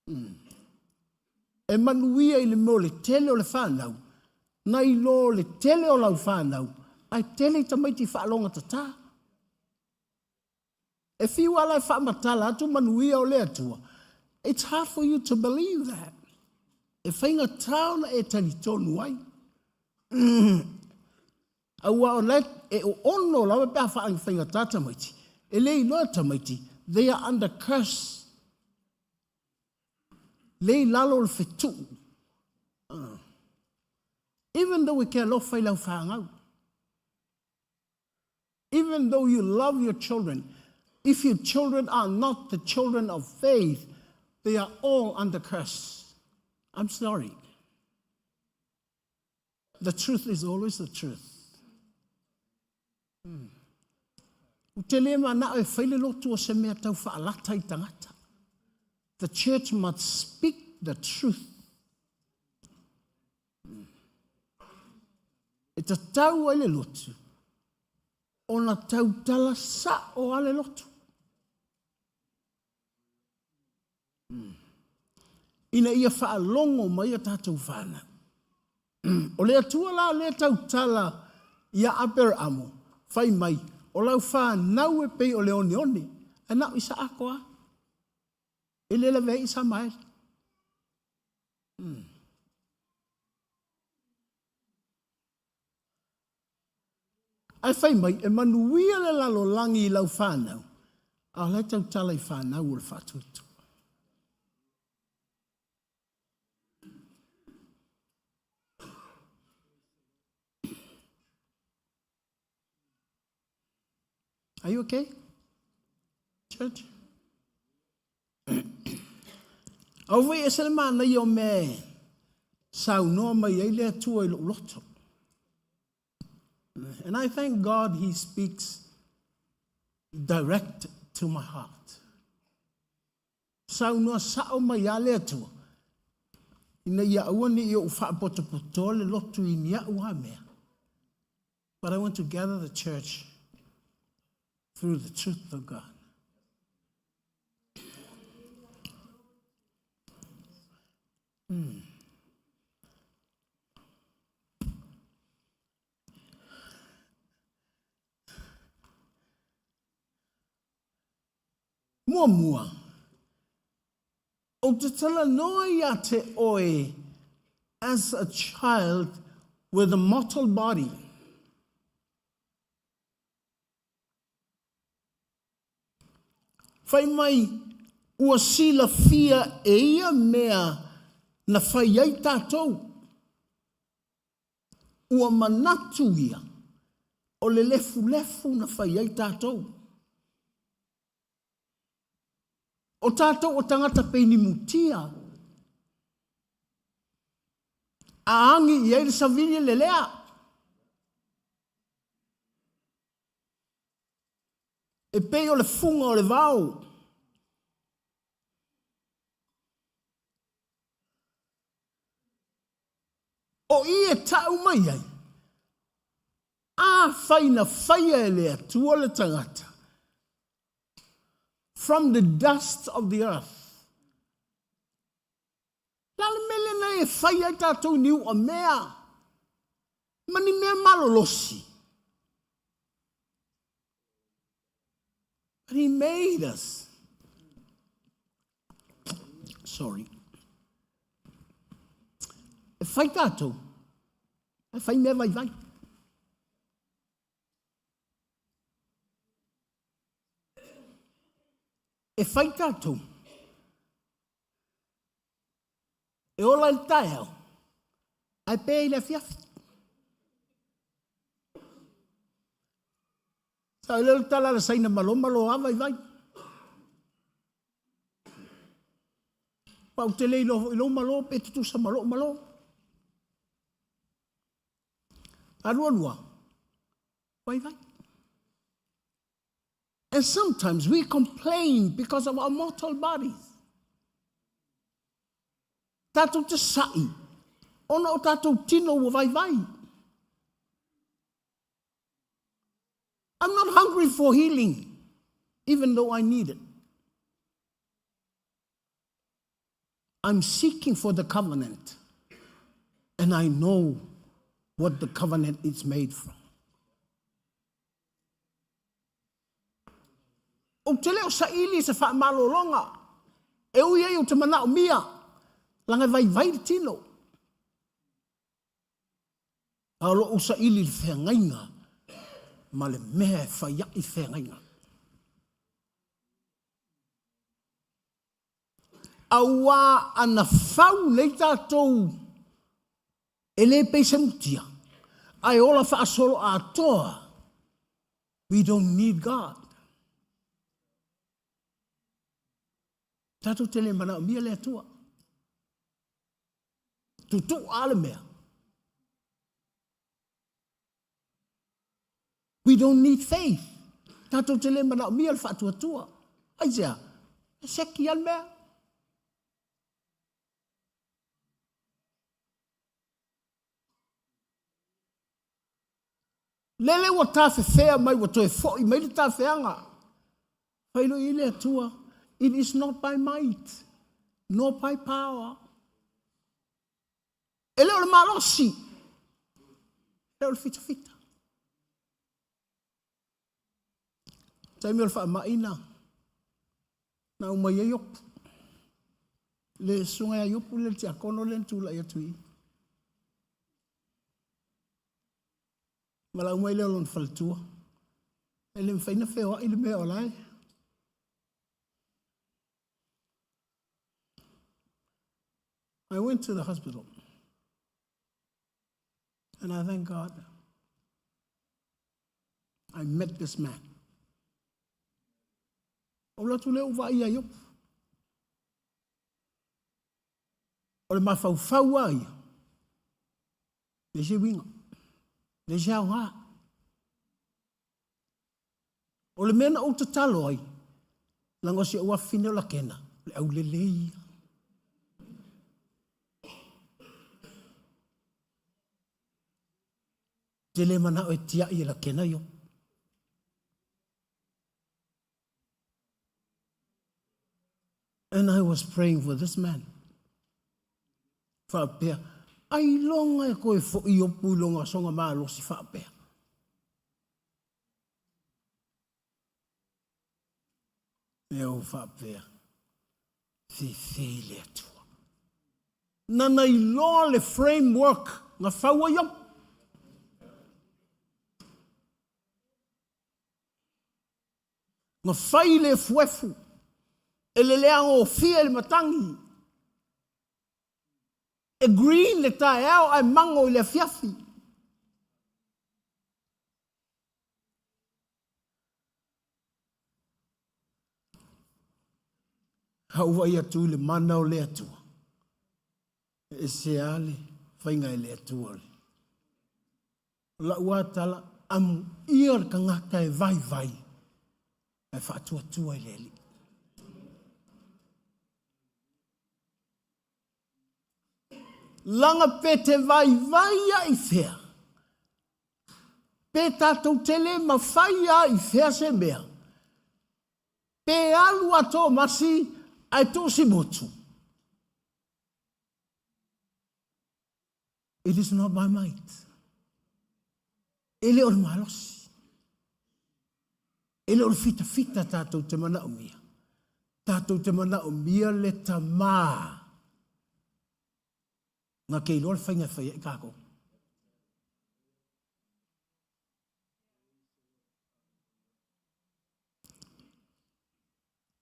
E manuia i le mea o le tele o le fanau, nai lo le tele o lau fanau, ae tele i tamaiti faalogatata. E fiu lava la e faamatala atu manuia o le Atua, it's hard for you to believe that. E faigata ona e talitonu ai. Aua o la e ono lava pe a faafaigata tamaiti. E le iloa tamaiti, they are under curse. Le i lalo o le fetuu. Even though e ke alofa i lau whāngau. Even though you love your children, if your children are not the children of faith, they are all under curse. I'm sorry. The truth is always the truth. U te le mana'o e fai le lotu o se mea tau faalata i tagata. The church must speak the truth. E tatau ai le lotu ona tautala sa'o a le lotu. Ina ia faalogo mai a tatou fanau. O le Atua la lea tautala ia Aperamo, fai mai, o lau fanau e pei o le oneone, ae na o Isaako a. E le lavea ai Isamaeli. Ae fai mai, e manuia le lalolagi i lau fanau, a o la e tautala i fanau o le faatuatua. Are you okay? Church? Au foi ese le manaia o mea e saunoa mai ai le Atua i lou loto. And I thank God he speaks direct to my heart. Saunoa sao mai a le Atua. Ina ia aua ne i ou faapotopotoa le lotu i ni a'u lava mea, but I want to gather the church through the truth of God. Muamua, ou te talanoa ia te oe as a child with a mortal body. Fai mai, ua silafia e ia mea na fai ai tatou. Ua manatu ia, o le lefulefu na fai ai tatou. O tatou o tagata pei ni mutia. A agi i ai le savili e lelea. E pei o le fuga o le vao. O i e tau mai ai, afai na faia e le Atua le tagata, from the dust of the earth. Le a le mea lena e fai ai tatou ni u'a mea ma ni mea malolosi? But he made us. Sorry. E fai tatou, e fai mea vaivai. E fai tatou, e ola i le taeao, ae pe i le afiafi. Sa o le tala a le Saina malo malo a vaivai. Pa ou te le iloa foi lou malo pe tutusa ma lou malo. A lua lua, vaivai. And sometimes we complain because of our mortal bodies. Tatou te sa'i, ona o tatou tino ua vaivai. I'm not hungry for healing, even though I need it. I'm seeking for the covenant, and I know what the covenant is made from. Ou te le o saili i se faamalologa, e ui ai ou te manaomia, leaga e vaivai le tino. A o lou saili i le feagaiga ma le mea e fai ai feagaiga. Auā ana fau nei tatou e le pei se mutia, ae ola faasoloatoa. We don't need God. Tatou te le manaomia le Atua. Tutuu a le mea. We don't need faith. Tatou te le manaomia le faatuatua. Aisea? E seki a le mea. Lele ua tafefea mai ua toe foi mai le tafeaga. Fai loa i le Atua, it is not by might, nor by power. E le o le malosi, e le o le fitafita. Taimi o le faamaina, na aumai ai Iopu. Le susuga ia Iopu le tiakono lea na tulai atu i i. Valaau mai lea o lona faletua. E le mafai ona feoai le mea o la e. I went to the hospital. And I thank God. I met this man. O latu lea ua vaai ia Iopu. O le mafaufau a ia. Le se uiga. Le se aoga. O le mea na ou tatalo ai, leaga o si ou afafine o Lakena, o le aulelei ia. Te le manao e tiai e lakena Iopu. And I was praying for this man. Faapea, ailoga e koe fo'i Iopu i loga asoga malosi faapea. E ou faapea, fefe le Atua. Nana iloa le framework na fau ai Iopu. Na fai le efuefu e le leagofie le matagi. E green le taeao ae mago i le afiafi. A ou vaai atu i le mana o le Atua, e ese lava le faiga e le Atua. O lau lava tala, amuia le tagata e vaivai ae faatuatua i le Alii. Laga pe te vaivai a i fea, pe tatou te le mafai a i fea se mea, pe alu a Tomasi ae tuu Simutu. It is not by might. E le o le malosi. E le o le fitafita tatou te manaomia. Tatou te manaomia le tamā na ke iloa le faiga e fai ai kākou.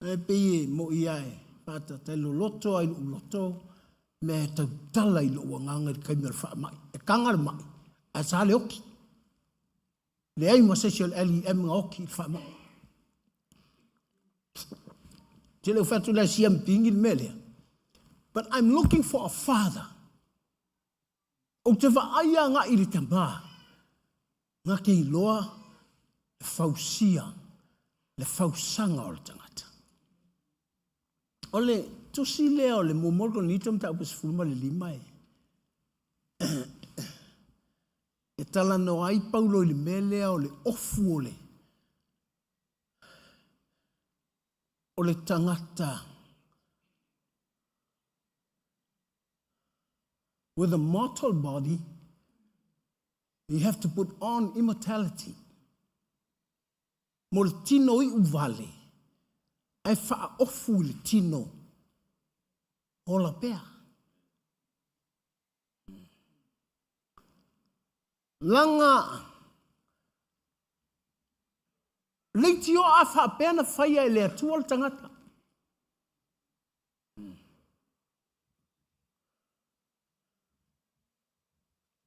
E pei e mo'i a e faatata e loloto ai lo'u loto mea e tautala i lo'u agaga i le taimi o le faama'i. E taga le ma'i, ae sa le oki. Leai ma se isi o le LEM na oki i le faama'i. Te le o fai atu le siam pingi le mea lea. But I'm looking for a father. Ou te vaai agai i le tama, na te iloa le fausia, le fausaga o le tagata. O le tusi lea o le muamua o le Korinito mataupu 15 e, e talanoa ai Paulo i le mea lea o le ofu o le o le tagata with a mortal body, you have to put on immortality. Mo le tino iu vale, ae faaofu i le tino ola pea. Laga leitioa a faapea na faia e le Atua le tagata.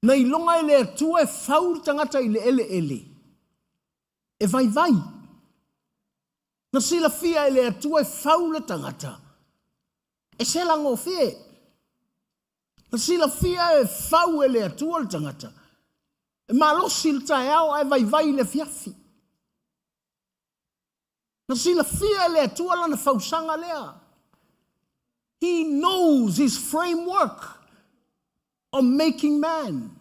Na iloga e le Atua e fau le tagata i le eleele, e vaivai. Na silafia e le Atua e fau le tagata, e selagofie. Na silafia e fau e le Atua le tagata, e malosi le taeao ae vaivai i le afiafi. Na silafia e le Atua lana fausaga lea. He knows his framework of making man.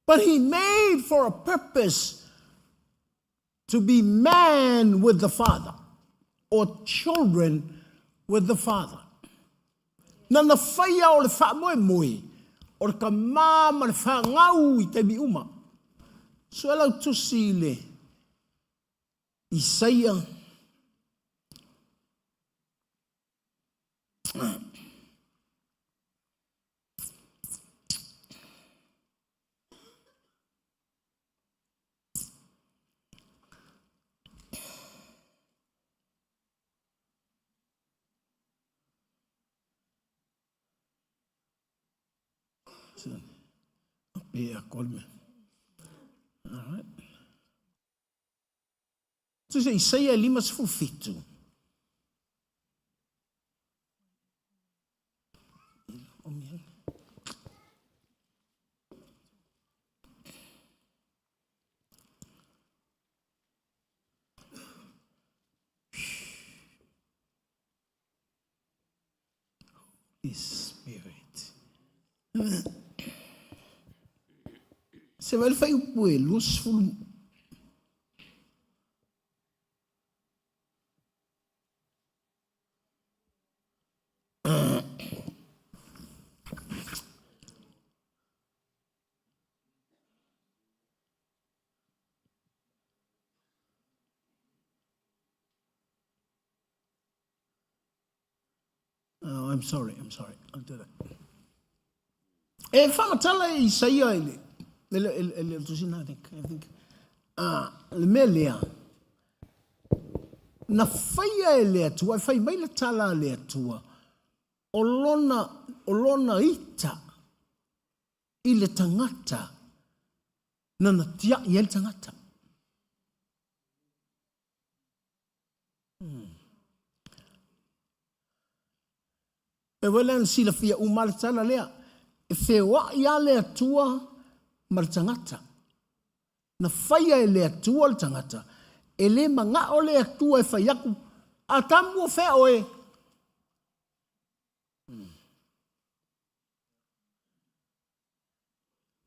But he made for a purpose to be man with the Father or children with the Father. Na na whaia o le whaamoemoe o le tamā ma le whangau i taimi uma. So e lau tusi i le Isaia Tusa Isaia e 57. His Spirit. Se vai le fuaiupu e 20. Oh, I'm sorry, I'm sorry. I'll do that. E whangatala e Isaia i le, le, le, le, le, le, I think, I think. Ah, le mea lea, na whaia e le Atua, e whai mai le tala a le Atua, o lona, o lona ita i le tangata, nana tiai ai le tagata. E wai lea na silafia uma le tala lea. E feoai a le Atua ma le tagata. Na faia e le Atua le tagata. E le manao le Atua e fai atu, Atamu o fea oe?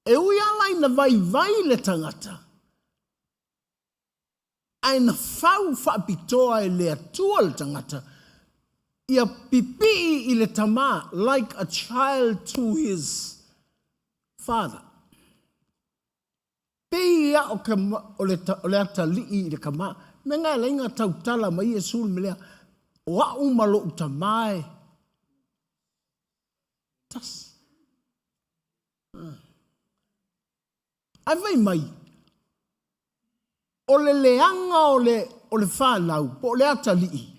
E ui ala ina vaivai le tagata, ae na fau faapitoa e le Atua le tagata, ia pipii i le tama, like a child to his father. Pei ia o, ke, o, le, o le atalii i le kama. Me nga e lainga tautala mai Iesu le melea, o au ma lou tama e tasi. Ae fai mai, o le leaga o le, o le fanau, po o le atalii,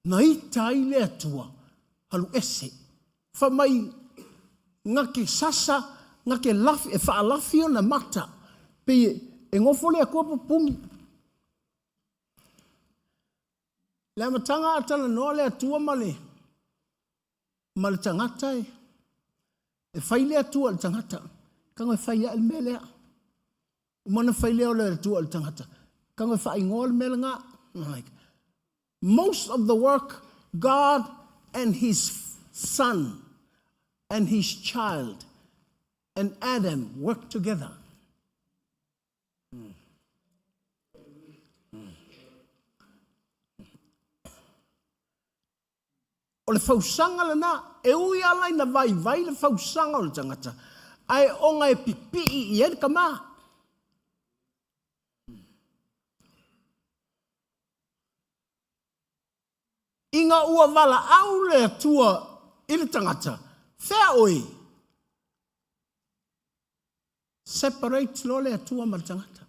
na ita ai le Atua, alu ese. Fai mai, na ke sasa, na ke lafi, e faalafi ona mata, pei e, e gofo le Atua pupuni. Le amataga a talanoa le Atua ma le, ma le tagata e, e fai le Atua i le tagata. Tago e fai ae le mea lea. Uma ona fai lea o le Atua i le tagata. Tago e faaigoa le mea lena. Like, most of the work, God and his son and his child and Adam work together. O le fausaga lena, e ui ala ina vaivai le fausaga o le tagata, ae ona e pipii i ai le tama. Ina ua valaau le Atua i le tagata, fea oe? Separate loa le Atua ma le tagata.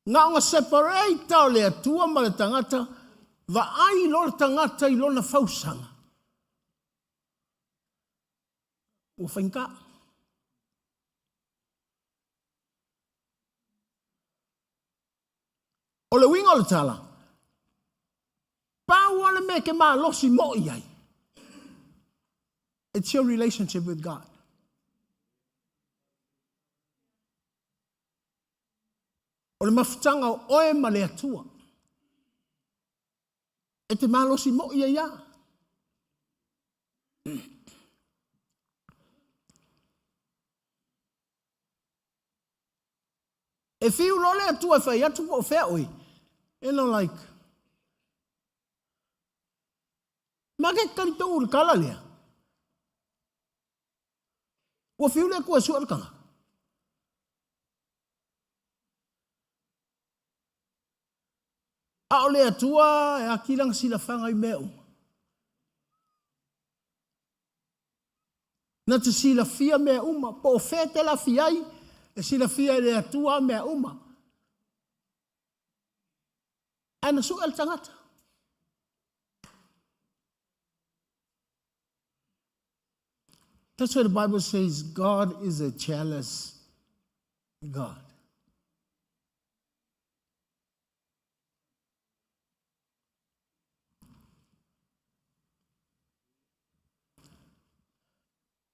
Na ona separate o le Atua ma le tagata, vaai loa le tagata i lona fausaga. Ua faigata. O le uiga o le tala, pau lava le mea e te malosi moi ai, it's your relationship with God. O le mafutaga o oe ma le Atua. E te malosi moi ai a. E fiu loa le Atua e fai atu po o fea oe. You know like, ma ke talitonu i le tala lea. Ua fiu le Atua e sue le tagata. A o le Atua e aki lana silafaga i mea uma. Na te silafia mea uma, po o fea te lafi ai, e silafia e le Atua mea uma. Ae na sue le tagata. That's why the Bible says God is a jealous God.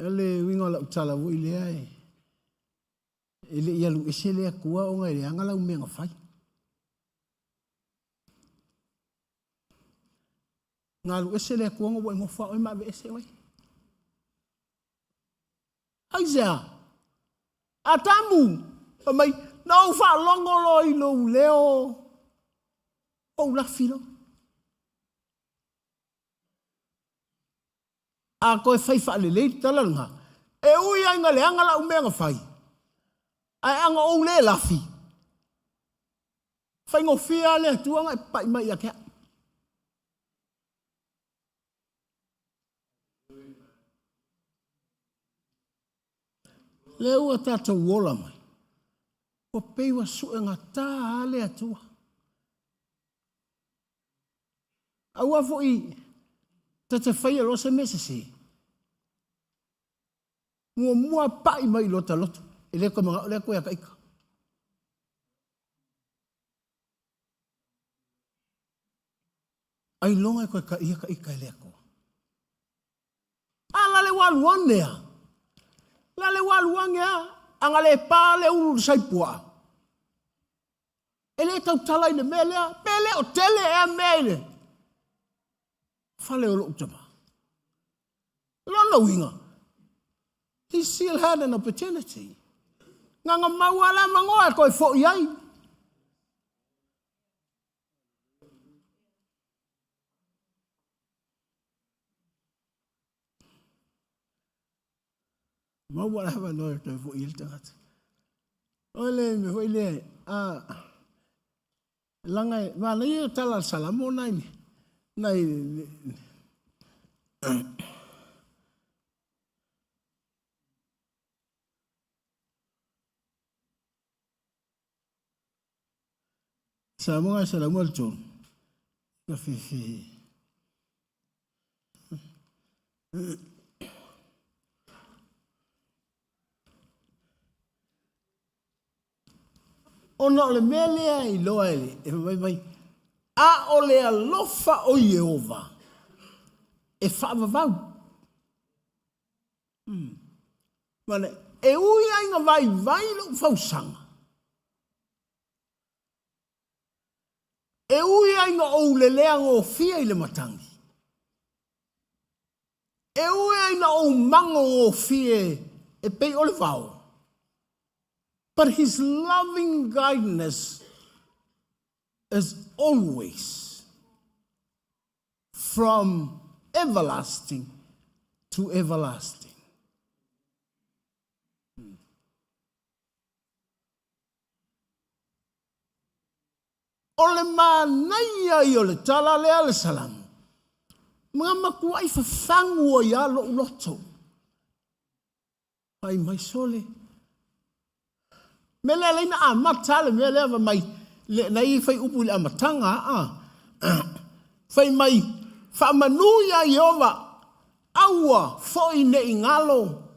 O le uiga o lau tala foi lea e, e le i alu ese le Atua ona e leaga lau mea na fai. Galu ese le Atua ona ua e nofo lava oe ma aveese oe. Aisea? Atamu, fai mai, na ou faalogo loa i lou leo, ou lafi loa. A toe fai faalelei le tala lena, e ui lava ina leaga lau mea na fai, ae a na ou le lafi, faigofie lava le Atua ona e papai mai ia te au. Lea ua tatou ola mai, ua pei ua suegata lava le Atua. Aua foi ta te faia loa se mea sese, muamua pai mai i lota loto, e le toe manao le Atua ia ta ita. Ailoga e toe taia ta ita e le Atua. A la le ua alu ane a. La le ua alu ane a. A na le pa le ulu i le saipuaa. E le tautala i le mea lea. Pe le o tele ea mea i le fale o lou tama. Lona uiga, he still had an opportunity. Na na mau lava le avanoa e toe foi ai. Maua le avanoa e toe foi ai le tagata. O le mea foi lea, a, laga e, manaia le tala a le Salamo nai, nai, Samoa 103, ka whiwhi. Ona o le mea lea i loa e le, e mai mai, a o le alofa o Ieova e faavavau. Mane, e ui ai na vaivai lou fausaga, e ui ai na ou lelea gofie i le matagi, e ui ai na ou mago gofie e pei o le vao, but his loving kindness is always from everlasting to everlasting. O le manaia ia o le tala lea a le Salamo, ma matuai fafagu ai lava lou loto. Fai mai sole. Mea lea leina amata le mea lea fai mai le na i fai upu i le amataga a fai mai faamanu ia Ieova aua foi nei galo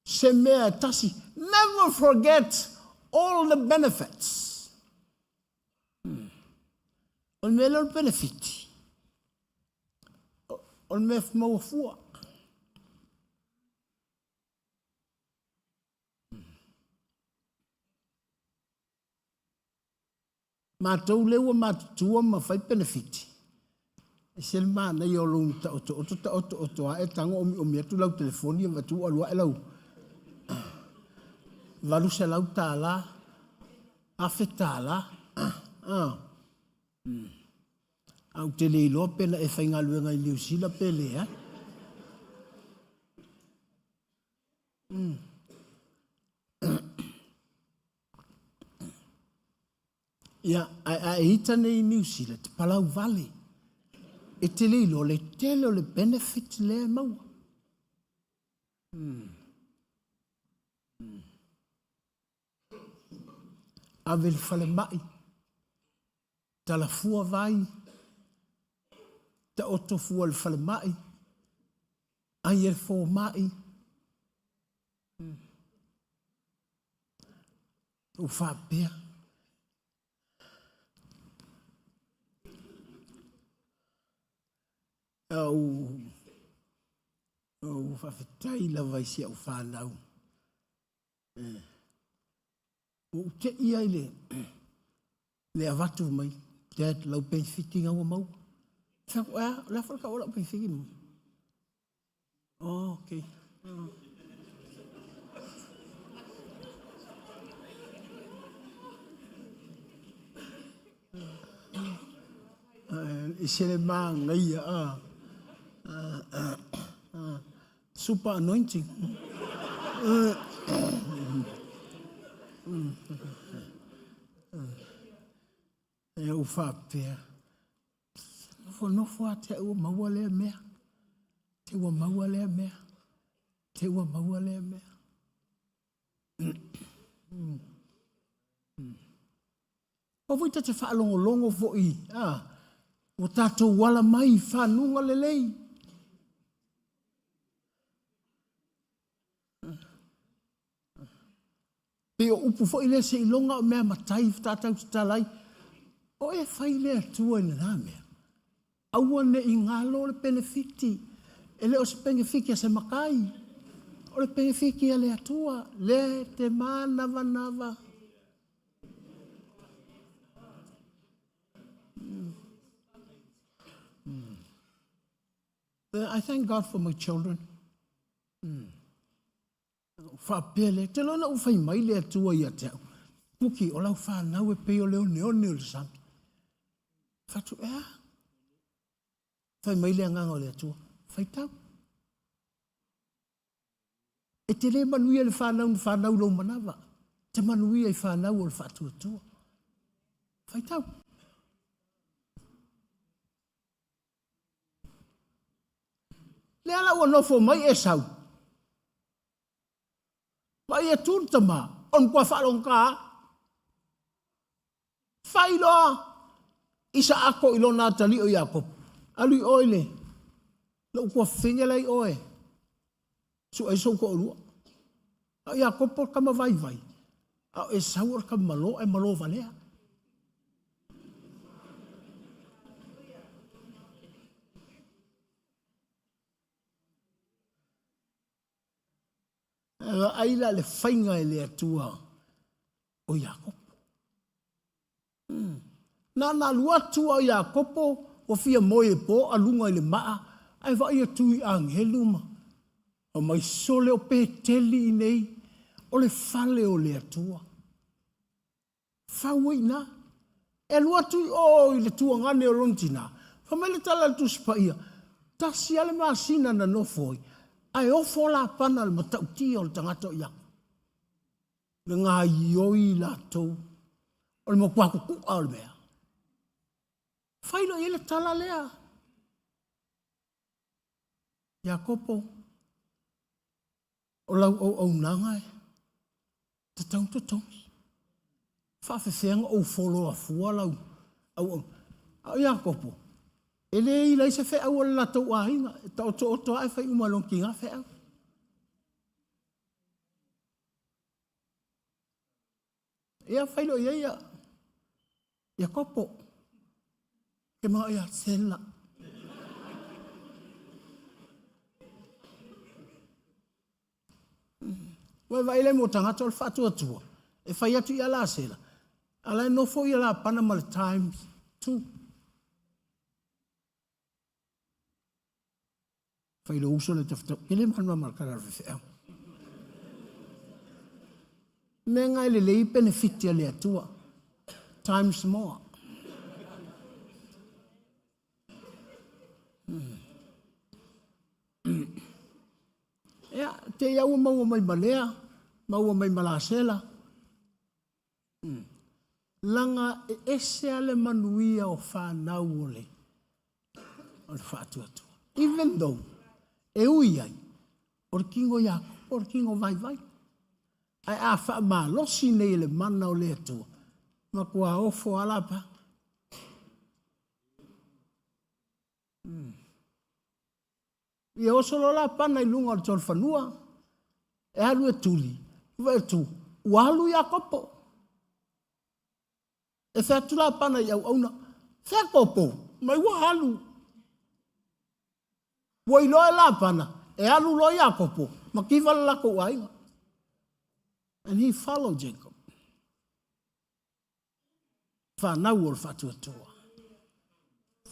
se mea e tasi. Never forget all the benefits. O le mea lea o le benefit. O le mea maua fua. Matou lea ua matutua ma fai penefiti, e ese le manaia o lou taotooto taotooto ae tago omiomi atu lau telefoni avatu ua alu ae lau $800, $1000. Ae ou te le iloa pe na e faigaluega i Niu Sila pe leai. Ia, ae a e ita nei i Niu Sila, te palau vale. E te le iloa le tele o le benefit lea e maua. Ave i le falemai, talafua vai, taoto fua i le falemai, ai e le fomai. Ou faapea, Au, ou faafetai lava i si au fanau. Ua ou te i ai le, le avatu mai. Dad, lau penefiti na ua maua. Fai atu, ea, o le a foi le tau o lau penefiti ma. Oh, okay. Oh. E se le māngaia, ah. Ah, ah, ah. Super anointing. E ou faapea, nofo nofo a te ua maua lea mea. Te ua maua lea mea. Te ua maua lea mea. O foi ta te faalogologo foi, a, ua tatou ala mai i fanuga lelei. Pei o upu foi lea seiloga o mea matai tatou tatala ai. O e fai le Atua i lena mea. Aua ne i galo le penefiti. E le o se penefiti a se matai. O le penefiti a le Atua, lea e te manavanava. I thank God for my children. Faapea lea, te loa na ou fai mai le Atua ia te au, Puki, o lau whanau e pei o le oneone o le sami. Fatu, ea? Fai mai le agaga o le Atua, faitau. E te le manuia le whanau na whanau lou manava. Te manuia i whanau o le whaatuatua. Faitau. Lea la ua nofo mai Esau. Vaai atu le tama, o le matua faalogogata lava. Fai loa Isaako i lona atalii o Iakopo, Alu i o i le lou tuafafine la i o e sue ai sou toalua. A o Iakopo o le tama vaivai, a o Esau o le tama malo ae malo valea. Vaai la le faiga e le Atua o Iakopo. Na ona alu atu a o Iakopo ua fia moe e po a luga i le maa, ae vaai atu i agelu ma mai sole o Peteli i nei, o le fale o le Atua. Fau ai i ina. E alu atu i o i le tuagane o lona tina, fai mai le tala a le Tusi Paia, tasi lava le masina na nofo ai, ae ofo Lapana le matautia o le tagata o Iakopo. Le gaioi i latou, o le matua tutu'a o le mea. Fai loa i ai le tala lea. Iakopo, o lau auaunaga e tatau ona totogi. Faafefea ona ou foloa fua lau auaunaga. A o Iakopo, e le ila ai se feau a le latou aiga, e taotooto lava ae fai uma e lona tiga feau. Ia fai loa i ai ia Iakopo, ke manao ia Sela. Ua e vaai le mo tagata o le faatuatua, e fai atu ia la Sela, a la e nofo ia Lapana ma le times two. Fai lou uso le tafutau, e le malamalama i le tala a le faifeau. Mea nga e lelei penefiti a le Atua. Times more. Ia, te i au maua mai ma Lea, maua mai ma Lasela. Laga e ese a le manuia o fanau o le o le faatuatua. Even though e ui ai, o le tino Iakopo o le tino vaivai. Ae a faamalosi nei e le mana o le Atua, matua ofo lava Lapana. Ia oso loa Lapana i luga o le tolofanua, e alu e tuli, vaai atu, ua alu Iakopo. E fai atu Lapana i auauna, Fea Kopo? Mai ua alu. Ua iloa e Lapana, e alu loa Iakopo, mativa le latou aiga. And he followed Jacob. Fanau o le faatuatua.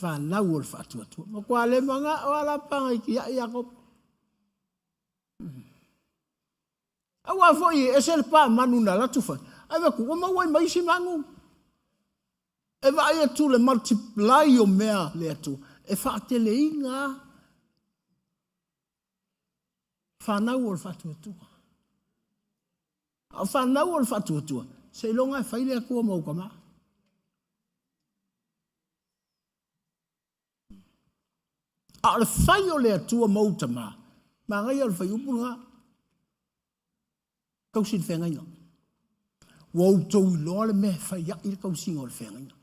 Fanau o le faatuatua. Matua le mana'o a Lapana i tia'i Iakopo. Aua foi e ese le pa manu na alu atu fai, ae vaai atu ua maua ai ma isi manu. E vaai atu le multiply o mea le Atua e faateleina fanau o le faatuatua. A o fanau o le faatuatua, seiloga e fai le Atua ma ou tama. A o le fai o le Atua ma ou tama, manaia o le fuaiupu lena. Tausi le feagaiga. Ua outou iloa le mea e fai ai le tausiga o le feagaiga.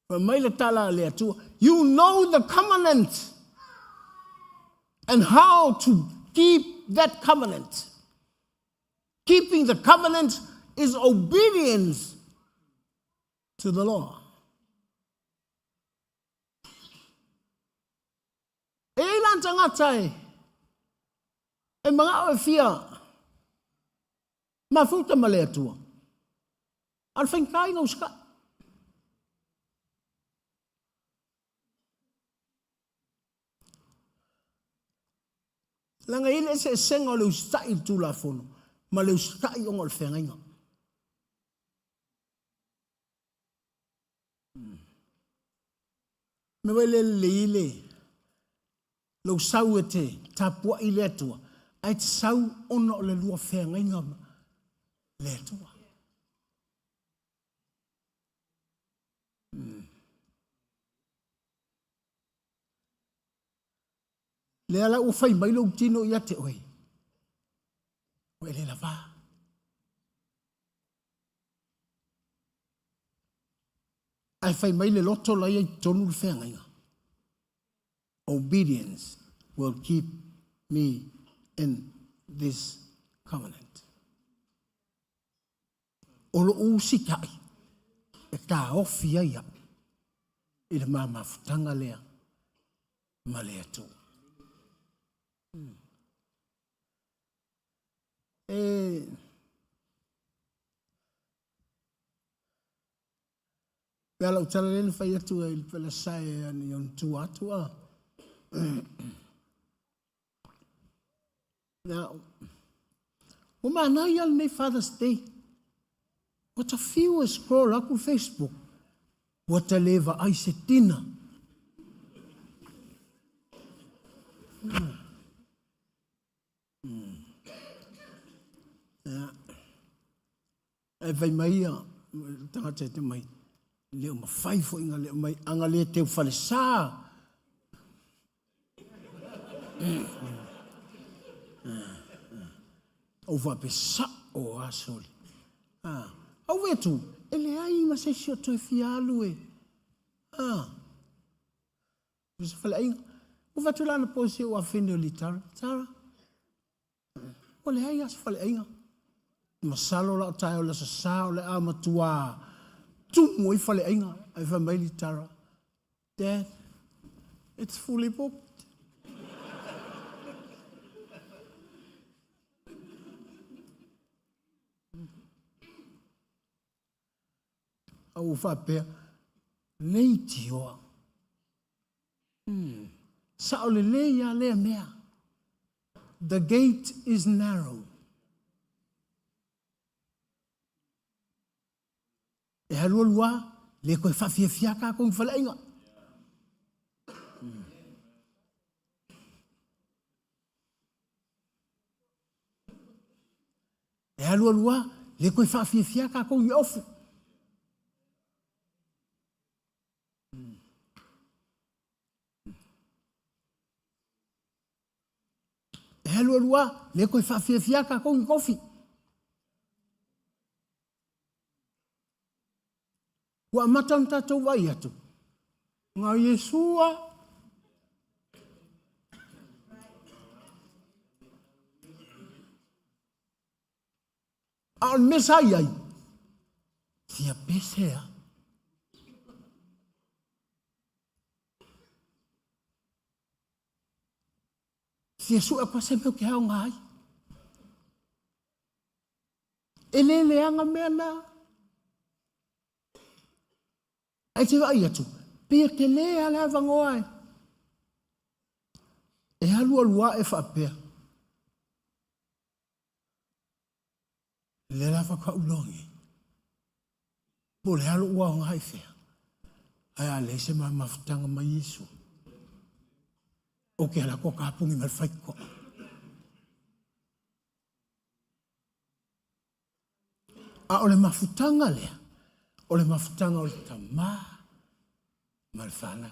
Fai mai le tala a le Atua, You know the covenant and how to keep that covenant. Keeping the covenant is obedience to the law. E i ai la tagata e e manao e fia mafuta ma le Atua. A o le faigata ina usitai. Leaga e i ai le eseesega o le usitai i le Tulafono ma le usitai ona o le feagaiga. Mea foi lea lelei le lou sau e te tapuai i le Atua, ae te sau ona o le lua feagaiga ma le Atua. Lea la ua fai mai lou tino ia te oe, ua e le lavā. Ae fai mai le loto la ia i totonu le feagaiga. Obedience will keep me in this covenant. O lou usitai e taofi ai au i le ma mafutaga lea ma le Atua. E Pe a lau tala lea na fai atu ai le palasae ani on tua atu a. Now, ua manaia lenei Father's Day. Ua ta fiu e scroll aku Facebook. Ua ta le vaai se tina. Ae fai mai ia tagata e te mai, le o mafai foi nga le mai anga le teu falesa. Ou faapea sao a soli. Au ve atu, e leai ma se isi o toe fia alu e. Se faleaiga. Ua fai atu la anapo i si ou afafine o Litara, Tara, ua leai lava se faleaiga. Masalo la o taeao i le aso Sa o le a matua tumu ai faleaiga. Ae fai mai Litara, Dad, it's fully booked. A ua faapea, leitioa. Sao lelei lava lea mea. The gate is narrow. E alualu lava, le toe faafiafia tatou i faleaiga. E alualu lava, le toe faafiafia tatou i ofu. E alualu lava, le toe faafiafia tatou i kofi. Ua amata ona tatou vaai atu, na o Iesu lava. A o le mea sa i ai, fia pese lava. Fia sue pa se mea ou te aoga ai. E le leaga mea na. Ae te vaai atu, pei e tele lava le avanoa e e alualu ae faapea. Lea la faatoa ou iloa nei, po o le a lou aoga i fea, ae a leai se ma mafutaga mai Iesu, ou te alu atu o tapuni mai le faitotoa. A o le mafutaga lea, o le mafutaga o le Tama ma le Fanau.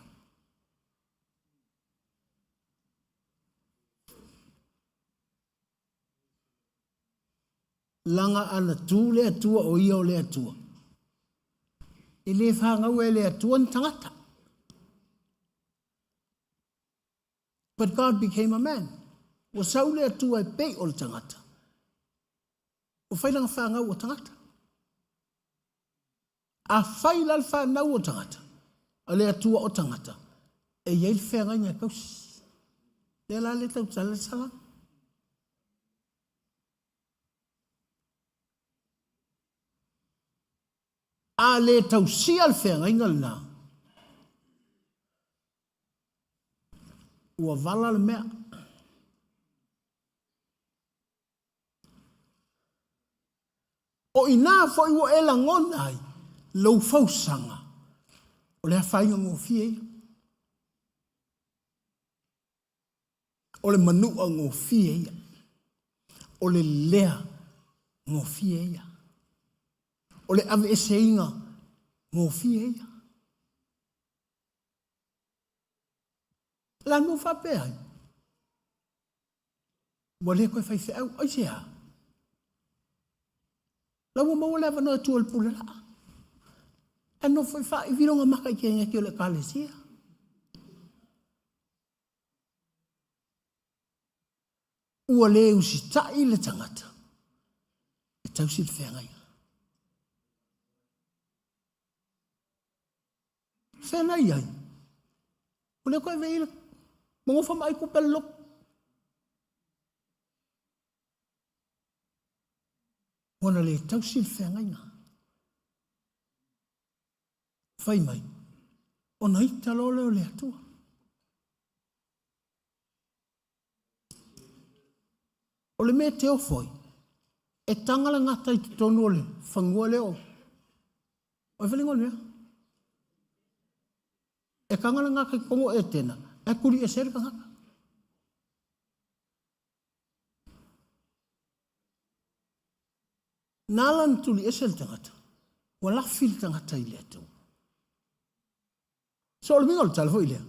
Laga ana tu le Atua o ia o le Atua. E le fanau e le Atua ni tagata. But God became a man. Ua sau le Atua e pei o le tagata. Ua fai lana fanau o tagata. A fai la le fanau o tagata, a le Atua o tagata, e i ai le feagaiga e tausi. Lea la le tautala le sala. A le tausia le feagaiga lena, ua vala le mea. O i ina foi ua e lagona ai lou fausaga, o le afaina gofie ia. O le manua gofie ia. O le lea gofie ia. O le aveeseina gofie ia. O le a le mea ua faapea ai? Ua le toe faifeau. Aisea? La ua maua le avanoa e tu ai le pule laa. Ae nofo i faaivi lona maka i keneti o le ekalesia. Ua le usitai le tagata e tausi le feagaiga. Fea la i ai? O lea koe vei le magofa ma ai kupe le lotu. Ua na le tausi le feagaiga. Fai mai, ona ita loa lea o le Atua. O le mea e te ofo ai, e taga le gata i totonu o le fanua lea o O ai faliga o le mea? E taga le gata i totonu o Etena, ae tuli ese ai le tagata. Na ala ona tuli ese le tagata, ua lafi le tagata i le Atua. So o le uiga o le tala foi lea,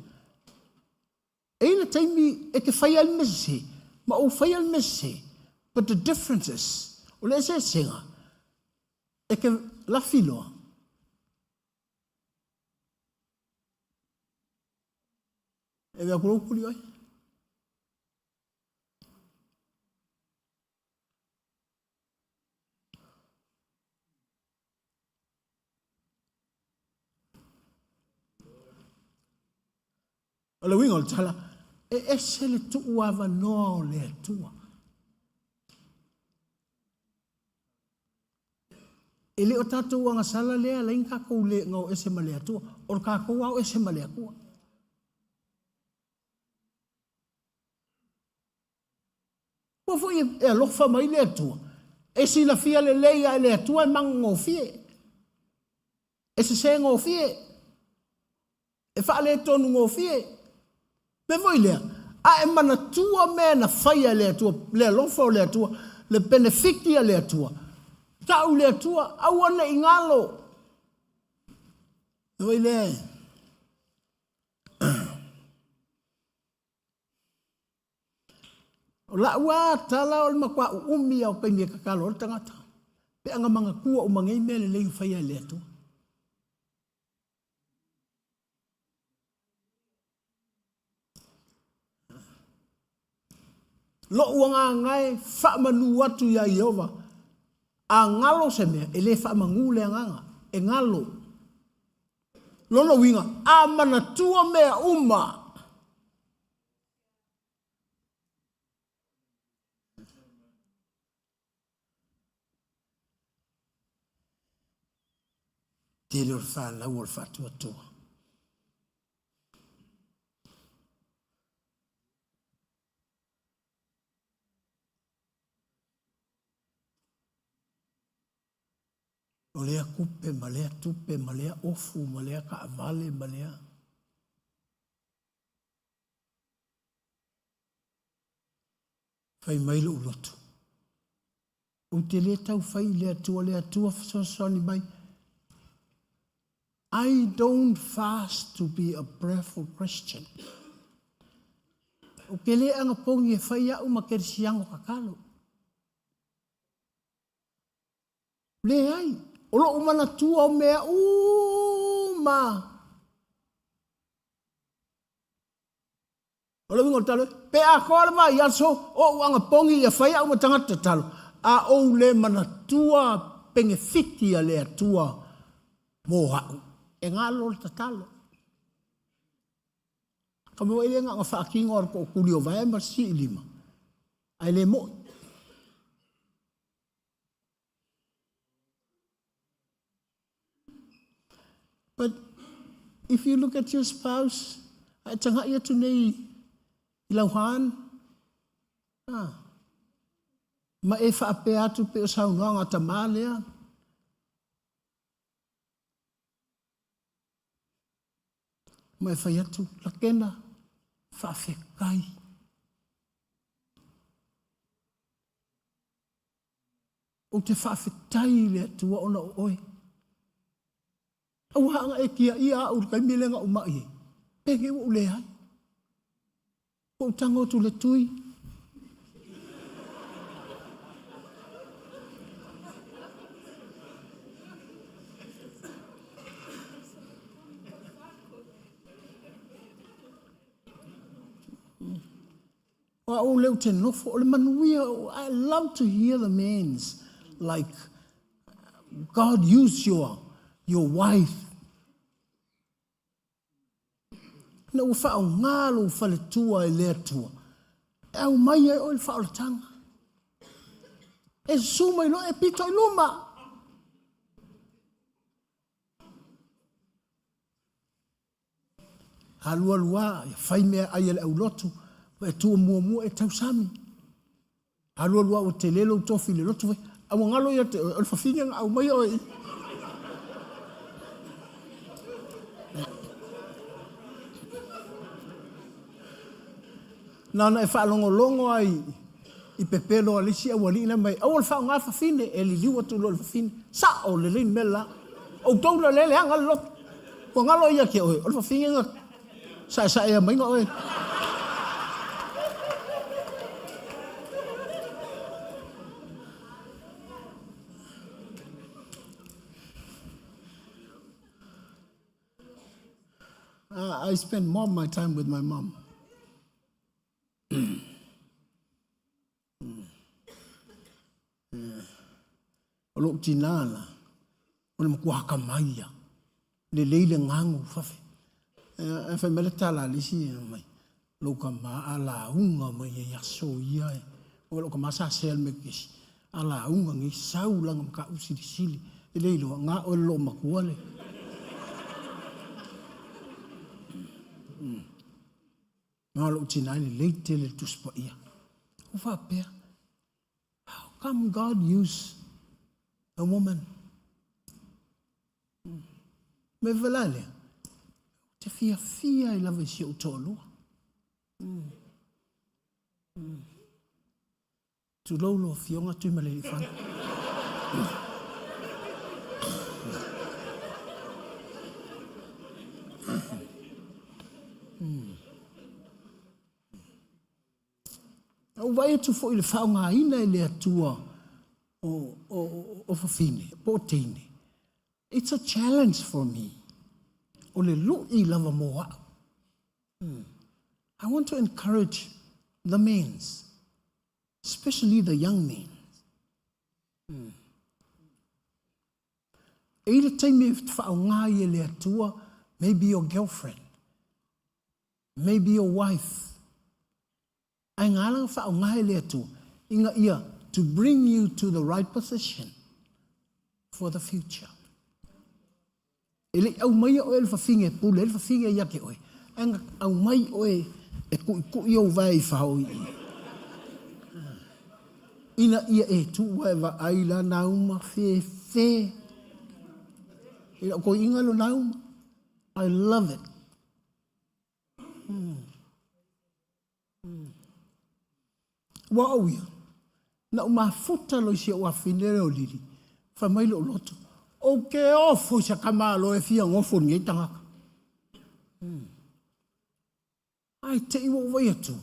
e i ai le taimi e te fai ai le mea sese, ma ou faia le mea sese, but the difference is, o le eseesega, e te lafi loa, e ave atu loa ua tuli oe. O le uiga o le tala, e ese le tuu avanoa o le Atua. E le o tatou agasala lea alai na tatou le gao ese ma le Atua, o le tatou ao ese ma le Atua. Ua foi e alofa mai le Atua, e silafia lelei a e le Atua e magogofie, e sesegofie, e faaletonu-gofie. Mea foi lea, a e manatua mea na faia e le Atua, le alofa o le Atua, le penefiti a le Atua, tau le Atua, aua ne i galo. Mea foi lea, O la'u a tala o le matua u'umi a o taimi e tatalo ai le tagata pe ana manatua uma nei mea lelei na faia e le Atua. Lo'u agaga e faamanu atu iā Ieova, a galo se mea, e le faamanu le agaga, e galo. Lona uiga, a manatua mea uma. Tele o le fanau o le faatuatua. O lea kupe ma lea tupe ma lea ofu ma lea kaavale ma lea... Fai mai lou loto, ou te le tau fai i le Atua, le Atua fesoasoani mai. I don't fast to be a prayerful Christian. Ou te le agapogi e fai au ma kerisiano tatalo. Leai, o lou manatua o mea uma. O le uiga o le tala, pe atoa le vaiaso o ou agapogi ia fai au ma tagata tatalo, a ou le manatua penefiti a le Atua mo au, e galo le tatalo. Ka mea i le na faatino a le tootuli o vae ma le siilima, ae le moi. But if you look at your spouse, a e tagai atu nei i lau han, ah, ma e faapea atu pe o saunoaga a tamā lea, ma e fai atu, Lakena, faafetai. Ou te faafetai i le Atua ona o oe. Aua ana e tiaia au i le taimi lea na ou mai ai, penei ua ou leai. Ua ou tago atu i le tui. O au lea ou te nofo, o le manuia, I love to hear the men's like, God use your, your wife. Ina ua faaaoga lou faletua e le Atua, e aumai ai oe le faaolataga. E susu mai loa e pito i luma. Alualu a, ia fai mea ai e le aulotu, ma e tua muamua e tausami. Alualu a ua tele lou tofi i le lotu, a ua galo ia te oe, o le fafine na aumaia oe i. Na ona e faalogologo ai i pepelo a le isi aualii na mai, aua le faaaoga fafine, e liliu atu loa i le fafine. Sao lelei le mea le la. Outou la lea leaga le loto. Ua galo ia te oe, o le fafine na saesaea maiga oe. I spend more of my time with my mom. O lou tinā la, o le matua akamai ia. Lelei le gagu fafe. Ae fai mai le tala a le isi mai, lou tama a lauga mai ai aso ia e. O lou tama sa sea le Metotisi. A lauga nei sau lana mataupu silisili. E le iloa, na oe le loomatua le. Na o lou tina e lelei tele le Tusi Paia. Ua faapea, how come God use a woman? Me vala lea, ou te fiafia ai lava i si ou toalua. Tulou lau Afioga Tuimalealiifano. Ua ou vaai atu foi i le faaaogaina e le Atua o, o, o fafine po o teine. It's a challenge for me. O le lui lava mo au. I want to encourage the men, especially the young men. E i le taimi e whaonga ai e le Atua, maybe your girlfriend, maybe your wife. Ae ngā langa whaonga e le Atua, inga ia to bring you to the right position for the future. E le i aumaia oe e le fafine e pule ai le fafine ia te oe, ae na aumai oe e tuitui ou vae i fao i ina ia e tu ae vaai la nauma fefe. I lau toeaina lo nauma. I love it. Ua ou ia, na ou mafuta loa i si ou afafine lea o Lili, fai mai lou loto, ou te ofo i se tamaloa e fia nofo i lenei tagata. Ae te i ua ou vaai atu,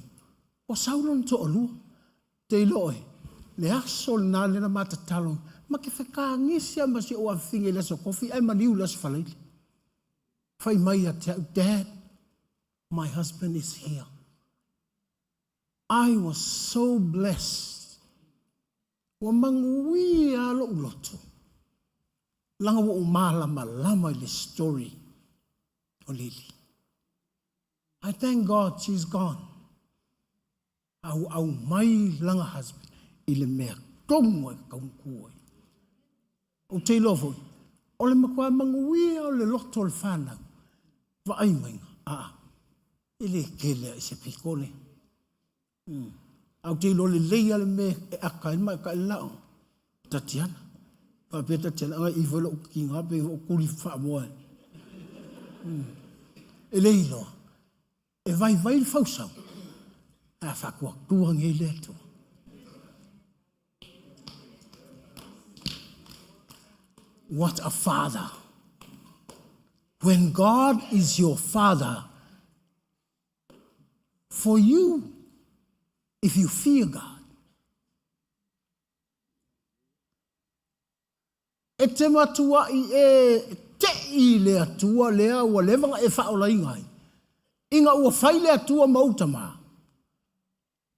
ua sau lona toalua. Te iloa oe, le aso lena lea na ma tatalo, ma te fetagisi lava ma si ou afafine i le aso Tofi ae maliu i le aso Faraile. Fai mai ia te au, Dad, My husband is here. I was so blessed. Ua manuia lou loto. Laga ua ou malamalama i le story o Lili. I thank God she's gone. A ua aumai lana husband i le mea tonu e tatau ona tu ai. Ou te iloa foi, o le matua manuia o le loto o le fanau, vaai maiga, aa, e le tele a i se pito lea. Ae ou te iloa lelei lava le mea e aka ai le maita'i le la o Tatiana. Faapea Tatiana, agai ifo i lou tiga pe ou tuli faamoa. E le iloa. E vaivai le fausau, ae a faatuatua nei le Atua. What a father! When God is your father, for you, if you fear God, E te matuaʻi e teʻi i le Atua lea ua leva ona e faaolaina ai, ina ua fai le Atua ma ou tama,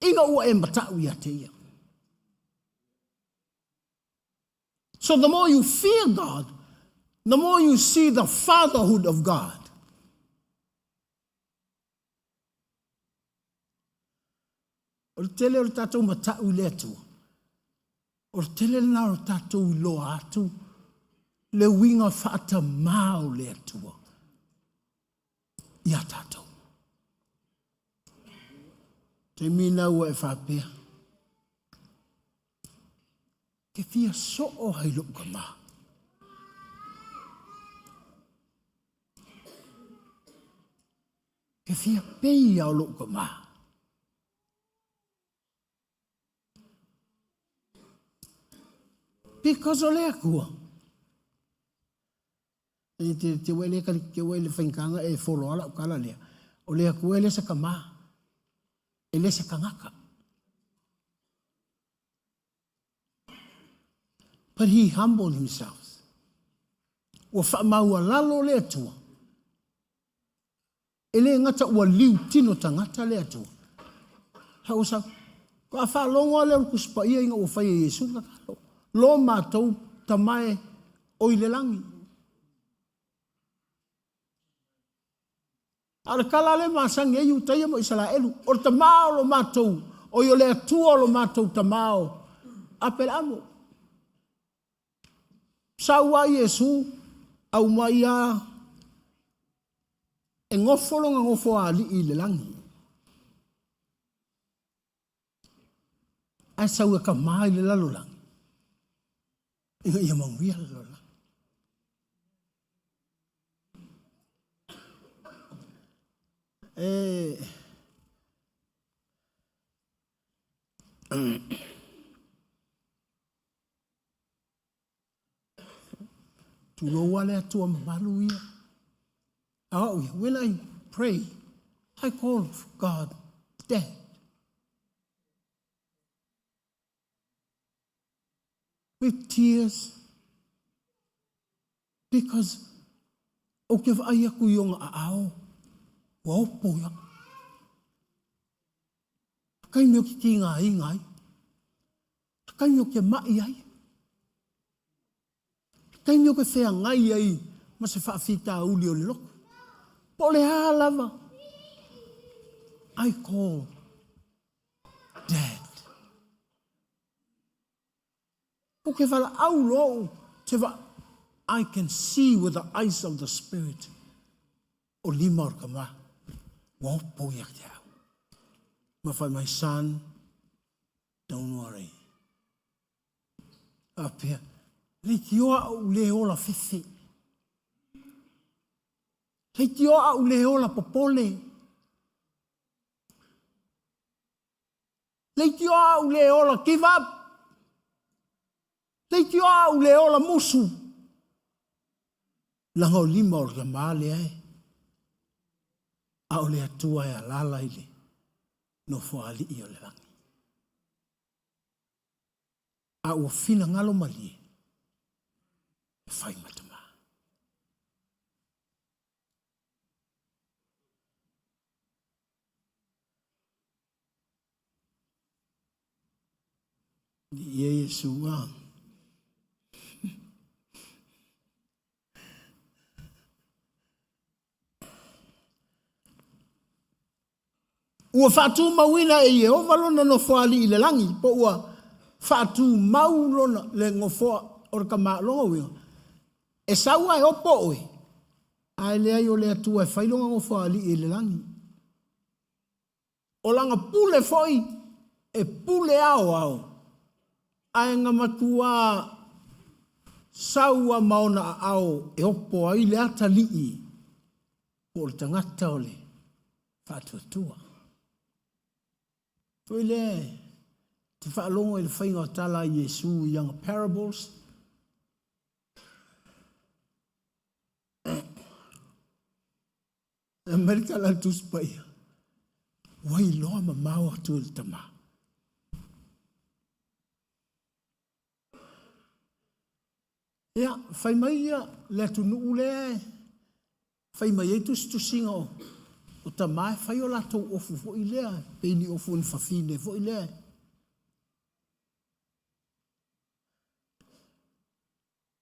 ina ua e mataʻu ia te ia. So the more you fear God, the more you see the fatherhood of God. O le tele o le tatou mataʻu i le Atua, o le tele lena o le tatou iloa atu le uiga faatamā o le Atua iā tatou. Taimi na ua e faapea, Ke fia soo ai lou tama. Ke fia pei o lou tama. Because o le Atua. E te, te ua le kali, te ua le faigataga e follow ala o kala lea. O le Atua e le se tama. E le se tagata. But he humbled himself. Ua faamaualalo le Atua. E le gata ua liu tino tagata le Atua. A ua sau, a faalogo lava lea o le Tusi Paia ina ua fai e Iesu le tatalo, Lo matou Tama e o i le lagi. A o le tala lea e masani ai Iutaia ma Isaraelu, o le Tama o lo matou, oi o le Atua o lo matou Tama o Aperaamo. Sau a Iesu, aumai a e nofo lona nofoalii i le lagi. Ae sau e kama i le lalolagi, ina ia manuia le lalolagi. E Tulou a le Atua mamalu ia. A au ia, when I pray, I call God Dad. With tears. Because ou te vaai atu i ona aao, ua opo ia. Taimi o te tīngāinga ai. Taimi o te maʻi ai. Taimi o te feagai ai ma se faafitauli o le loto. Po o le a lava. I call Dad. Ou te valaau loa ou te va... I can see with the eyes of the Spirit o lima o le tama ua opo ia te au. Ma fai mai, son, don't worry. Faapea, leitioa au le ola fefe. Leitioa au le ola popole. Leitioa au le ola give up. Leitioa au le ola musu. Laga o lima o le tama lea e. A o le Atua e alala i le nofoalii o le lagi. A ua finagalo malie e fai ma tama. Ia Iesu a. Ua faatumauina e Iehova lona nofoalii i le lagi, po ua faatumau lona le nofoa o le tama. Lona uiga, e sau a e opo oe, ae leai o le Atua e fai lona nofoalii i le lagi. O lana pule foi e pule aoao, ae na matuā sau a ma ona aao e opo ai le atalii po o le tagata o le faatuatua. Foi lea te faalogo i le faiga o tala a Iesu i ana parables, E aumai le tala a le Tusi Paia, ua iloa mamao atu e le tama. Ia, fai mai ia le atunuu lea e fai mai ai tusitusiga o, o tama e fai o latou ofu foi lea, pei ni ofu ni fafine foi lea.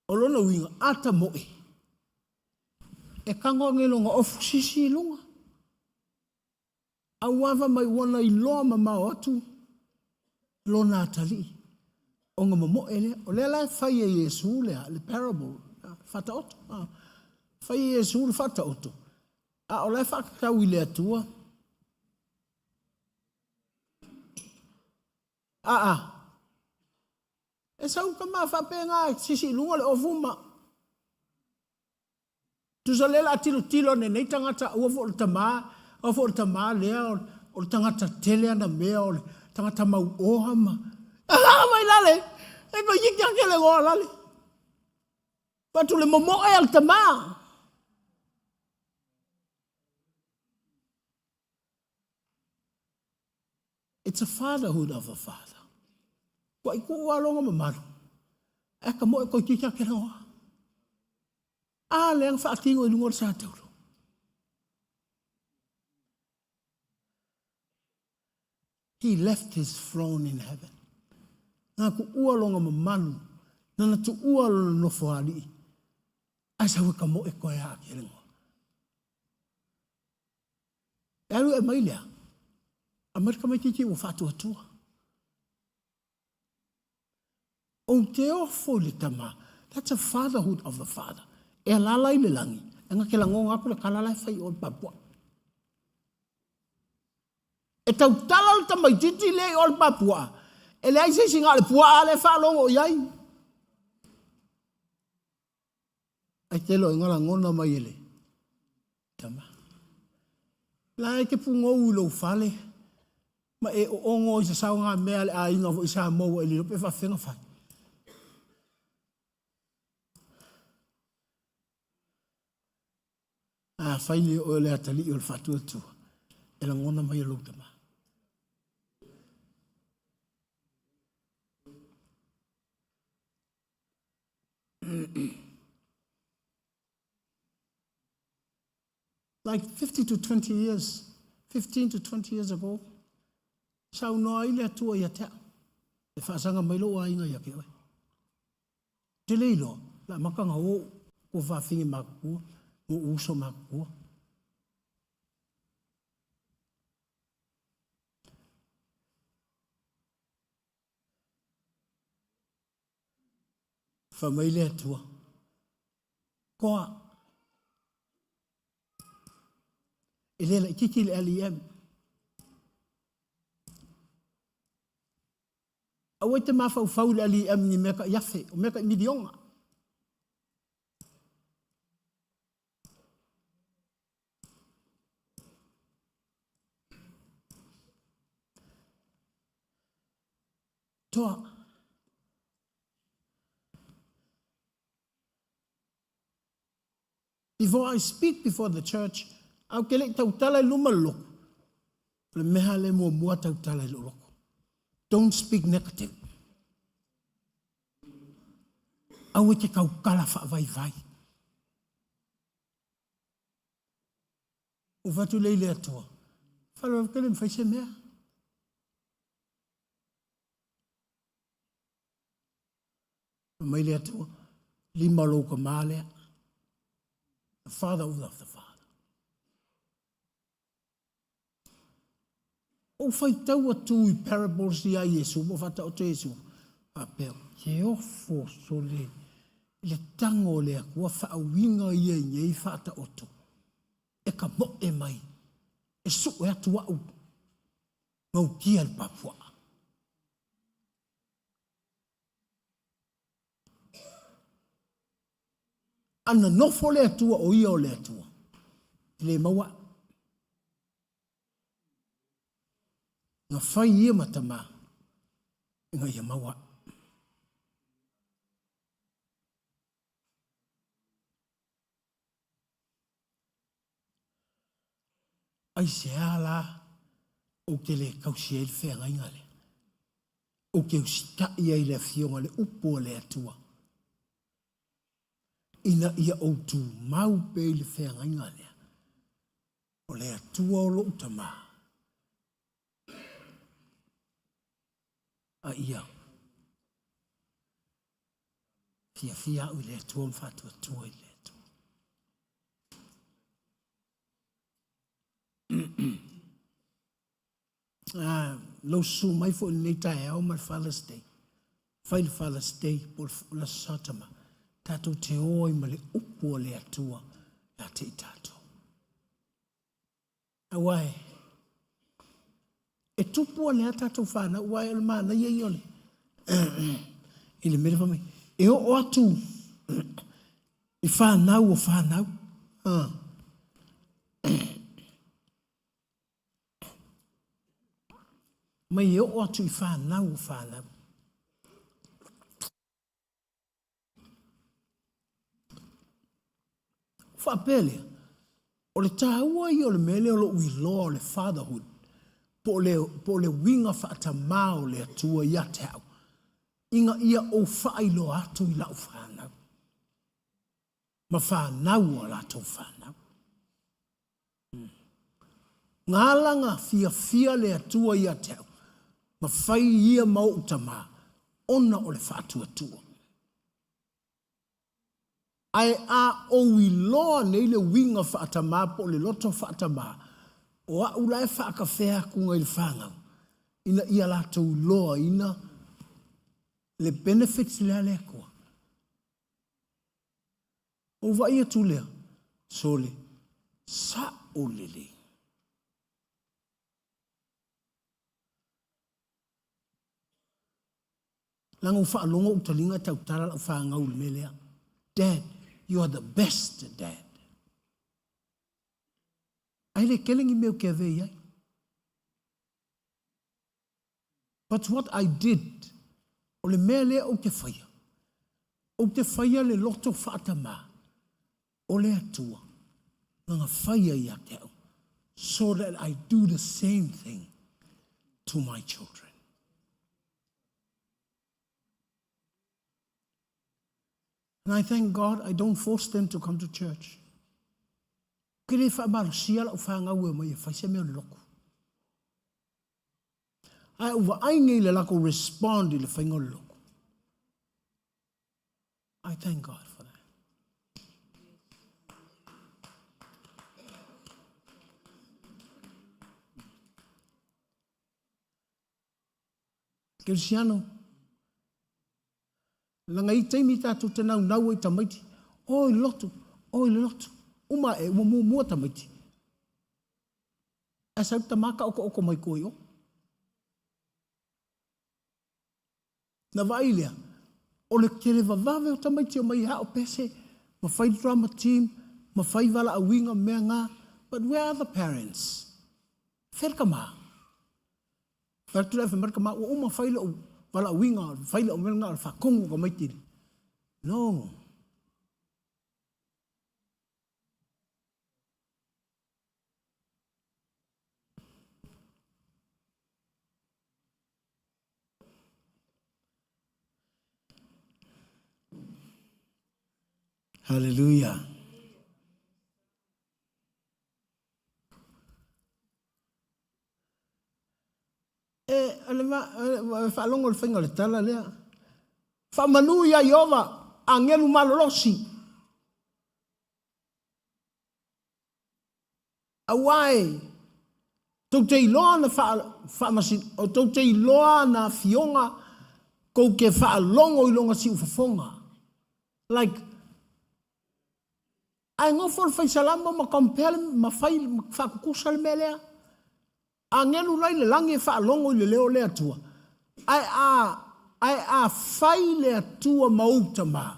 O lona uiga, a tamoe, e tago ane lona ofu sisi i luga, a ua ava mai ua na iloa mamao atu lona atalii, ona momoe lea. O lea la e fai e Iesu le, le parable, faataoto. Fai e Iesu le faataoto, a o la e faatatau i le Atua. Aa, e sau tama faapena e sisi i luga le ofu ma tusa lea la a tilotilo ane nei tagata aua foi o le tama, aua foi o le tama lea o le tagata tele ana mea o le tagata mauoa ma ah mai lale e toeitiiti ake le goa lale. Fai atu le momoe a le tama. It's a fatherhood of a father. Kua i kuu aloga mamalu, e ka moe koe ki kia kera oa. A lea na whaatino i lunga o le sātaulo. He left his throne in heaven. Nā ku ua longa mamalu, nana tu ua lona nofo alii. Ai sa ka moe koe a ke lengoa. E alu e mai lea, a mai le tamaitiiti ua faatuatua. Ou te ofo i le tama, that's a fatherhood of the father. E alala i le lagi, e nga ke lagonga aku le kala la e fai o le papua. E tautala le tamaitiiti le i o le papua, e leai se isi na o le puaa le faalogo i ai. Ai te loa i lagona mai e le tama. La e te pugou i lou fale, ma e oogo i se saoga mea le aiga foi Samoa ua e lilo pe faafefea fai. A fai nei oe o le atalii o le faatuatua, e lagona mai e lou tama. Like 50 to 20 years, 15 to 20 years ago, saunoa ai le Atua ia te au, e faasaga mai lou aiga ia ke oe. Te le iloa, la amata na o ko faafine matutua, mo uso matutua. Fai mai le Atua, Koa. E le laititi le LEM. Aua e te mafaufau i le LEM ni mea tai afe, o mea tai miliona. Toa. Before I speak before the church, au ke lei tautala i luma le loku. O le mea le muamua tautala i lou loku. Don't speak negative. Aua e te tautala faavaivai. Ou fai atu lea i le Atua, Faalavave ke le mafai se mea. Fai mai le Atua, lima o lou tama lea. The father of the father. Ou faitau atu i parables ia Iesu, mo whataoto Iesu. Faapea, ke ofo sole, le tango o le Atua whaauinga ia i nei whataoto. E ka moe mai, e sue atu au, gautia le papuaa. A na nofo le Atua o ia o le Atua, e le maua. Na fai ia ma tamā, ina ia maua. Aisea la ou te le tausi ai le feagaiga lea? Ou te usitai ai i le Afioga le upu a le Atua, ina ia ou tumau pea i le feagaiga lea, o le Atua o lou tamā, a ia fiafia au i le Atua ma faatuatua i le Atua. Ah, lou susu mai foi lenei taeao ma le Father's Day. Fai le Father's Day po o le Aso Satama. Tatou te o ai ma le upu a le Atua ia te i tatou. Aua e, e tupu ane a tatou whanau, ua e o le manaia ia o le, i le mele whamai, e oo atu i whanau o whanau. Ah. Mai e oo atu i whanau o whanau. Faapea lea, o le taua ia o le mea lea o lou iloa o le fatherhood, po o le, po o le uiga faatamā o le Atua ia te au, ina ia ou faailoa atu i lau fanau, ma fanau a latou fanau. Galaga fiafia le Atua ia te au, ma fai ia ma ou tamā, ona o le faatuatua. Ae a ou iloa nei le uiga faatamā po o le loto faatamā, o au la e faakafea atu i le fanau, ina ia latou iloaina le benefits lea a le Atua. Ou vaai atu lea, sole, sa'o lelei. Leaga ua faalogo ou taliga e tautala lau fanau i le mea lea. Dad, you are the best dad. Ai le tele ni mea ou te avea i ai. But what I did, o le mea lea ou te faia, ou te faia le loto faatamā o le Atua na faia ia te au, so that I do the same thing to my children. And I thank God I don't force them to come to church. Ke le faamalosia lau fanau e mai e fai se mea o le loku. Ae ou vaai nei i le latou respond i le faiga o le lotu. I thank God for that. Kerisiano, laga i taimi tatou te naunau ai tamaiti, o i lotu, O i le lotu. Uma ae ua muamua tamaiti. Ae sau le tama taotooto mai tua i o. Na vaai lea, o le tele vavave o tamaiti e omai e ao pese, ma fai le drama team, ma fai valaauina mea na, but where are the parents? Fea le tama? Fai atu lea fai mai le tama, ua uma fai lou valaauina, fai lau mea lena o le faatonu o tamaiti. No. Hallelujah. E, o le ma, e faalogo le faiga o le tala lea. Faamanu ia Iova, agelu malolosi. Aua e tou te iloa na faamasi, o tou te iloa na afioga kou te faalogo i lona siufofoga. Like, ae nofo le faisalamo ma compare ma fai ma faatutusa le mea lea. Agelu la i le lagi e faalogo i le leo o le Atua, ae a, ae a fai le Atua ma ou tama,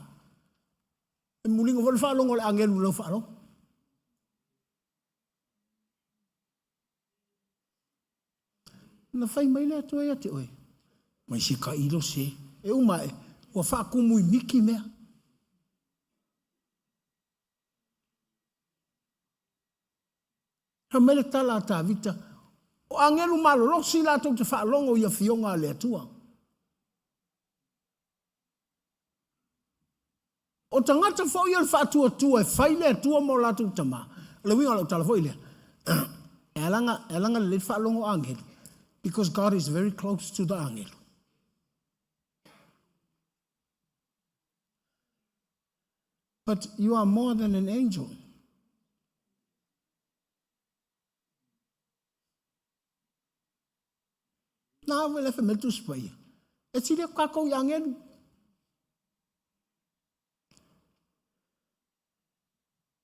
E muliga foi le faalogo a le agelu i lau faalogo. Na fai mai le Atua ia te oe, mai se tailo se, e uma ae, ua faatumu i miki mea. Fai mai le tala a Tavita, o agelu malolosi latou te faalogo i afioga a le Atua. O tagata foi o le faatuatua e fai le Atua ma o latou tama. O le uiga o lau tala foi lea, e ala ona, e ala ona lelei le faalogo o agelu, because God is very close to the agelu. But you are more than an angel. Na au le fai Tusi Paia. E tili aku kākou i agelu.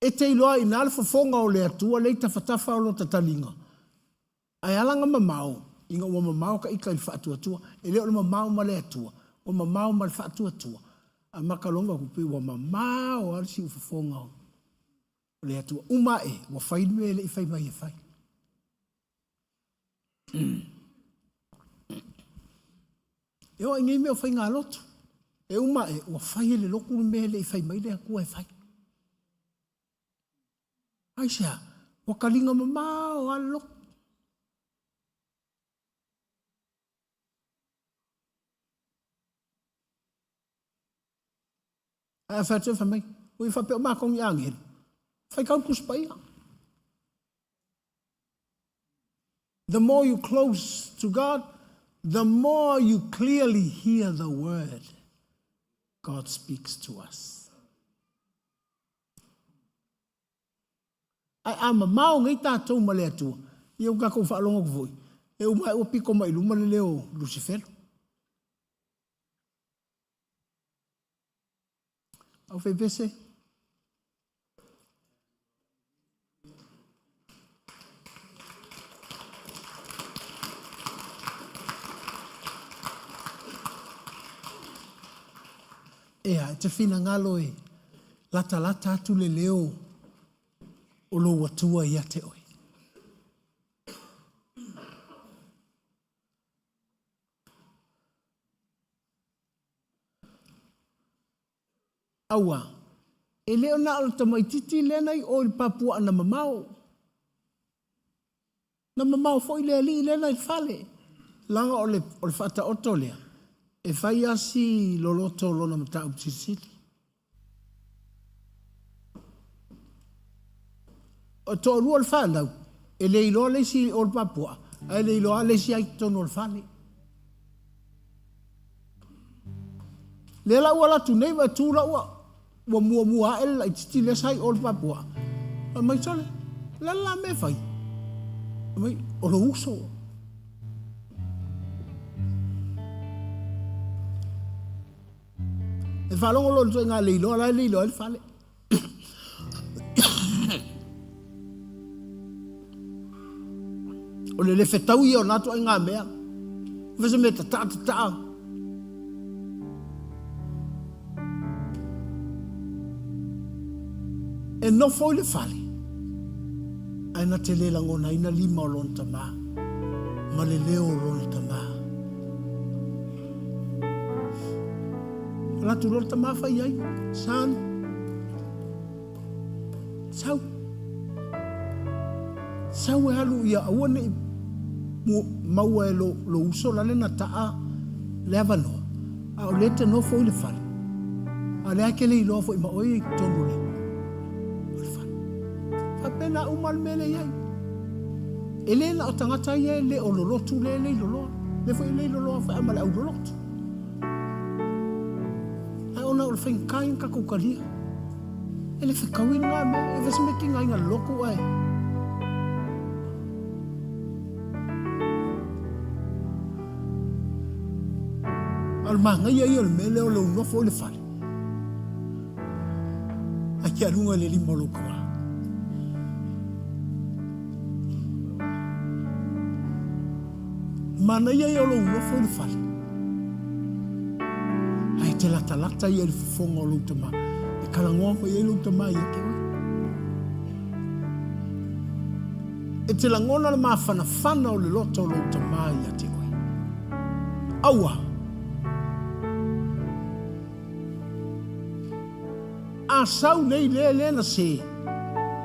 E te iloa i nā le fofoga o le Atua lei tafatafa o lo tataliga. Ae ala na mamao, ina ua mamao ka ika i le faatuatua. E le o le mamao ma le Atua, ua mamao ma le faatuatua. A maka loga ku pe ua mamao a le siu fofoga o le Atua. Uma e, ua fai le mea e le i fai mai e fai. E oo i nei mea o faigalotu, e uma ae ua fai e le lotu le mea e le i fai mai le Atua e fai. Aisea? Ua kaliga mamao lava le lotu. Ae a fai atu e fai mai, ui faapea o matou ni agelu, faitau le Tusi Paia. The more you close to God, the more you clearly hear the word God speaks to us. Ae a mamao nei tatou ma le Atua, ia ua tatou faalogo atu foi, e uma ae ua pito mai i luma le leo o Lusifelo. Au faipese. Ea, e te finagalo e latalata atu le leo o lou Atua ia te oe. Aua, e le o na o le tamaititi lea na i o i le papuaa na mamao. Na mamao foi le alii lea na i le fale. Leaga o le, o le faataoto lea, e fai a si loloto o lona mataupu silisili. O toalua o le fanau, e le iloa le isi o le papuaa, ae le iloa le isi ai totonu o le fale. Lea la ua alu atu nei ma tu la ua ua muamua ae le laitiiti lea sa i o i le papuaa. Fai mai, Sole, o le a le la mea e fai? Fai mai, o lou uso. E faalogo loa i le ituaiga le iloa, la e le iloa ai le fale. O le le fetau ia o na ituaiga mea. Fai se mea tataa tataa. E nofo i le fale, ae na te le lagonaina lima o lona tama ma le leo o lona tama. Alu atu loa le tama fai ai, Son, sau. Sau e alu ia aua ne i maua e lo, lo uso lale na taa le avanoa, a o lea e te nofo i le fale, a o lea e te le iloa foi ma oe i totonu o le, o le fale. Faapena uma le mea lea i ai. E le na o tagata ia e le o lolotu lea e le i loloa. Lea foi e le i loloa foi a ma le au lolotu. Ae ona o le faigata ia ona tatou talia. E le fetaui lena mea, e fai si mea tigaina lotu ae. A o le manaia ia o le mea lea o lou nofo i le fale, ae te aluga i le lima o lou tama. Manaia ia o lou nofo i le fale, ae te latalata ia i le fofoga o lou tama, e talanoa mai ai lou tama ia te oe. E te lagona le mafanafana o le loto o lou tama ia te oe. Aua! A sau nei lea lea na se,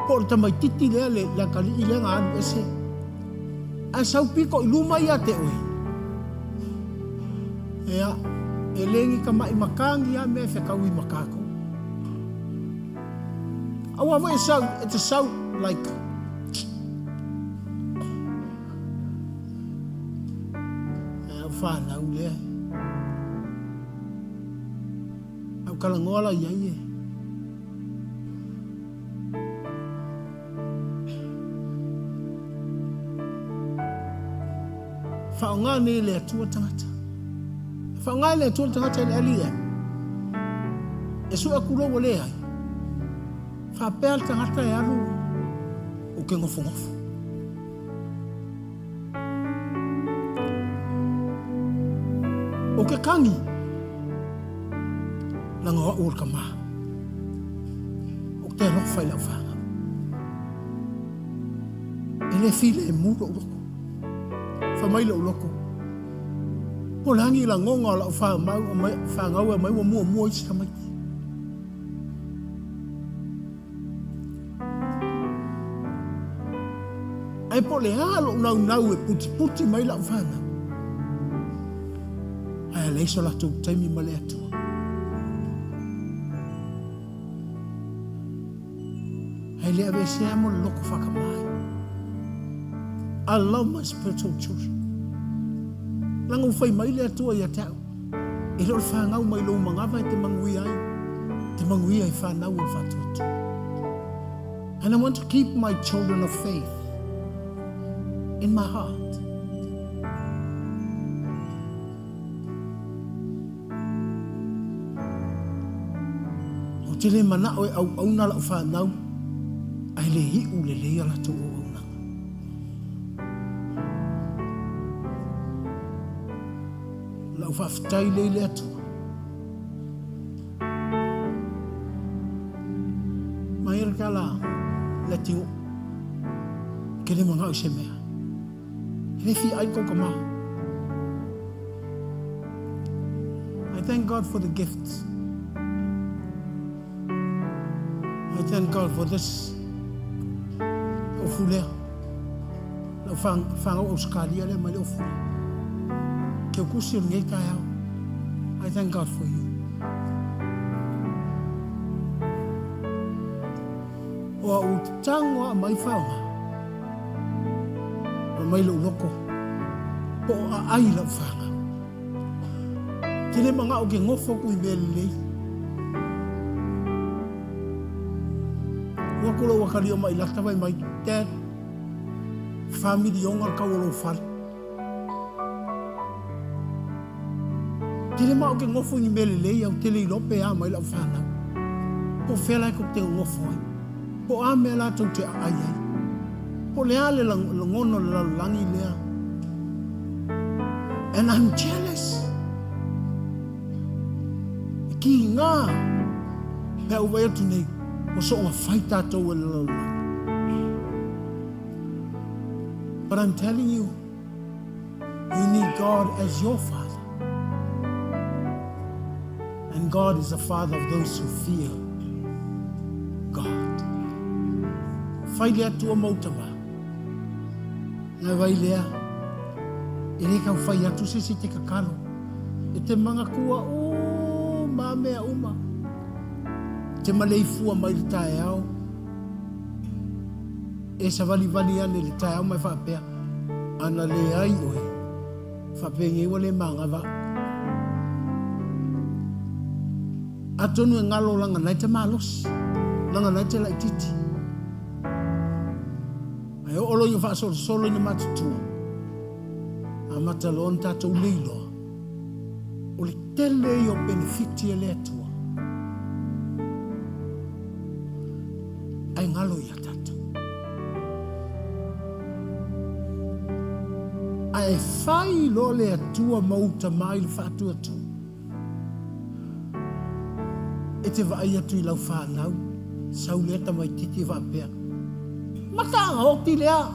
po o le tamaititi lea le, le atalii lea na alu ese, ae sau pito i luma ia te oe, ea, e le ni tama'i matagi a mea e fetaui ma tatou. Aua foi e sau, e te sau like, ea, o fanau lea. A ou talanoa la i ai e. Faaaoga nei e le Atua tagata. Faaaoga e le Atua le tagata i le LEM. E sue atu loa ua leai. Faapea le tagata e alu ou te nofonofo. O ke kagi, laga o au o le tama. Ou te alofa i lau fanau. E le filemu lou loto. Fai mai lou loto, po o le a ni lagona o lau fanau e aumai ua muamua isi tamaiti. Ae po o le a lou naunau e putiputi mai lau fanau, ae a leai so latou taimi ma le Atua. Ae le aveesea mo le loko whakamai. I love my spiritual children. Langa u whai mai le Atua ia te au. E le o le whāngau mai lou mangawa e te manuia ai, te manuia i whānau o le whātuatua. And I want to keep my children of faith in my heart. Ou te le manao e auauna lau fanau, ae le iu lelei a latou auaunaga. Lau faafetai lea i le Atua. Mai le tala le atinuu. Ke le manao i se mea. E le fia ai kou tama. I thank God for the gifts. I thank God for this ofu lea. Lau whangau Australia lea mai le ofu lea. Ke kusi o lenei taeao. I thank God for you. O au tango a mai whaonga. O mai lou loko. Po o a ai lau whangau. Ke le mangao ke ngofo ku i mea lelei. Ua kula ua kalio mai lata vai mai, Dad, family onga kau o lou fale. Tele mao ke ngofo i ni mea lelei au tele iloa pe a mai lau whanau. Po fea lai ko te ngofo ai. Po a mea latou te aai ai. Po o le a le lagona o le lalolagi lea. And I'm jealous. E kiga pe a ou vaai atu nei, ua soona fai tatou e le lalolagi. But I'm telling you, you need God as your Father. And God is the Father of those who fear God. Fai le Atua mau tama. Ngai vai lea, e le kau fai atu se se te kakalo. E te mangatua o ma mea uma. Te maleifua mai le taeao. E savalivali ane le taeao mai faapea, ana leai oe, faapegei ua le magava. Atonu e galo laga nai te malosi, laga nai te laititi. Ae oo loa ina faasolosolo ina matutua, amata loa ona tatou leiloa, o le tele ia o penefiti a le Atua. Ae galo ia tatou. Ae fai loa le Atua ma uta mai le faatuatua. E te vaai atu i lau fanau, sau lea tamaititi e faapea, Mata agaoti lea,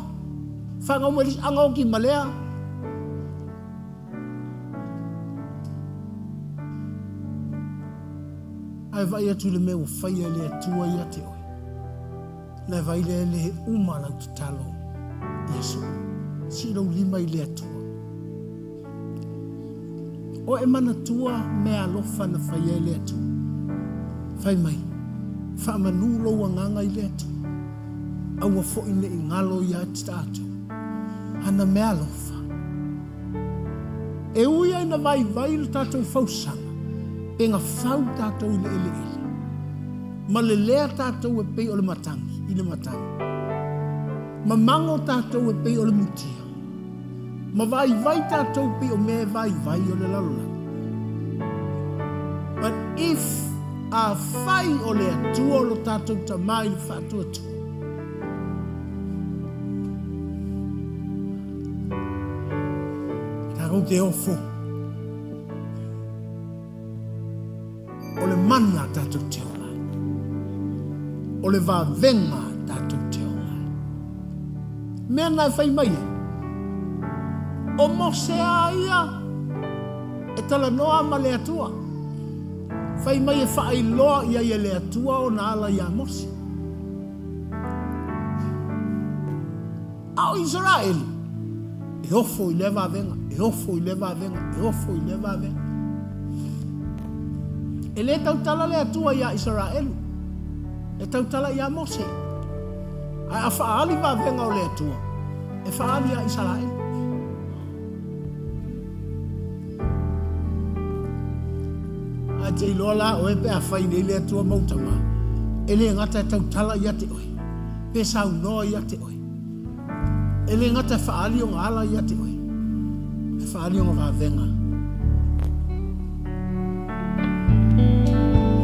fanau mai le isi agaoti ma lea. Ae vaai atu i le mea ua faia e le Atua ia te oe. Na e vaai lea e le uma lau tatalo i aso uma. Sii lou lima i le Atua. O e manatua mea alofa na faia e le Atua. Fai mai, faamanu lou agaga i le Atua. Aua foi ne i galo ia te tatou. Ana mea alofa. E ui ai na vaivai le tatou fausaga, pe na fau tatou i le eleele. Ma lelea tatou e pei o le matagi, i le matagi. Mamago tatou e pei o le mutia. Ma vaivai tatou pei o mea e vaivai o le lalolagi. But if afai o le Atua o lo tatou Tama i le faatuatua, tatou te ofo. O le mana tatou te ola ai. O le vavega tatou te ola ai. Mea na e fai mai ai, o Mose a ia e talanoa ma le Atua. Fai mai e faailoa i ai e le Atua ona ala iā Mose. A o Isaraelu, e ofo i lea vavega, e ofo i lea vavega, e ofo i lea vavega. E le tautala le Atua iā Isaraelu, e tautala iā Mose. Ae a faaali vavega o le Atua, e faaali iā Isaraelu. Ae te iloa la oe pe a fai nei le Atua mau tama, e le gata e tautala ia te oe, pe saunoa ia te oe. E le gata e faaali ona ala ia te oe, e faaali ona vavega.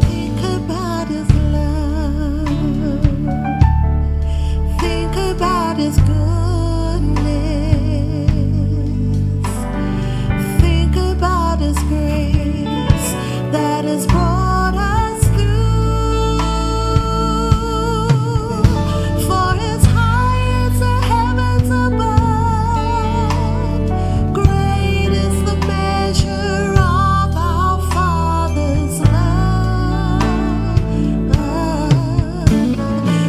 Think about his love. Think about his goodness. Think about his grace that has brought us through. For as high as the heavens above, great is the measure of our Father's love.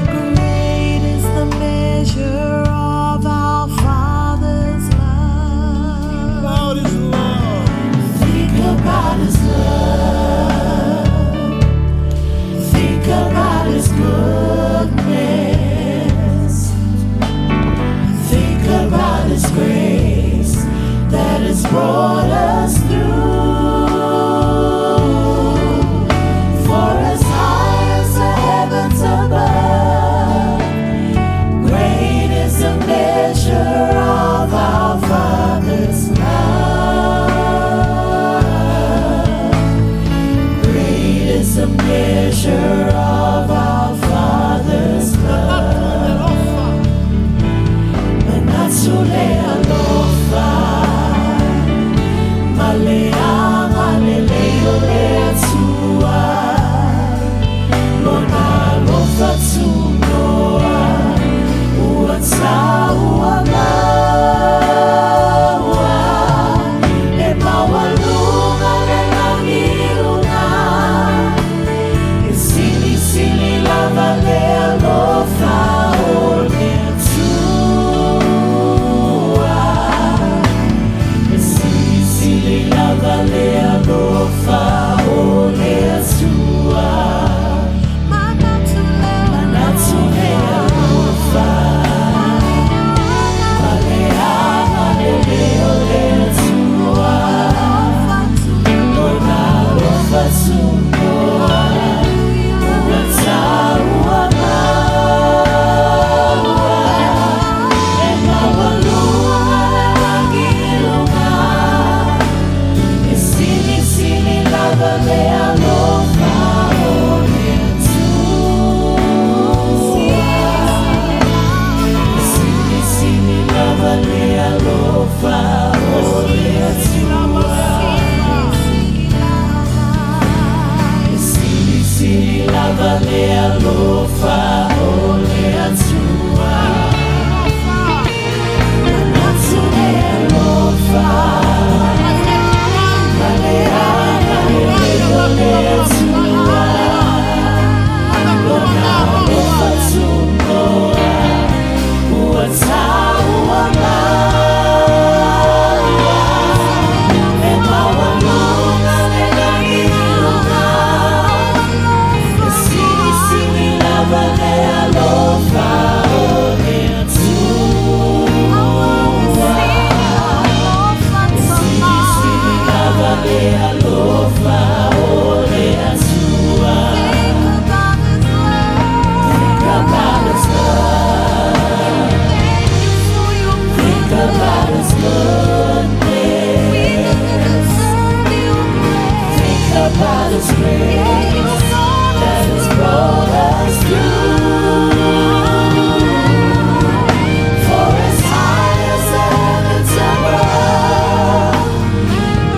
Great is the measure of our Father's love. About his love. Think about his love. Think about his goodness. Think about his grace that has brought us through. For as high as the heavens above, great is the measure of our Father's love. lava le alofa o le Atua. Manatu le alofa ma le agalelei o le Atua. Lona alofa tunoa ua taua maua. E maualuga le lagi i luga. E silisili lava le alofa o le Atua. E silisili lava le alofa o le Atua. E silisili lava le alofa o le Atua. Manatu le alofa ma le agalelei o le Atua. Lona alofa tunoa ua taua maua. E maualuga le lagi i luga. E silisili lava le alofa o le Atua. E silisili lava le alofa o le Atua. Think about His love. Think about His goodness. Think about His grace that has brought us through. For as high as the heavens above,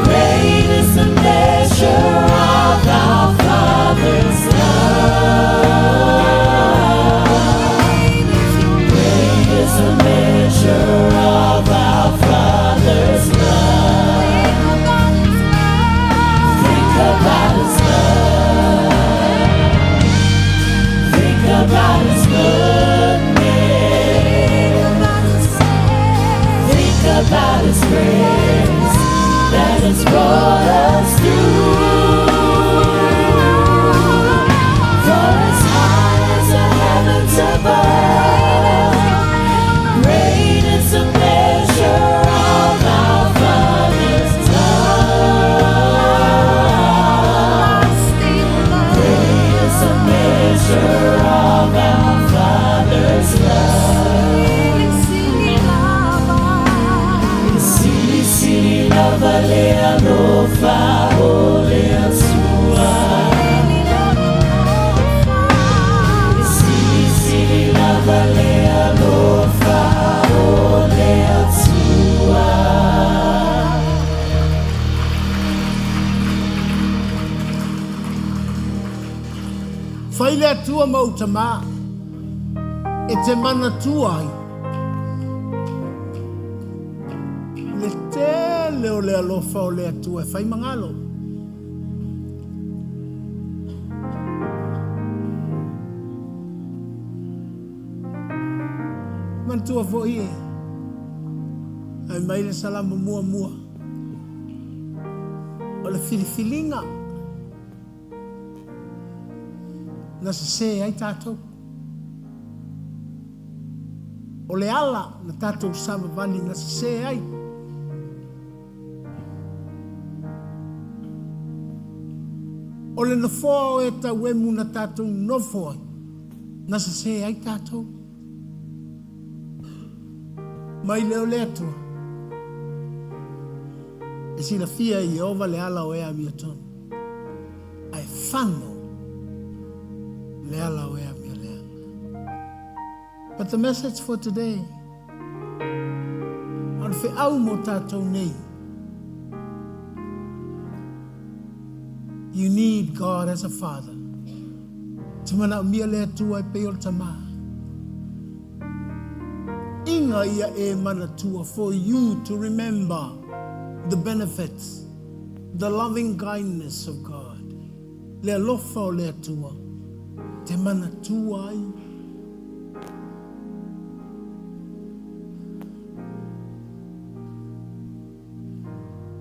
great is the measure of our Father's love. Great is the measure of our Father's love. Think about His love. Think about His goodness. Think about His grace that has brought us through. For as high as the heavens above, great is the measure of our Father's love. Great is the measure of our Father's love. Silisili lava le alofa o le Atua. Silisili lava le alofa o le Atua. Fai le Atua ma ou tamā e te manatua ai le tele o le alofa o le Atua e fai magalo. Manatua foi e ai mai le Salamo muamua o le filifiliga na sesē ai tatou. O le ala na tatou savavali na sesē ai. O le nofoa o e tauemu na tatou nofo ai na sesē ai tatou. Mai lea o le Atua e silafia e Ieova le ala o e amiotonu, ae fano le ala o e amioleaga. But the message for today, o le feau mo tatou nei, you need God as a father. Te manaomia le Atua e pei o le tamā. Ina ia e manatua, for you to remember the benefits, the loving kindness of God. Le alofa o le Atua, te manatua ai.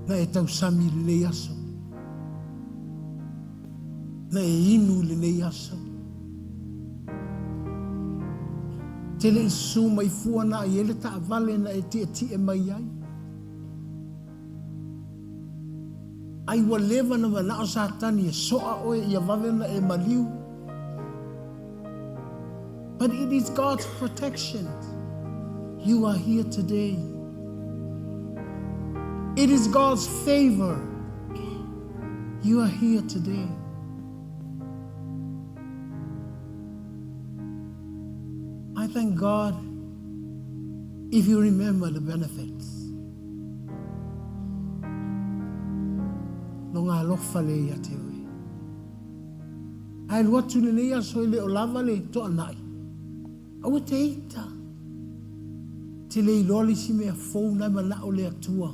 Na e tausami i lenei aso. Na e inu i lenei aso. Te le i susu mai fua na ai e le taavale na e tietie mai ai. Ai ua leva na manao Satani e soa oe ia vave na e maliu. But it is God's protection. You are here today. It is God's favor. You are here today. I thank God if you remember the benefits. Lona alofa lea ia te oe. Ae alu atu i lenei aso e le o lava le toanai. Aua te ita. Te le iloa le isi mea fou na e manao le Atua.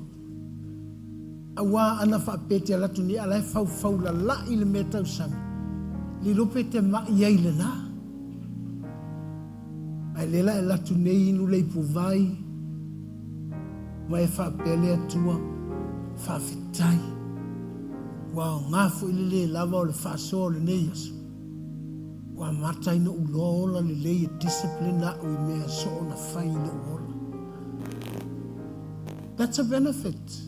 Aua ana faapea te alu atu nei a la e faufau lalai le mea tausami, le iloa pe te mai ai lena. Ae lea la e alu atu nei inu le ipuvai ma e faapea le Atua, faafetai. Ua aoga foi le le lava o le faasoa o lenei aso. Ua amata ai noʻu loa ola lelei e discipline aʻu i mea e soo na fai i loʻu ola. That's a benefit.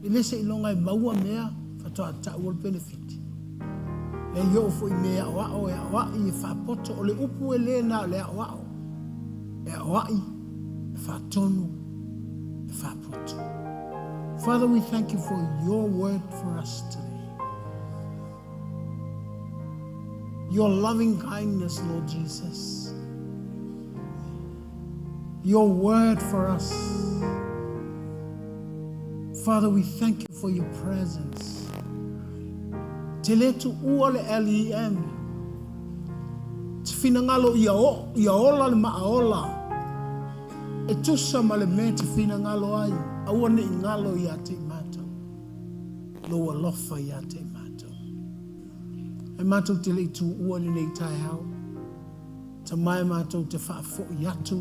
E le seiloga e maua mea faatoa ta'u o le benefit. Lea i o'u foi mea e aʻoaʻo e aʻoaʻi e faapoto o le upu e le na o le aʻoaʻo. E aʻoaʻi, e faatonu, e faapoto. Father, we thank you for your word for us today. Your loving kindness, Lord Jesus. Your word for us. Father, we thank you for your presence. Te le tuua le LEM. Te finagalo ia, o, ia ola le maaola. E tusa ma le mea te finagalo ai, aua ne i galo ia te i matou. Lou alofa ia te i matou. E matou te le i tuua i lenei taeao. Tama e matou te faafoi atu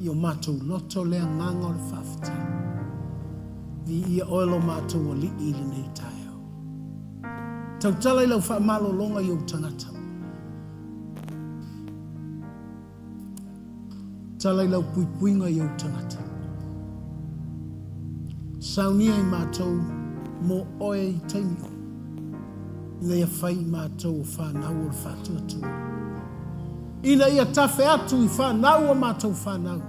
i o matou loto le agaga o le faafetai. Viia oe lo matou Alii i lenei taeao. Tautala i lau faamalologa i ou tagata. Tala i lau puipuiga i ou tagata. Saunia i matou mo oe i taimi uma, ina ia fai i matou o whanau o le faatuatua. Ina ia tafe atu i whanau o matou whanau.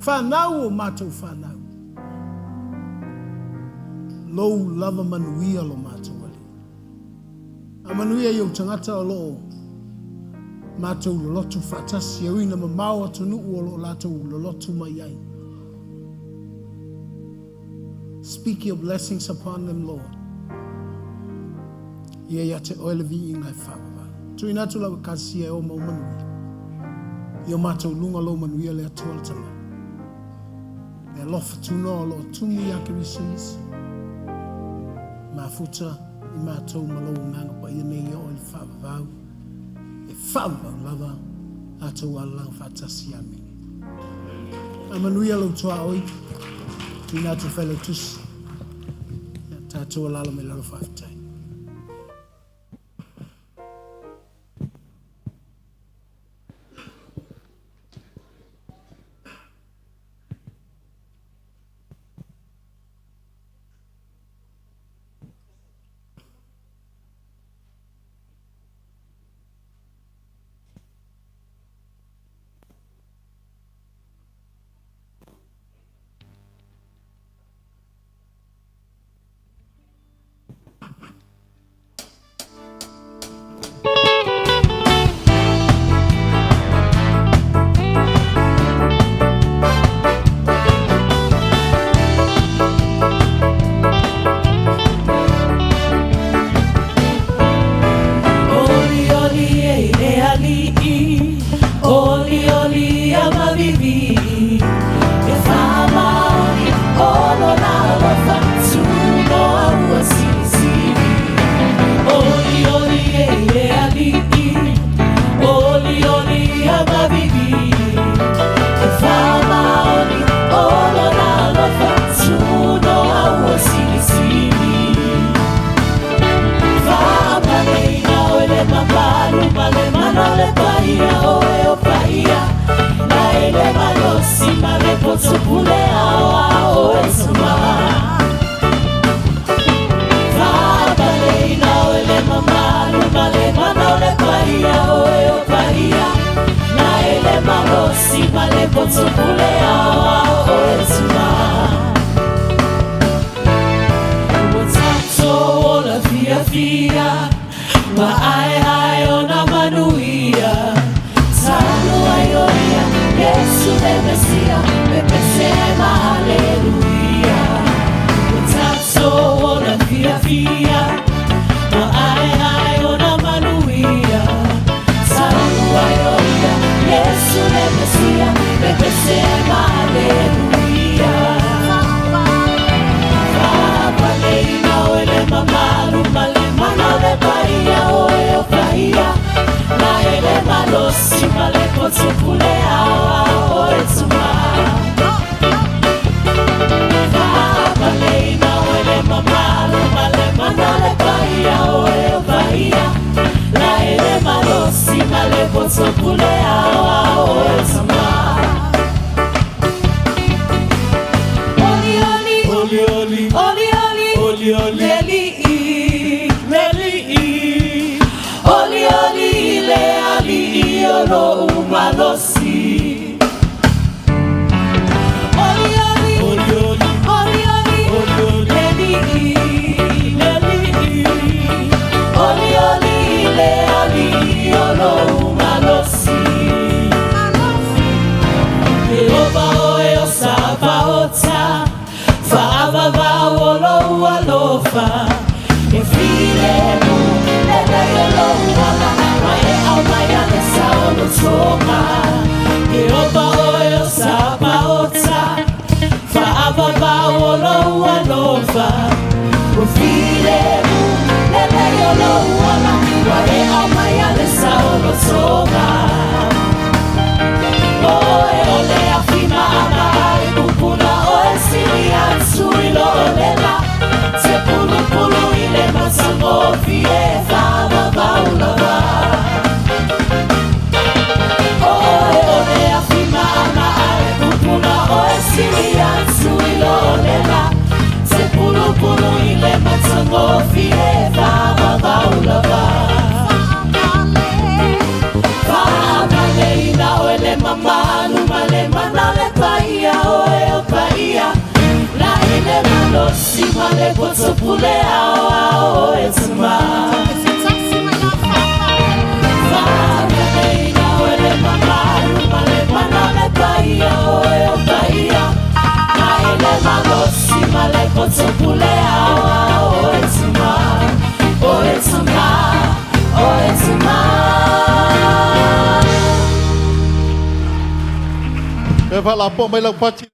Whanau o matou whanau. Lou lava manuia lo matou Alii. A manuia i ou tagata o lo o matou lolotu faatasi e ui ina mamao atunuu o lo o latou lolotu mai ai. Speak your blessings upon them, Lord. Ia ia te oe le viiga e faavavau. Tuuina atu lau Ekalesia e o mau manuia. I o matou luga lou manuia le Atua le Tama. Le alofa tunoa o lo o tumu iā Keriso Iesu. Mafuta i matou ma lou Agaga Paia nei e oo i le faavavau, e faavavau lava latou alalaga faatasi. Amene. A manuia lou tuaoi, tuuina atu i Failautusi. Ia tatou alaala mai lalo faafetai. malosi ma le poto pule ao ao o e tuma. Ua tatou ola fiafia, ma aeae ona manuia. Talu ai o ia, Iesu le Mesia, pepese ai ma haleluia. Ua tatou ola fiafia, ma aeae ona manuia. Talu ai o ia, Iesu le Mesia, pepese ai ma haleluia. Faapaleina oe le mamalu ma le mana o le paia oe o paia. La ele malosi ma le poto pule ao ao o e tuma. Faapaleina oe le mamalu ma le mana o le paia oe o paia. La ele malosi ma le poto pule ao ao o e tuma. Oli oli, Oli oli, oli oli, oli oli, leli'i, leli'i. Oli oli le ali'i o lo'u malosi. Oli oli, Oli oli, oli oli, oli oli, leli'i, leli'i. Oli oli le ali'i o lo'u malosi. Ieova oe o Sapaota, faavavau o lou alofa. E filemu lelei o lou ola, ma e aumaia le saolotoga. Ieova oe o Sapaota, faavavau o lou alofa. Ua filemu lelei o lou ola, ma e aumaia le saolotoga. Oe o le afi maʻamaʻa i pupula oe sili atu i lo olela. Te pulupulu i le matagofie faavavau lava. Oe o le afi maʻamaʻa i pupula oe sili atu i lo olela. Te pulupulu i le matagofie faavavau lava. Faapaleina oe le mamalu ma le mana o le paia oe o paia. La i le malosi ma le poto pule ao ao o e tuma. Faapaleina oe le mamalu ma le mana o le paia oe o paia. La i le malosi ma le poto pule ao ao o e tuma. O e tuma, o e tuma. E whala po mai lau pati.